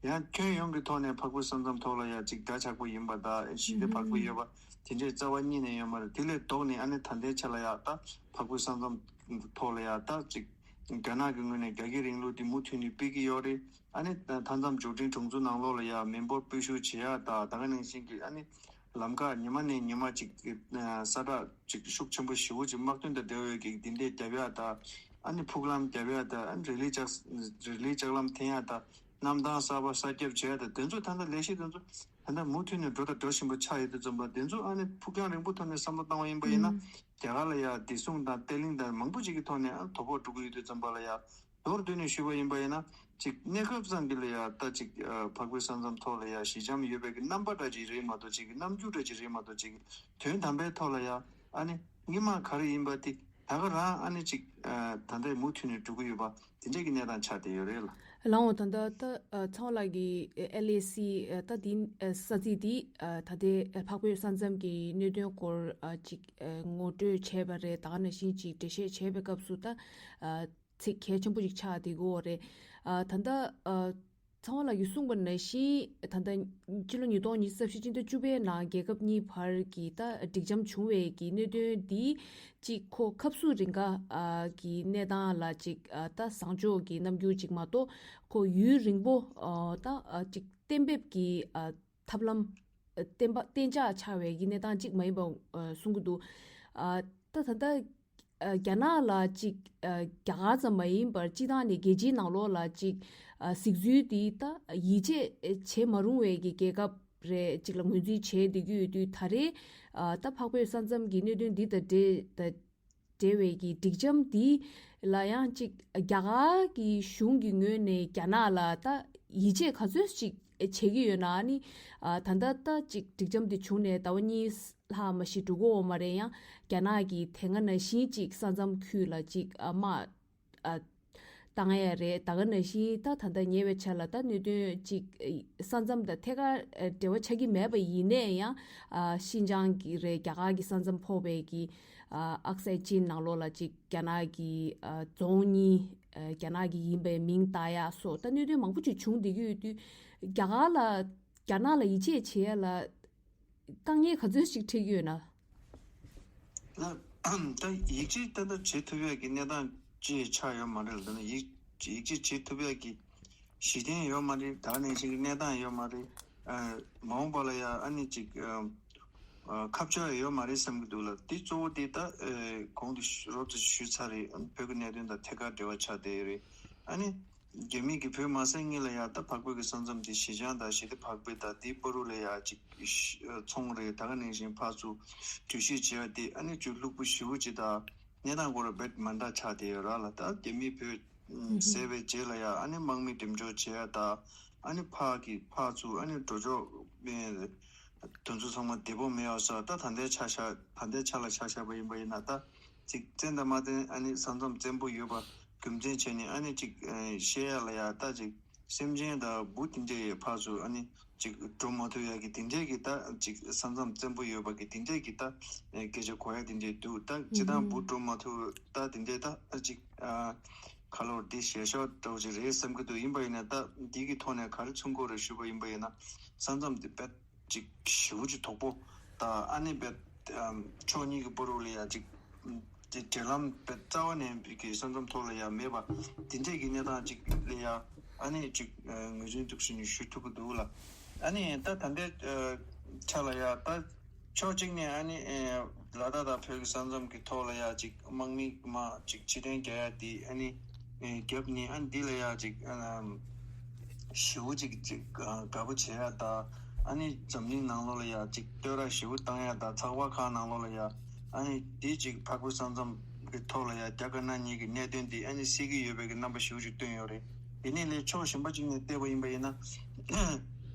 ཡང་ཁྱོན་ཡོངས་ཀྱི་ཐོག་ནས་འཕགས་བོད་ས་མཚམས་ཐོག་ལ་ཡ་ཅིག་འདྲ་ཆགས་པོ་ཡིན་པ་དང་ཞི་བདེ་བག་ཕེབས་ཡོད་པ་དེ་འདྲས་རྩ་བ་ཉིད་ནས་ཡོད་མ་རེད། དེ་ལས་ལྡོག་ནས་ཨ་ནི་ད་ལྟའི་ཆ་ལ་ཡ་ད་འཕགས་བོད་ས་མཚམས་ཐོག་ལ་ཡ་ད་ཅིག་རྒྱ་ནག་གི་ངོས་ནས་རྒྱ་སྐྱེད་རིང་ལུགས་དེ་མུ་མཐུད་ནས་སྤེལ་གྱི་ཡོད་རེད། ཨ་ནི་མཐའ་མཚམས་འབྱོར་འབྲིང་གྲོང་ཚོ་ནང་ལོགས་ལ་ཡ་མི་འབོར་སྤོ་བཤུད་བྱེད་ཡ་ད་ད་ག་ནང་བཞིན་གྱི་ཨ་ནི་ལམ་ཁ་ཉི་མ་ནས་ཉི་མ་ཅིག་ས་ཁྲ་ཅིག་ཤུགས་ཆེན་པོ་ཞེ་པོ་ཅིག་དམག་དོན་དང་འབྲེལ་བའི་གི་འདི་འདྲས་རྒྱབ་ཡ་ད་ཨ་ནི་ཕུག་ལམ་རྒྱབ་ཡ་ད་ཨ་ནི་རི་ལི་ལྕགས་རི་ལི་ལྕགས་ལམ་འཐེན་ཡ་ད་གནམ་ཐང་གསར་པ་གསར་རྒྱབ་བྱས་ད་དེ་ཚོ་ད་ལྟ་ལས་གཞི་དེ་ཚོ་ད་ལྟ་མུ་མཐུད་ནས་འགྲོ་དང་འགྲོ་བཞིན་པ་ཆགས་ཡོད་དུས་ཙམ་པ་དེ་ཚོ་ཨ་ནི་ཕུགས་རྒྱང་རིང་པོ་ཐོག་ནས་བསམ་བློ་བཏང་བ་ཡིན་པ་ཡིན་ན་རྒྱ་གར་ལ་ཡ་བདེ་སྲུང་དང་བརྟན་ལྷིང་དང་མང་པོ་ཅིག་གི་ཐོག་ནས་ཨ་དོ་ཕོག་འགྲོ་གི་ཡོད་དུས་ཙམ་པ་ལ་ཡ་མདོར་བསྡུས་ནས་ཞུས་པ་ཡིན་པ་ཡིན་ན་ཅིག་གནས་སྐབས་ཙམ་གྱི་ལ་ཡ་ད་ཅིག་འཕགས་བོད་ས་མཚམས་ཐོག་ལ་ཡ་ཞི་འཇམ་ཡོད་པའི་གི་རྣམ་པ་འདྲ་ཅིག་རེད་མ་གཏོགས་ཅིག་གི་རྣམ་འགྱུར་འདྲ་ཅིག་རེད་མ་གཏོགས་ཅིག་གི་དོན་དམ་པའི་ཐོག་ལ་ཡ་ཨ་ནི་སྔོན་མ་ག་རེ་ཡིན་པ་དེ། ད་ག་རང་ཨ་ནི་ཅིག་ཨ་ད་ལྟ་མུ་མཐུད་ནས་འགྲོ་གི་ཡོད་པ་དེ་འདྲ་གི་གནས་སྟངས་ཆགས་བསྡད་ཡོད་རེད་ལ། ལགས་འོང་། ད་ལྟ་ད་ཨ་ཚེ་དབང་ལགས་ཀྱིས་ཨེལ་ཨེ་སི་ཨ་ད་དེ་ཨ་ས་ཚིགས་དེ་ཨ་ད་ལྟའི་ཨ་འཕགས་བོད་ས་མཚམས་ཀྱི་གནད་དོན་སྐོར་ཨ་ཅིག་ཨ་ངོ་སྤྲོད་བྱས་པ་རེད། ད་ག་ནང་བཞིན་ཅིག་འགྲེལ་བཤད་བྱས་པའི་སྐབས་སུ་ད་ཨ་ཚིག་གལ་ཆེན་པོ་ཞིག་ཆགས་བསྡད་ཀྱི་ཡོད་རེད། ཨ་ད་ལྟ་ཨ་ཚེ་དབང་ལགས་ཀྱིས་གསུངས་པ་ནང་བཞིན་ད་ལྟ་སྤྱི་ལོ་ཉིས་སྟོང་ཉི་ཤུ་རྩ་བཞི་སྤྱི་ཟླ་བཅུ་པའི་ནང་རྒྱལ་ཁབ་གཉིས་བར་གྱི་ད་སྒྲིག་འཇམ་བྱུང་བའི་གི་གནད་དོན་འདི་གཅིག་ཁོ་སྐབས་སུ་རིང་ག་ཨ་གི་གནས་སྟངས་ལ་གཅིག་ཨ་ད་བཟང་ཕྱོགས་ཀྱི་རྣམ་འགྱུར་གཅིག་མ་གཏོགས་ཁོ་ཡུན་རིང་པོ་ཨ་ད་ཨ་གཅིག་གཏན་འབེབས་ཀྱི་ཨ་ཐབས་ལམ་ཨ་གཏན་པ་གཏན་འཇགས་ཆགས་པའི་གི་གནས་སྟངས་གཅིག་མ་ཡིན་པ་ཨ་གསུང་གི་འདུག་ཨ་ད་ད་ལྟ་ཨ་རྒྱ་ནག་ལ་གཅིག་ཨ་རྒྱ་གར་ཙམ་མ་ཡིན་པར་སྤྱི་བཏང་ནས་རྒྱལ་སྤྱིའི་ནང་ལོགས་ལ་གཅིག་ཨ་གཟིགས་ཚུལ་འདི་ད་ཡིད་ཆེས་བྱེད་མ་རུང་བའི་གི་རྒྱལ་ཁབ་རེད་ཅིག་ལ་ངོས་འཛིན་བྱས་བསྡད་ཀྱི་ཡོད་དུས། ད་རེས་ཨ་ད་འཕགས་བོད་ས་མཚམས་ཀྱི་གནད་དོན་འདི་དང་འབྲེལ་ད་འབྲེལ་བའི་གི་སྒྲིག་འཇམ་འདི་ལ་ཡང་གཅིག་རྒྱ་གར་གྱི་གཞུང་གི་ངོས་ནས་རྒྱ་ནག་ལ་ད་ཡིད་ཆེས་ག་ཚོད་ཅིག་བྱེད་ཀྱི་ཡོད་ན། ཨ་ནི་ཨ་ད་ལྟ་ད་ཅིག་སྒྲིག་འཇམ་འདི་བྱུང་ནས་ཟླ་བ་གཉིས་ལྷག་མ་ཞིག་འགྲོ་གི་ཡོད་མ་རེད། ཡང་རྒྱ་ནག་གིས་དེ་སྔ་ནང་བཞིན་ཅིག་ས་མཚམས་ཁུལ་ལ་ཅིག་ཨ་དམག་ཨ་བཏང་ཡ་རེད། ད་ག་ནང་བཞིན་ད་ད་ལྟ་ཉེ་བའི་ཆར་ལ་ད་གནད་དོན་ཅིག་ཨ་ས་མཚམས་དང་ཐད་ཀར་ཨ་འབྲེལ་བ་ཆགས་ཀྱི་མེད་པ་ཡིན་ནའི་ཡང་ཨ་ཤིན་ཅང་གི་རེད། རྒྱ་གར་གྱི་ས་མཚམས་ཕོག་པའི་གི་ཨ་ཨག་སའི་ཅིན་ནང་ལོགས་ལ་ཅིག་རྒྱ་ནག་གི་ཨ་རྫོང་གཉིས་ཨ་རྒྱ་ནག་གི་ཡིན་པའི་མིང་བཏགས་ཡ་སོགས་ད་གནད་དོན་མང་པོ་ཅིག་བྱུང་བསྡད་ཀྱི་ཡོད་དུས། རྒྱ་གར་ལ་རྒྱ་ནག་ལ་ཡིད་ཆེས་བྱེད་ཡ་ལ་དཀའ་ངལ་ག་ཚོད་ཅིག་འཕྲད་ཀྱི་ཡོད་ན། ལགས། ད་ཡིད་ཆེས་ཏན་ཏན་བྱེད་ཐུབ་ཡ་གི་གནས་སྟངས་ཅིག་ཆགས་ཡོད་མ་རེད་ལ། ད་ནི་ཡིད་ཡིད་ཆེས་བྱེད་ཐུབ་ཡ་གི་གཞི་རྟེན་ཡོད་མ་རེད། ད་ག་ནང་བཞིན་གྱི་གནས་སྟངས་ཡོད་མ་རེད། ཨ་མ་འོངས་པ་ལ་ཡ་ཨ་ནི་ཅིག་ཨ་ཨ་ཁ་ཕྱོགས་ཡོད་མ་རེད་བསམ་གྱི་འདུག་ལ། དེ་གཙོ་བོ་དེ་ད་ཨ་གོང་དུ་ཞུ་རོབ་ཙམ་ཞུས་ཚར་རེད། བོད་ཀྱི་གནད་དོན་དང་ཐད་ཀར་འབྲེལ་བ་ཆགས་བསྡད་ཡོད་རེད། ཨ་ནི་རྒྱ་མི་གི་བོད་མ་ཟིན་སྔོན་ལ་ཡ་ད་འཕགས་བོད་ཀྱི་ས་མཚམས་དེ་ཞི་ཅང་དང་ཞི་བདེ་འཕགས་བོད་དང་དེའི་བར་དུ་ལ་ཡ་ཅིག་ཨ་ཚོང་རེད། ད་ག་ནང་བཞིན་ཕར་ཚུར་གྲོས་གཞི་བྱས་པ་དེ་ཨ་ནི་ཅིག་ལྷུག་པོ་ཞེ་པོ་ཅིག་དང་གནས་སྟངས་སྐོར་རྦད་མ་འདྲ་ཆགས་བསྡད་ཡོད་ར་ལ། ད་རྒྱ་མིས་བོད་ཟས་པའི་རྗེས་ལ་ཡ་ཨ་ནི་དམག་མི་འགྲེམས་འཇོག་བྱས་ཡ་ད་ཨ་ནི་ཕར་གི་ཕར་ཚུར་ཨ་ནི་འགྲོ་ཕྱོགས་ཨེ་དེ་ཚོ་ཚང་མ་བདེ་པོ་མེད་ཡོད་ས། ད་ད་ལྟའི་ཆ་བཞག་ད་ལྟའི་ཆ་ལ་ཆ་བཞག་པ་ཡིན་པ་ཡིན་ན་ད་ཅིག་བཙན་དང་མ་བཙན་ཨ་ནི་ས་མཚམས་བཙན་པོ་ཡོད་པ་རྒྱུ་མཚན་བྱས་ནས་ཨ་ནི་ཅིག་ཨེ་བཤད་ཡ་ལ་ཡ་ད་ཅིག་སེམས་ཅན་དང་འབུ་དེ་འདྲའི་ཕར་ཚུར་ཨ་ནི་ཅིག་འགྲོ་མ་ཐུབ་ཡ་གི་དེ་འདྲའི་གི་ད་ཅིག་ས་མཚམས་བཙན་པོ་ཡོད་པ་གི་དེ་འདྲའི་གི་ད་ཨེ་སྐད་ཆ་གོ་ཡ་དེ་འདྲའི་འདུག་ད་སྤྱིར་བཏང་འབུ་འགྲོ་མ་ཐུབ་ད་དེ་འདྲའི་ད་ཅིག་ཨ་ཁ་ལོར་འདི་ཞེ་ཤོག་འདྲ་བོ་ཅིག་རེད་བསམ་གི་འདུག་ཡིན་པ་ཡིན་ན་ད་འདི་གི་ཐོག་ནས་ག་རེ་གསུང་དགོས་རེད་ཞུས་པ་ཡིན་པ་ཡིན་ན། ས་མཚམས་དེ་རྦད་ཅིག་ཞེ་པོ་ཅིག་དོག་པོ་དང་ཨ་ནི་རྦད་ཨམ་ཕྱོགས་གཉིས་ཀྱི་བར་དུ་ལ་ཡ་ཅིག་ཨམ་དེ་འབྲེལ་ལམ་རྦད་རྩ་བ་ནས་གི་ས་མཚམས་ཐོག་ལ་ཡ་མེད་པ་དེ་འདྲས་ཀྱི་གནས་སྟངས་ཅིག་ལ་ཡ་ཨ་ནི་ཅིག་ཨ་ངོས་འཛིན་འདུག་ཟེར་ནས་ཞུ་ཐུབ་ཀྱི་འདུག་ལ། ཨ་ནི་ད་ད་ལྟའི་ཨ་ཆ་ལ་ཡ་ད་ཕྱོགས་གཅིག་ནས་ཨ་ནི་ཨེ་ལ་དྭགས་དང་བོད་ཀྱི་ས་མཚམས་ཀྱི་ཐོག་ལ་ཡ་ཅིག་དམག་མི་མ་ཅིག་ཕྱིར་འཐེན་རྒྱག་ཡ་དེ་ཨ་ནི་ཨེ་རྒྱབ་ནས་ཨ་ནི་འདི་ལ་ཡ་ཅིག་ཨ་ཞེ་པོ་ཅིག་ཅིག་ཨ་དགའ་པོ་བྱེད་ཡ་ད་ཨ་ནི་འཛམ་གླིང་ནང་ལོགས་ལ་ཡ་ཅིག་བསྟོད་ར་ཞེ་པོ་བཏང་ཡ་ད་ཚགས་པར་ཁག་ནང་ལོགས་ལ་ཡ་ཨ་ནི་དེ་ཅིག་འཕགས་བོད་ས་མཚམས་ཀྱི་ཐོག་ལ་ཡ་རྒྱ་དཀར་ནག་གཉིས་ཀྱི་གནད་དོན་དེ་ཨ་ནི་སེལ་གྱི་ཡོད་པའི་གི་རྣམ་པ་ཞེ་པོ་ཅིག་སྟོན་ཡོད་རེད། དེ་ནས་ལས་ཕྱོགས་གཞན་པ་ཅིག་ནས་བལྟས་པ་ཡིན་པ་ཡིན་ན།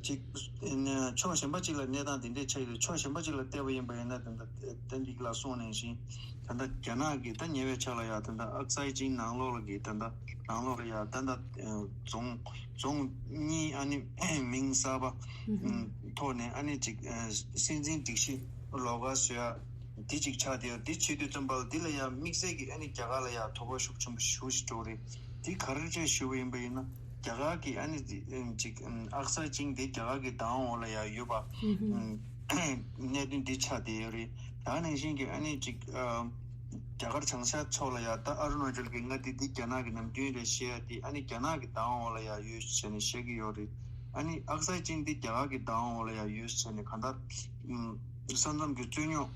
ཅིག་ཕྱོགས་གཞན་པ་ཅིག་ལ་གནས་སྟངས་དེ་འདྲས་ཆགས་ཡོད་རེད། ཕྱོགས་གཞན་པ་ཅིག་ལ་བལྟས་པ་ཡིན་པ་ཡིན་ན་ད་ལྟ་ཏན་ཏིག་ལ་གསུངས་ནང་བཞིན་ད་ལྟ་རྒྱ་ནག་གི་ད་ཉེ་བའི་ཆར་ལ་ཡ་ད་ལྟ་ཨག་སའི་ཅིན་ནང་ལོགས་ལ་གི་ད་ལྟ་ནང་ལོགས་ལ་ཡ་ད་ལྟ་རྫོང་རྫོང་གཉིས་ཨ་ནི་མིང་གསར་པ་ཐོག་ནས་ཨ་ནི་ཅིག་སྲིད་འཛིན་སྒྲིག་གཞི་ལོགས་ཀ་བཟོ་ཡ་འདི་ཅིག་ཆགས་བསྡད་ཡོད། འདི་བྱེད་དུས་ཙམ་པ་ལ་འདི་ལ་ཡ་དམིགས་བསལ་གྱི་ཨ་ནི་རྒྱ་གར་ལ་ཡ་དོ་ཕོག་ཤུགས་ཆེན་པོ་ཞེ་པོ་ཞིག་འགྲོ་གི་རེད། འདི་ག་རེ་རེད་ཞུས་པ་ཡིན་པ་ཡིན་ན། རྒྱ་གར་གྱི་ཨ་ནི་ཅིག་ཨག་སའི་ཅིན་དེ་རྒྱ་གར་གྱི་བདག་དབང་འོག་ལ་ཡ་ཡོད་པ་གནད་དོན་འདི་ཆགས་བསྡད་ཡོད་རེད། ད་ནང་བཞིན་གྱི་ཨ་ནི་ཅིག་རྒྱ་གར་བྱང་ཤར་ཕྱོགས་ལ་ཡ་ད་ཨ་རུ་ན་ཅལ་གྱི་མངའ་སྡེ་འདི་རྒྱ་ནག་གི་ནམ་རྒྱུན་རེད་བཤད་ཡ་དེ་ཨ་ནི་རྒྱ་ནག་གི་བདག་དབང་འོག་ལ་ཡ་ཡོད་ཟེར་ནས་བཤད་ཀྱི་ཡོད་རེད། ཨ་ནི་ཨག་སའི་ཅིན་འདི་རྒྱ་གར་གྱི་བདག་དབང་འོག་ལ་ཡ་ཡོད་ཟེར་ནས་གང་ལྟར་ས་མཚམས་ཀྱི་རྩོད་རྙོག་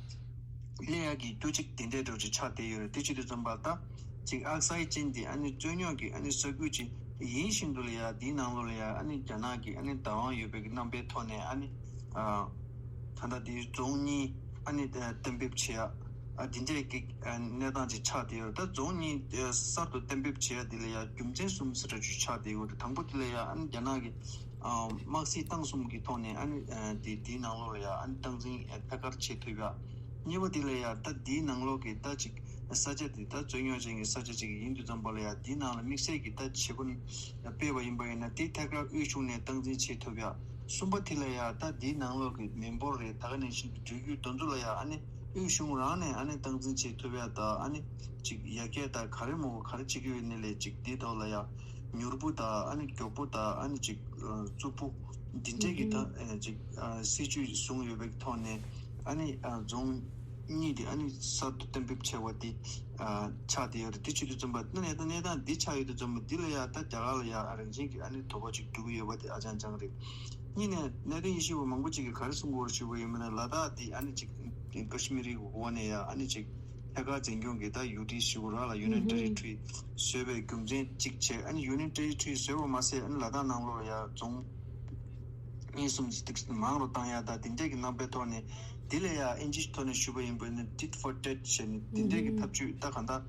སླེབས་ཡ་གི་རྒྱུ་གཅིག་དེ་འདྲའི་འདྲ་བོ་ཅིག་ཆགས་བསྡད་ཡོད་རེད། དེ་བྱེད་དུས་ཙམ་པ་ད་ཅིག་ཨག་སའི་ཅིན་དེ་ཨ་ནི་རྩོད་རྙོག་གི་ཨ་ནི་ས་ཁུལ་ཅིག་ཡིན་བཞིན་དུ་ལ་ཡ་དེའི་ནང་ལོགས་ལ་ཡ་ཨ་ནི་རྒྱ་ནག་གི་ཨ་ནི་བདག་དབང་ཡོད་པའི་གི་རྣམ་པའི་ཐོག་ནས་ཨ་ནི་ཨ་ད་ལྟ་དེའི་རྫོང་གཉིས་ཨ་ནི་གཏན་འབེབས་བྱེད་ཡ་ཨ་དེ་འདྲའི་གི་གནས་སྟངས་ཅིག་ཆགས་བསྡད་ཡོད་རེད། ད་རྫོང་གཉིས་གསར་དུ་གཏན་འབེབས་བྱེད་ཡ་དེ་ལ་ཡ་རྒྱུ་མཚན་གསུམ་ཟེར་འདྲ་ཅིག་ཆགས་བསྡད་ཡོད་རེད། དང་པོ་དེ་ལ་ཡ་ཨ་ནི་རྒྱ་ནག་གི་དམག་སྲིད་ཏང་གསུམ་གྱི་ཐོག་ནས་ཨ་ནི་དེ་དེའི་ནང་ལོགས་ལ་ཡ་ཨ་ནི་སྟངས་འཛིན་ཐད་ཀར་བྱེད་ཐུབ་ཡ། གཉིས་པ་དེ་ལ་ཡ་ད་དེའི་ནང་ལོགས་ཀྱི་ད་ཅིག་ ས་ཆ་དེ་ད་རྩོད་རྙོག་ཅན་གྱི་ས་ཆ་ཅིག་ཡིན་དུས་ཙམ་པ་ལ་ཡ་དེའི་ནང་ལ་དམིགས་བསལ་གྱི་ད་བྱེད་སྒོ་སྤེལ་བ་ཡིན་པ་ཡིན་ན་དེ་ཐད་ཀར་དབུས་གཞུང་ནས་སྟངས་འཛིན་བྱེད་ཐུབ་ཡ། གསུམ་པ་དེ་ལ་ཡ་ད་དེའི་ནང་ལོགས་ཀྱི་མི་འབོར་རེད། ད་ག་ནང་བཞིན་གྱི་འགྲུལ་བཞུད་དེ་ཚོ་ལ་ཡ་ཨ་ནི་དབུས་གཞུང་རང་ནས་ཨ་ནི་སྟངས་འཛིན་བྱེད་ཐུབ་ཡ། ད་ཨ་ནི་ཅིག་ཡར་རྒྱས་ད་ག་རེ་མོ་ག་རེ་བྱེད་ཀྱི་ཡོད་ནི་ལས་ཅིག་དེའི་ཐོག་ལ་ཡ་མྱུར་པོ་ད་ཨ་ནི་མགྱོགས་པོ་ད་ཨ་ནི་ཅིག་རྩུབ་པོ་འདི་འདྲས་ཀྱི་ད་ཅིག་སྲིད་ཇུས་བཟུང་ཡོད་པའི་ཐོག་ནས་ཨ་ནི་རྫོང་གཉིས་དེ་ཨ་ནི་གསར་དུ་གཏན་འབེབས་བྱས་པ་དེ་ཆགས་བསྡད་ཡོད་རེད། དེ་བྱེད་དུས་ཙམ་པ་ད་གནས་སྟངས་གནས་སྟངས་འདི་ཆགས་ཡོད་དུས་ཙམ་པ་འདི་ལ་ཡ་ད་རྒྱ་གར་ལ་ཡ་རང་བཞིན་གྱི་ཨ་ནི་དོགས་པ་ཅིག་འགྲོ་གི་ཡོད་པ་དེ་ཨ་ཅང་ཅང་རེད། གཉིས་ནས་གནད་དོན་དབྱེ་ཞིབ་པ་མང་པོ་ཅིག་གིས་ག་རེ་གསུང་གི་ཡོད་ཞུས་པ་ཡིན་ན་ལ་དྭགས་འདི་ཨ་ནི་ཅིག་ཀ་ཤི་མིར་གྱི་འོག་ནས་ཡ་ཨ་ནི་ཅིག་ཐད་ཀར་འཛིན་སྐྱོང་གི་ད་ཡུ་ཊི་ཞུ་དགོས་ར་ལ་Union Territory བཟོས་པའི་རྒྱུ་མཚན་གཅིག་བྱས། ཨ་ནི་Union Territory བཟོས་པ་མ་ཟད་ཨ་ནི་ལ་དྭགས་ནང་ལོགས་ལ་ཡ་རྫོང་གཉིས་གསུམ་ཅིག་མང་རུ་བཏང་ཡ་ད་དེ་འདྲས་ཀྱི་རྣམ་པའི་ཐོག་ནས་དེ་ལ་ཡ་ཨིན་ཇིའི་ཐོག་ནས་ཞུས་པ་ཡིན་པ་ནི་tit for tat བྱས་ནས་དེ་འདྲས་ཀྱི་ཐབས་ཇུས་ད་གང་ལྟར་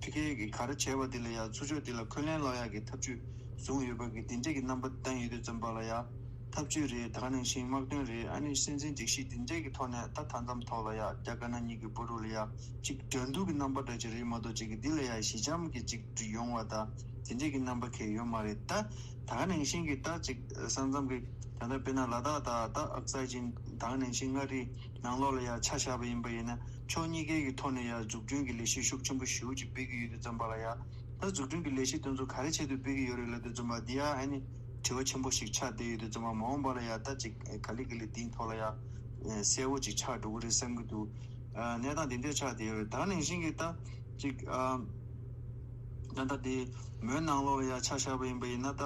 ཕ་གི་གི་ག་རེ་བྱས་པ་དེ་ལ་ཡ་ཚུར་ཕྱོགས་དེ་ལ་འཁོན་ལན་སློག་ཡ་གི་ཐབས་ཇུས་བཟུང་ཡོད་པ་གི་དེ་འདྲས་ཀྱི་རྣམ་པ་བསྟན་ཡོད་དུས་ཙམ་པ་ལ་ཡ་ཐབས་ཇུས་རེད། ད་ག་ནང་བཞིན་དམག་དོན་རེད། ཨ་ནི་སྲིད་འཛིན་སྒྲིག་གཞི་དེ་འདྲས་ཀྱི་ཐོག་ནས་ད་མཐའ་མཚམས་ཐོག་ལ་ཡ་རྒྱ་དཀར་ནག་གཉིས་ཀྱི་བར་དུ་ལ་ཡ་ཅིག་འགྲན་བསྡུར་གྱི་རྣམ་པ་འདྲ་ཅིག་རེད་མ་གཏོགས་ཅིག་གི་འདི་ལ་ཡ་ཞི་འཇམ་གྱི་ཅིག་ཡོང་བ་ད་དེ་འདྲས་ཀྱི་རྣམ་པ་གང་ཡང་ཡོད་མ་རེད། ད་ད་ག་ནང་བཞིན་གྱི་ད་ཅིག་ས་མཚམས་ཀྱི་ད་ལྟ་དཔེར་ན་ལ་དྭགས་ད་ད་ཨག་ཚའི་ཅིན་ད་ག་ནང་བཞིན་མངའ་རིས་ནང་ལོགས་ལ་ཡ་ཆ་བཞག་པ་ཡིན་པ་ཡིན་ན་ཕྱོགས་གཉིས་ཀའི་གི་ཐོག་ནས་ཡ་འཛུགས་སྐྲུན་གྱི་ལས་གཞི་ཤུགས་ཆེན་པོ་ཞེ་པོ་ཅིག་སྤེལ་གྱི་ཡོད་དུས་ཙམ་པ་ལ་ཡ། ད་འཛུགས་སྐྲུན་གྱི་ལས་གཞི་དེ་ཚོ་ག་རེ་ཆེད་དུ་སྤེལ་གྱི་ཡོད་རེད་ལབ་དུས་ཙམ་པ་འདི་ཡང་ཨ་ནི་དྲི་བ་ཆེན་པོ་ཞིག་ཆགས་བསྡད་ཡོད་དུས་ཙམ་པ་མ་འོངས་པ་ལ་ཡ་ད་ཅིག་ག་ལེ་ག་ལེ་འདིའི་ཐོག་ལ་ཡ་གསལ་བོ་ཅིག་ཆགས་འགྲོ་གི་རེད་བསམ་གྱི་འདུག་གནས་སྟངས་འདི་འདྲས་ཆགས་བསྡད་ཡོད་རེད། ད་ནང་བཞིན་གྱི་ད་ཅིག་ད་ལྟ་དེ་མོན་ནང་ལོགས་ལ་ཡ་ཆ་བཞག་པ་ཡིན་པ་ཡིན་ན་ད་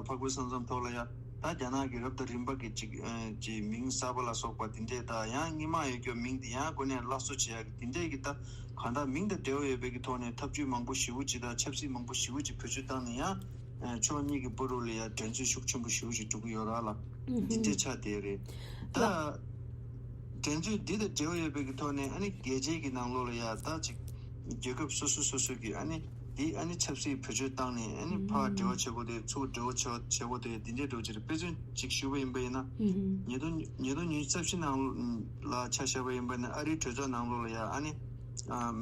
འཕགས་བོད་ས་མཚམས་ཐོག་ལ་ཡ་ད་རྒྱ་ནག་གི་རབ་དང་རིམ་པ་གི་ཅིག་ཅིག་མིང་གསར་པ་ལ་སོགས་པ་འདི་འདྲས་ད་ཡང་སྔོན་མ་ཡོད་རྒྱུ་མིང་འདི་ཡང་སྒོ་ནས་སླར་གསོ་བྱེད་ཡ་གི་འདི་འདྲས་གི་ད། གང་ལྟར་མིང་དང་འབྲེལ་བ་ཡོད་པའི་གི་ཐོག་ནས་ཐབས་ཇུས་མང་པོ་ཞེ་པོ་ཅིག་དང་ཆབ་སྲིད་མང་པོ་ཞེ་པོ་ཅིག་བེད་སྤྱོད་བཏང་ནས་ཡང་ཕྱོགས་གཉིས་ཀྱི་བར་དུ་ལ་ཡང་འགྲན་རྩོད་ཤུགས་ཆེན་པོ་ཞེ་པོ་ཅིག་འགྲོ་གི་ཡོད་ར་ལ། འདི་འདྲས་ཆགས་བསྡད་རེད་ད། འགྲན་རྩོད་འདི་དང་འབྲེལ་བ་ཡོད་པའི་གི་ཐོག་ནས་ཨ་ནི་རྒྱལ་སྤྱིའི་གི་ནང་ལོགས་ལ་ཡང་ད་ཅིག་རྒྱལ་ཁབ་སོ་སོ་སོ་སོ་གི་ཨ་ནི་འདི་ཨ་ནི་ཆབ་སྲིད་བེད་སྤྱོད་བཏང་ནས་ཨ་ནི་ཕར་འབྲེལ་བ་བྱེད་དགོས་དེ་ཚུར་འབྲེལ་བ་བྱེད་དགོས་དེ་འདི་འདྲས་འགྲོ་གི་རེད། དཔེ་མཚོན་ཅིག་ཞུ་བ་ཡིན་པ་ཡིན་ན། ཉིས་སྟོང་ཉིས་སྟོང་ཉི་ཤུ་རྩ་བཞི་ནང་ལ་ཆ་བཞག་པ་ཡིན་པ་ན་ཨ་རིའི་གྲོས་ཚོགས་ནང་ལོགས་ལ་ཡང་ཨ་ནི་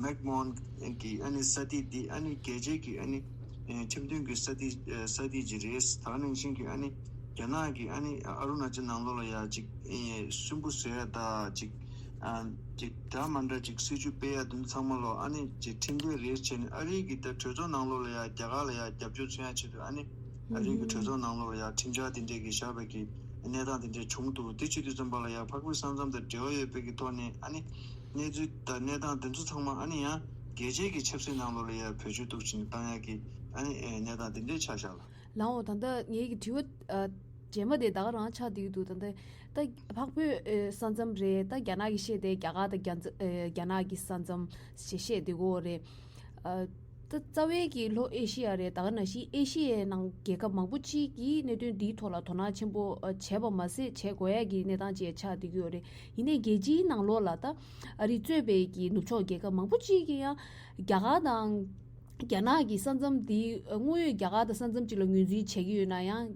མེག་མོན་གྱི་ཨ་ནི་ས་ཐིག་འདི་ཨ་ནི་རྒྱལ་སྤྱིའི་གི་ཨ་ནི་ཁྲིམས་མཐུན་གྱི་ས་ཐིག་ས་ཐིག་ཅིག་རེད། ད་ག་ནང་བཞིན་གྱི་ཨ་ནི་རྒྱ་ནག་གི་ཨ་ནི་ཨ་རུ་ན་ཅལ་ནང་ལོགས་ལ་ཡང་ཅིག་སུན་པོ་བཟོ་ཡ་ད་ཅིག་ཅིག་འདྲ་མ་འདྲ་ཅིག་སྲིད་ཇུས་སྤེལ་ཡ་དེ་ཚོ་ཚང་མ་ལོ་ཨ་ནི་ཅིག་ཁྲིམས་འགལ་རེད་བྱས་ནས་ཨ་རིའི་གི་ད་གྲོས་ཚོགས་ནང་ལོགས་ལ་ཡང་རྒྱ་གར་ལ་ཡང་རྒྱབ་སྐྱོར་མཚོན་ཡ་ཆེད་དུ་ཨ་ནི་ཨ་རིའི་གི་གྲོས་ཚོགས་ནང་ལོགས་ལ་ཡང་ཁྲིམས་འཆར་དེ་འདྲས་ཀྱི་བཞག་པའི་གི་གནས་སྟངས་དེ་འདྲས་བྱུང་འདུག་དེ་བྱེད་དུས་ཙམ་པ་ལ་ཡང་འཕགས་བོད་ས་མཚམས་དང་འབྲེལ་བ་ཡོད་པའི་གི་ཐོག་ནས་ཨ་ནི་གནས་ཚུལ་དང་གནས་སྟངས་དེ་ཚོ་ཚང་མ་ཨ་ནི་ཡང་རྒྱལ་སྤྱིའི་གི་ཆབ་སྲིད་ནང་ལོགས་ལ་ཡང་བེད་སྤྱོད་འདུག་ཅིང་བཏང་ཡག་གི་ཨ་ནི་གནས་སྟངས་དེ་འདྲས་ཆགས་བཞག་ལ། ལའོ། ད་ལྟ་ངའི་གི་དྲི་བ་རྗེས་མ་དེ་ད་ག་རང་ཆགས་བསྡད་ཀྱི་འདུག་ད་ལྟ་ད་འཕགས་བོད་ས་མཚམས་རེད། ད་རྒྱ་ནག་གི་བཤད་དེ་རྒྱ་གར་དང་རྒྱ་ནག་གི་ས་མཚམས་ཞེས་བཤད་བསྡད་ཀྱི་ཡོད་རེད། ད་རྩ་བའི་གི་ལྷོ་ཨེ་ཤི་ཡ་རེད། ད་ག་ནང་བཞིན་ཨེ་ཤི་ཡའི་ནང་རྒྱལ་ཁབ་མང་པོ་ཅིག་གིས་གནད་དོན་འདིའི་ཐོག་ལ་དོ་སྣང་ཆེན་པོ་བྱས་པ་མ་ཟད་བྱེད་དགོས་ཡ་གི་གནས་སྟངས་ཅིག་ཆགས་བསྡད་ཀྱི་ཡོད་རེད། ཡིན་ནའི་རྒྱལ་སྤྱིའི་ནང་ལོགས་ལ་ད་ཨ་རི་གཙོས་པའི་གི་ནུབ་ཕྱོགས་རྒྱལ་ཁབ་མང་པོ་ཅིག་གིས་ཡང་རྒྱ་གར་དང་རྒྱ་ནག་གི་ས་མཚམས་འདི་དངོས་ཡོད་རྒྱ་གར་དང་ས་མཚམས་ཅིག་ལ་ངོས་འཛིན་བྱེད་ཀྱི་ཡོད་ན་ཡང་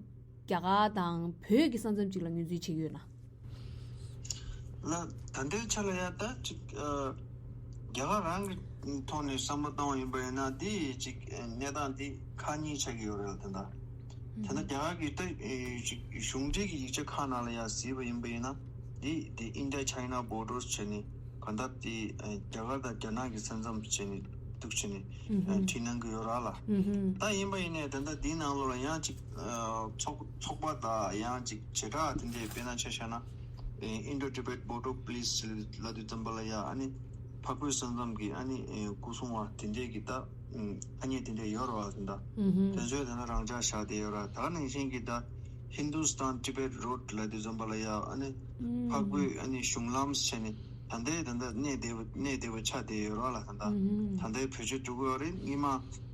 རྒྱ་གར་དང་བོད་ཀྱི་ས་མཚམས་ཅིག་ལ་ངོས་འཛིན་བྱེད་ཀྱི་ཡོད་ན། ལ་ད་ལྟའི་ཆ་ལ་ཡ་ད་ཅིག་ཨ་རྒྱ་གར་རང་གི་ཐོག་ནས་བསམ་བློ་བཏང་བ་ཡིན་པ་ཡིན་ན་འདི་ཅིག་གནས་སྟངས་འདི་ཁག་གཉིས་ཆགས་ཀྱི་ཡོད་རེད་ལ། ད་ལྟ་ད་ལྟ་རྒྱ་གར་གྱི་ད་ཅིག་གཞུང་འབྲེལ་གྱི་ཡིག་ཆ་ཁག་ནང་ལ་ཡ་གཟིགས་པ་ཡིན་པ་ཡིན་ན་འདི་འདི་Indo China Borders བྱས་ནས་གང་ལྟར་འདི་རྒྱ་གར་དང་རྒྱ་ནག་གི་ས་མཚམས་བྱས་ནས་འདུག་བྱས་ནས་ཨ་བྲིས་གནང་གི་ཡོད་ར་ལ། ད་ཡིན་པ་ཡིན་ནའི་ད་ལྟ་འདིའི་ནང་ལོགས་ལ་ཡང་ཅིག་ཨ་ཚོགས་ཚོགས་པ་དང་ཡང་ཅིག་བྱེ་བྲག་དེ་འདྲའི་དཔེར་ན་ཆ་བཞག་ན་ཨེ་Indo Tibet Border Police ལབ་དུས་ཙམ་པ་ལ་ཡ་ཨ་ནི་འཕགས་བོད་ས་མཚམས་ཀྱི་ཨ་ནི་ཨེ་སྐུ་སྲུང་བ་དེ་འདྲས་ཀྱི་ད་ཨ་མྱེས་དེ་འདྲས་ཡོད་རེད་བ། དེ་འདྲ་དེ་ཚོས་དེ་འདྲ་རང་འཇགས་བཞག་བསྡད་ཡོད་ར། ད་ག་ནང་བཞིན་གྱི་ད་Hindustan Tibet Road ལབ་དུས་ཙམ་པ་ལ་ཡ་ཨ་ནི་འཕགས་བོད་ཨ་ནི་གཞུང་ལམ་བྱས་ནས་ད་ལྟའི་ད་ལྟ་གནས་བདེ་བོ་གནས་བདེ་བོ་ཆགས་བསྡད་ཡོད་ར་ལ། ད་ལྟ་ད་ལྟའི་བེད་སྤྱོད་འགྲོ་གི་ཡོད་རེད། སྔོན་མ་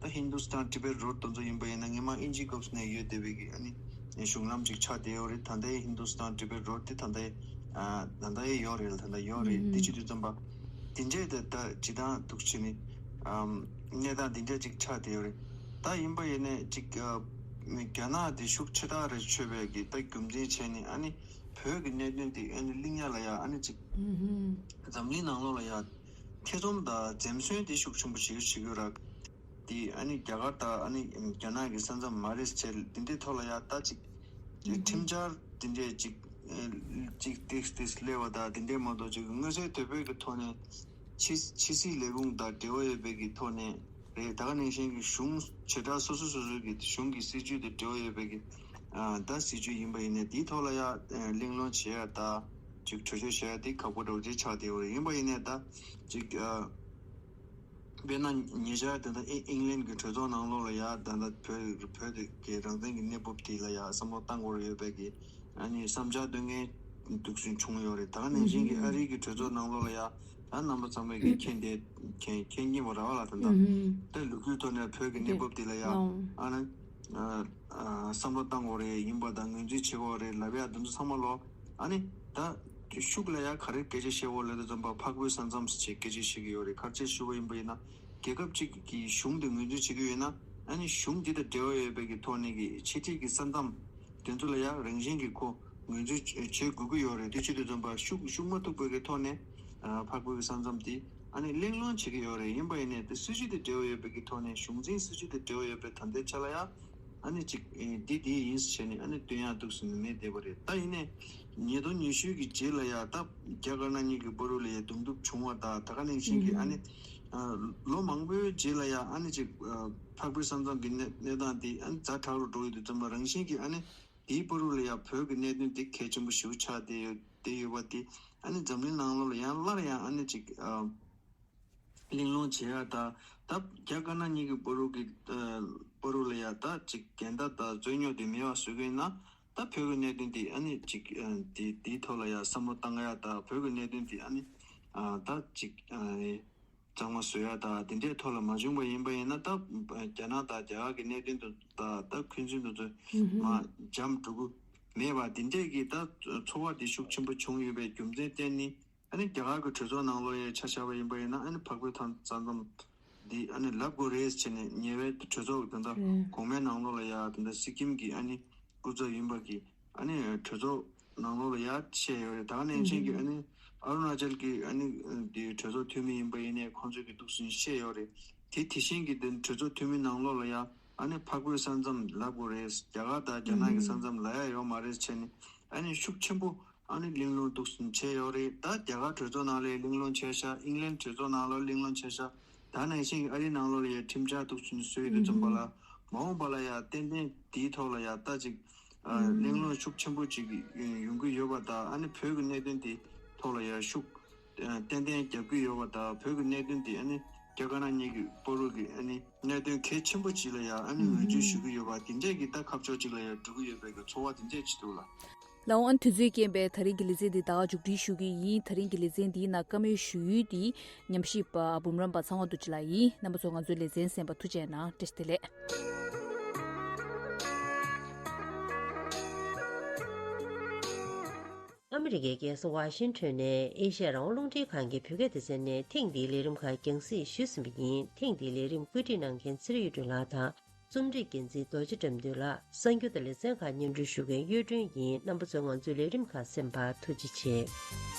ད་Hindustan Tibet Road དེ་ཚོ་ཡིན་པ་ཡིན་ན་སྔོན་མ་ཨིན་ཇིའི་སྐབས་སུ་ནས་ཡོད་བསྡད་པའི་གི་ཨ་ནི་གཞུང་ལམ་ཅིག་ཆགས་བསྡད་ཡོད་རེད། ད་ལྟའི་Hindustan Tibet Road དེ་ད་ལྟའི་ཨ་ད་ལྟའི་ཡོད་རེད། ད་ལྟ་ཡོད་རེད། དེ་བྱེད་དུས་ཙམ་པ་དེ་འདྲས་ད་ད་སྤྱི་བཏང་འདུག་བྱས་ནས་ཨམ་གནས་སྟངས་དེ་འདྲས་ཅིག་ཆགས་བསྡད་ཡོད་རེད། ད་ཡིན་པ་ཡིན་ནས་ཅིག་ཨ་རྒྱ་ནག་དེ་ཤུགས་ཆེ་དྲགས་རེ་ཆོད་པའི་གི་ད་རྒྱུ་མཚན་བྱས་ནས་ཨ་ནི་བོད་ཀྱི་གནད་དོན་དེ་ཨ་ནི་གླེང་ཡ་ལ་ཡ་ཨ་ནི་ཅིག་འཛམ་གླིང་ནང་ལོགས་ལ་ཡ་ ཐེ་ཚོམ་དང་འཛེམ་ཟོན་དེ་ཤུགས་ཆེན་པོ་བྱེད་ཀྱི་བྱེད་ཀྱི་ཡོད་ར། དེ་ཨ་ནི་རྒྱ་གར་དང་ཨ་ནི་རྒྱ་ནག་གི་ས་མཚམས་མ་རེད་ཟེར་དེ་འདྲའི་ཐོག་ལ་ཡ་ད་ཅིག་ཁྲིམས་འཆར་དེ་འདྲས་ཅིག་ཅིག་ཏིག་ཏིག་སླེབས་པ་དང་དེ་འདྲས་མ་གཏོགས་ཅིག་མངོན་གསལ་དོད་པོའི་གི་ཐོག་ནས་ཕྱི་ཕྱི་སྲིད་ལས་ཁུངས་དང་འབྲེལ་བ་ཡོད་པའི་གི་ཐོག་ནས་རེད། ད་ག་ནང་བཞིན་གྱི་གཞུང་བྱེ་བྲག་སོ་སོ་སོ་སོའི་གི་གཞུང་གི་སྲིད་ཇུས་དང་འབྲེལ་བ་ཡོད་པའི་གི་ཨ་ད་སྲིད་ཇུས་ཡིན་པ་ཡིན་ནའི་དེའི་ཐོག་ལ་ཡ་ཨ་གླེང་སློང་བྱེད་ཡ་ད་ཅིག་གྲོས་ཆོད་བྱེད་ཡ་དེ་ཁག་པོ་འདྲ་བོ་ཅིག་ཆགས་བསྡད་ཡོད་རེད། ཡིན་པ་ཡིན་ནའི་ད་ཅིག་ཨ་དཔེར་ན་ཉེ་ཆར་དེ་འདྲ་ཨི་ཨིང་ལན་གྱི་གྲོས་ཚོགས་ནང་ལོགས་ལ་ཡ་ད་ལྟ་བོད་བོད་ཀྱི་རང་བཙན་གྱི་གནས་བབ་དེ་ལ་ཡ་བསམ་བློ་བཏང་དགོས་རེད་ཡོད་པའི་གི་ཨ་ནི་བསམ་འཆར་འདོན་མཁན་འདུག་སེ་བྱུང་ཡོད་རེད། ད་ག་ནང་བཞིན་གྱི་ཨ་རིའི་གི་གྲོས་ཚོགས་ནང་ལོགས་ལ་ཡ་ད་རྣམ་པ་ཚང་མས་ཀྱི་མཁྱེན་བསྡད་མཁྱེན་མཁྱེན་གྱིན་པ་ར་བ་ལ་ད་ལྟ་ད་ལོ་རྒྱུས་ཐོག་ནས་བོད་ཀྱི་གནས་བབ་དེ་ལ་ཡ་ཨ་ནི་བསམ་བློ་བཏང་དགོས་རེད། ཡིན་པ་དང་ངོས་འཛིན་བྱེད་དགོས་རེད་ལབ་ཡ་དེ་ཚོ་ཚང་མ་ལོ་ཨ་ནི་ད་ཤུགས་ལ་ཡ་ག་རེ་སྐད་ཆ་བཤད་དགོས་ལབ་དུས་ཙམ་པ་འཕགས་བོད་ས་མཚམས་ཟེར་སྐད་ཆ་བཤད་ཀྱི་ཡོད་རེད། ག་རེ་བྱས་ཞུ་བ་ཡིན་པ་ཡིན་ན་རྒྱལ་ཁབ་གཅིག་གི་གཞུང་དེ་ངོས་འཛིན་བྱེད་ཀྱི་ཡོད་ན་ཨ་ནི་གཞུང་དེ་དང་འབྲེལ་བ་ཡོད་པའི་གི་ཐོག་ནས་ཀྱི་ཕྱི་རྒྱལ་གྱི་ས་མཚམས་དེ་ཚོ་ལ་ཡང་རང་བཞིན་གྱིས་ཁོ་ངོས་འཛིན་བྱེད་དགོས་ཀྱི་ཡོད་རེད། དེ་བྱེད་དུས་ཙམ་པ་ཤུགས་ཤུགས་མ་ཐུག་པའི་གི་ཐོག་ནས་ཨ་འཕགས་བོད་ཀྱི་ས་མཚམས་དེ་ཨ་ནི་གླེང་སློང་བྱེད་ཀྱི་ཡོད་རེད། ཡིན་པ་ཡིན་ནའི་དེ་སྲིད་ཇུས་དེ་འབྲེལ་བ་ཡོད་པའི་གི་ཐོག་ནས་གཞུང་འཛིན་སྲིད་ཇུས་དེ་འབྲེལ་བ་ཡོད་པའི་ད་ལྟའི་ཆ་ལ་ཡང་ཨ་ནི་ཅིག་འདི་འདི་ཡིན་ཟེར་ནས་ཨ་ནི་སྟོན་ཡག་འདུག་སེ་མེད་བསྡད་པ་རེད། ད་ཡིན་ནའི་ཉིས་སྟོང་ཉི་ཤུ་གི་རྗེས་ལ་ཡང་ད་རྒྱ་དཀར་ནག་གཉིས་ཀྱི་བར་དུ་ལ་ཡང་གདོང་ཐུག་བྱུང་བ་དང་ད་ག་ནང་བཞིན་གྱི་ཨ་ནི་ལོ་མང་པོའི་རྗེས་ལ་ཡང་ཨ་ནི་ཅིག་འཕགས་བོད་ས་མཚམས་ཀྱི་གནས་གནས་སྟངས་དེ་ཨ་ནི་ཛ་དྲག་རུ་འགྲོ་ཡོད་དུས་ཙམ་པ་རང་བཞིན་གྱིས་ཨ་ནི་དེའི་བར་དུ་ལ་ཡང་བོད་ཀྱི་གནད་དོན་དེ་གལ་ཆེན་པོ་ཞིག་ཆགས་བསྡད་ཡོད་བསྡད་ཡོད་པ་དེ་ཨ་ནི་འཛམ་གླིང་ནང་ལོགས་ལ་ཡང་སླར་ཡང་ཨ་ནི་ཅིག་གླེང་སློང་བྱེད་ཡ་དང་ད་རྒྱ་དཀར་ནག་གཉིས་ཀྱི་བར་དུ་གི་བར་དུ་ལ་ཡ་ད་ཅིག་འགལ་ཟླ་དང་རྩོད་རྙོག་དེ་མེད་པ་བཟོ་གི་ཡིན་ན་ད་བོད་ཀྱི་གནད་དོན་དེ་ཨ་ནི་ཅིག་དེ་དེའི་ཐོག་ལ་ཡ་བསམ་བློ་བཏང་ཡ་དང་བོད་ཀྱི་གནད་དོན་དེ་ཨ་ནི་ད་ཅིག་གཙང་མ་བཟོ་ཡ་དང་དེ་འདྲའི་ཐོག་ལ་མ་བྱུང་བ་ཡིན་པ་ཡིན་ན་ད་རྒྱ་ནག་དང་རྒྱ་གར་གྱི་གནད་དོན་དུ་ད་ད་འཁོན་འཛིན་དུ་ཚོད་མ་འཇམ་འགྲོ་གི་མེད་པ་དེ་འདྲས་ཀྱི་ད་ཚོར་བ་དེ་ཤུགས་ཆེན་པོ་བྱུང་ཡོད་པའི་རྒྱུ་མཚན་བརྟེན་ནི། ཨ་ནི་རྒྱ་གར་གྱི་གྲོས་ཚོགས་ནང་ལོགས་ཡ་ཆ་བཞག་པ་ཡིན་པ་ཡིན་ན་ཨ་ནི་འཕགས་བོད་ཐང་ས་མཚམས་འདི་ཨ་ནི་ལབ་དགོས་རེད་ཟེར་ནས་ཉེ་བའི་གྲོས་ཚོགས་ད་ལྟ་གོང་མའི་ནང་ལོགས་ལ་ཡ་ད་ལྟ་སི་ཀིམ་གྱི་ཨ་ནི་སྐུ་ཚབ་ཡིན་པ་གི་ཨ་ནི་གྲོས་ཚོགས་ནང་ལོགས་ལ་ཡ་བཤད་ཡོད་རེད། ད་ག་ནང་བཞིན་གྱི་ཨ་ནི་ཨ་རུ་ན་ཅལ་གྱི་ཨ་ནི་འདི་གྲོས་ཚོགས་འཐུས་མི་ཡིན་པ་ཡིན་ནའི་ཁོང་ཚོས་ཀྱི་འདུག་སེ་བཤད་ཡོད་རེད། དེ་དེ་བཞིན་གྱི་འདི་གྲོས་ཚོགས་འཐུས་མི་ནང་ལོགས་ལ་ཡ་ཨ་ནི་འཕགས་བོད་ས་མཚམས་ལབ་དགོས་རེད། རྒྱ་གར་དང་རྒྱ་ནག་གི་ས་མཚམས་ལབ་ཡ་ཡོད་མ་རེད་ཟེར་ནས་ཨ་ནི་ཤུགས་ཆེན་པོ་ཨ་ནི་གླེང་སློང་འདུག་སེ་བྱས་ཡོད་རེད། ད་རྒྱ་གར་གྲོས་ཚོགས་ནང་ལ་གླེང་སློང་བྱས་ཤག་ཨིང་ལན་གྲོས་ཚོགས་ནང་ལ་གླེང་སློང་བྱས་ཤག་ད་ནང་བཞིན་ཨ་རིའི་ནང་ལོགས་ལ་ཡང་ཁྲིམས་འཆར་འདུག་སེ་བཟོས་ཡོད་དུས་ཙམ་པ་ལ་མ་འོངས་པ་ལ་ཡང་ཏན་ཏན་དེའི་ཐོག་ལ་ཡང་ད་ཅིག་ཨ་གླེང་སློང་ཤུགས་ཆེན་པོ་ཅིག་ཡོང་གི་ཡོད་པ་དང་ཨ་ནི་བོད་ཀྱི་གནད་དོན་དེ་ཐོག་ལ་ཡང་ཤུགས་ཏན་ཏན་རྒྱབ་ཀྱི་ཡོད་པ་དང་བོད་ཀྱི་གནད་དོན་དེ་ཨ་ནི་རྒྱ་དཀར་ནག་གཉིས་ཀྱི་བར་དུ་གི་ཨ་ནི་གནད་དོན་གལ་ཆེན་པོ་ཅིག་ལ་ཡང་ཨ་ནི་ངོས་འཛིན་ཞུ་གི་ཡོད་པ་དེ་འདྲས་ཀྱི་ད་ཁ་ཕྱོགས་ཅིག་ལ་ཡང་འགྲོ་གི་ཡོད་པའི་གི་ཚོར་བ་དེ་འདྲས་ཅིག་འདུག་ལ། ལགས་འོང་། དུས་ཚོད་རྐྱེན་པས་ད་རིང་གི་ལེ་ཚན་འདི་ད་ག་མཇུག་སྒྲིལ་ཞུ་གི་ཡིན། ད་རིང་གི་ལེ་ཚན་འདིའི་ནང་བཀའ་མོལ་ཞུ་ཡུལ་འདི་ཉམས་ཞིབ་པ་འབུམ་རམས་པ་ཚེ་དབང་རྡོ་རྗེ་ལགས་ཡིན། རྣམ་པ་ཚོ་ང་ཚོའི་ལེ་ཚན་གསན་པར་ཐུགས་རྗེ་གནང་། བཀྲ་ཤིས་བདེ་ལེགས། ཨ་མི་རི་ཀའི་རྒྱལ་ས་ཝ་ཤིང་ཊོན་ནས་ཨེ་ཤ་ཡ་རང་དབང་རླུང་འཕྲིན་ཁང་གི་བོད་སྐད་སྡེ་ཚན་ནས་ཐེངས་འདིའི་ལས་རིམ་ཁག་རྒྱང་སྲིང་ཞུས་ཟིན་པ་ཡིན། ཐེངས་འདིའི་ལས་རིམ་བཀོད་སྒྲིག་གནང་མཁན་ཚེ་རིང་གཡུ་སྒྲོན་ལགས་དང་། རྩོམ་སྒྲིག་འགན་འཛིན་རྡོ་རྗེ་དགྲ་འདུལ་ལགས། གསར་འགྱུར་དང་ལེ་ཚན་ཁག་སྙན་སྒྲོན་ཞུ་མཁན་གཡུ་སྒྲོན་ཡིན། རྣམ་པ་ཚོས་ང་ཚོའི་ལས་རིམ་ཁག་གསན་པར་ཐུགས་རྗེ་ཆེ།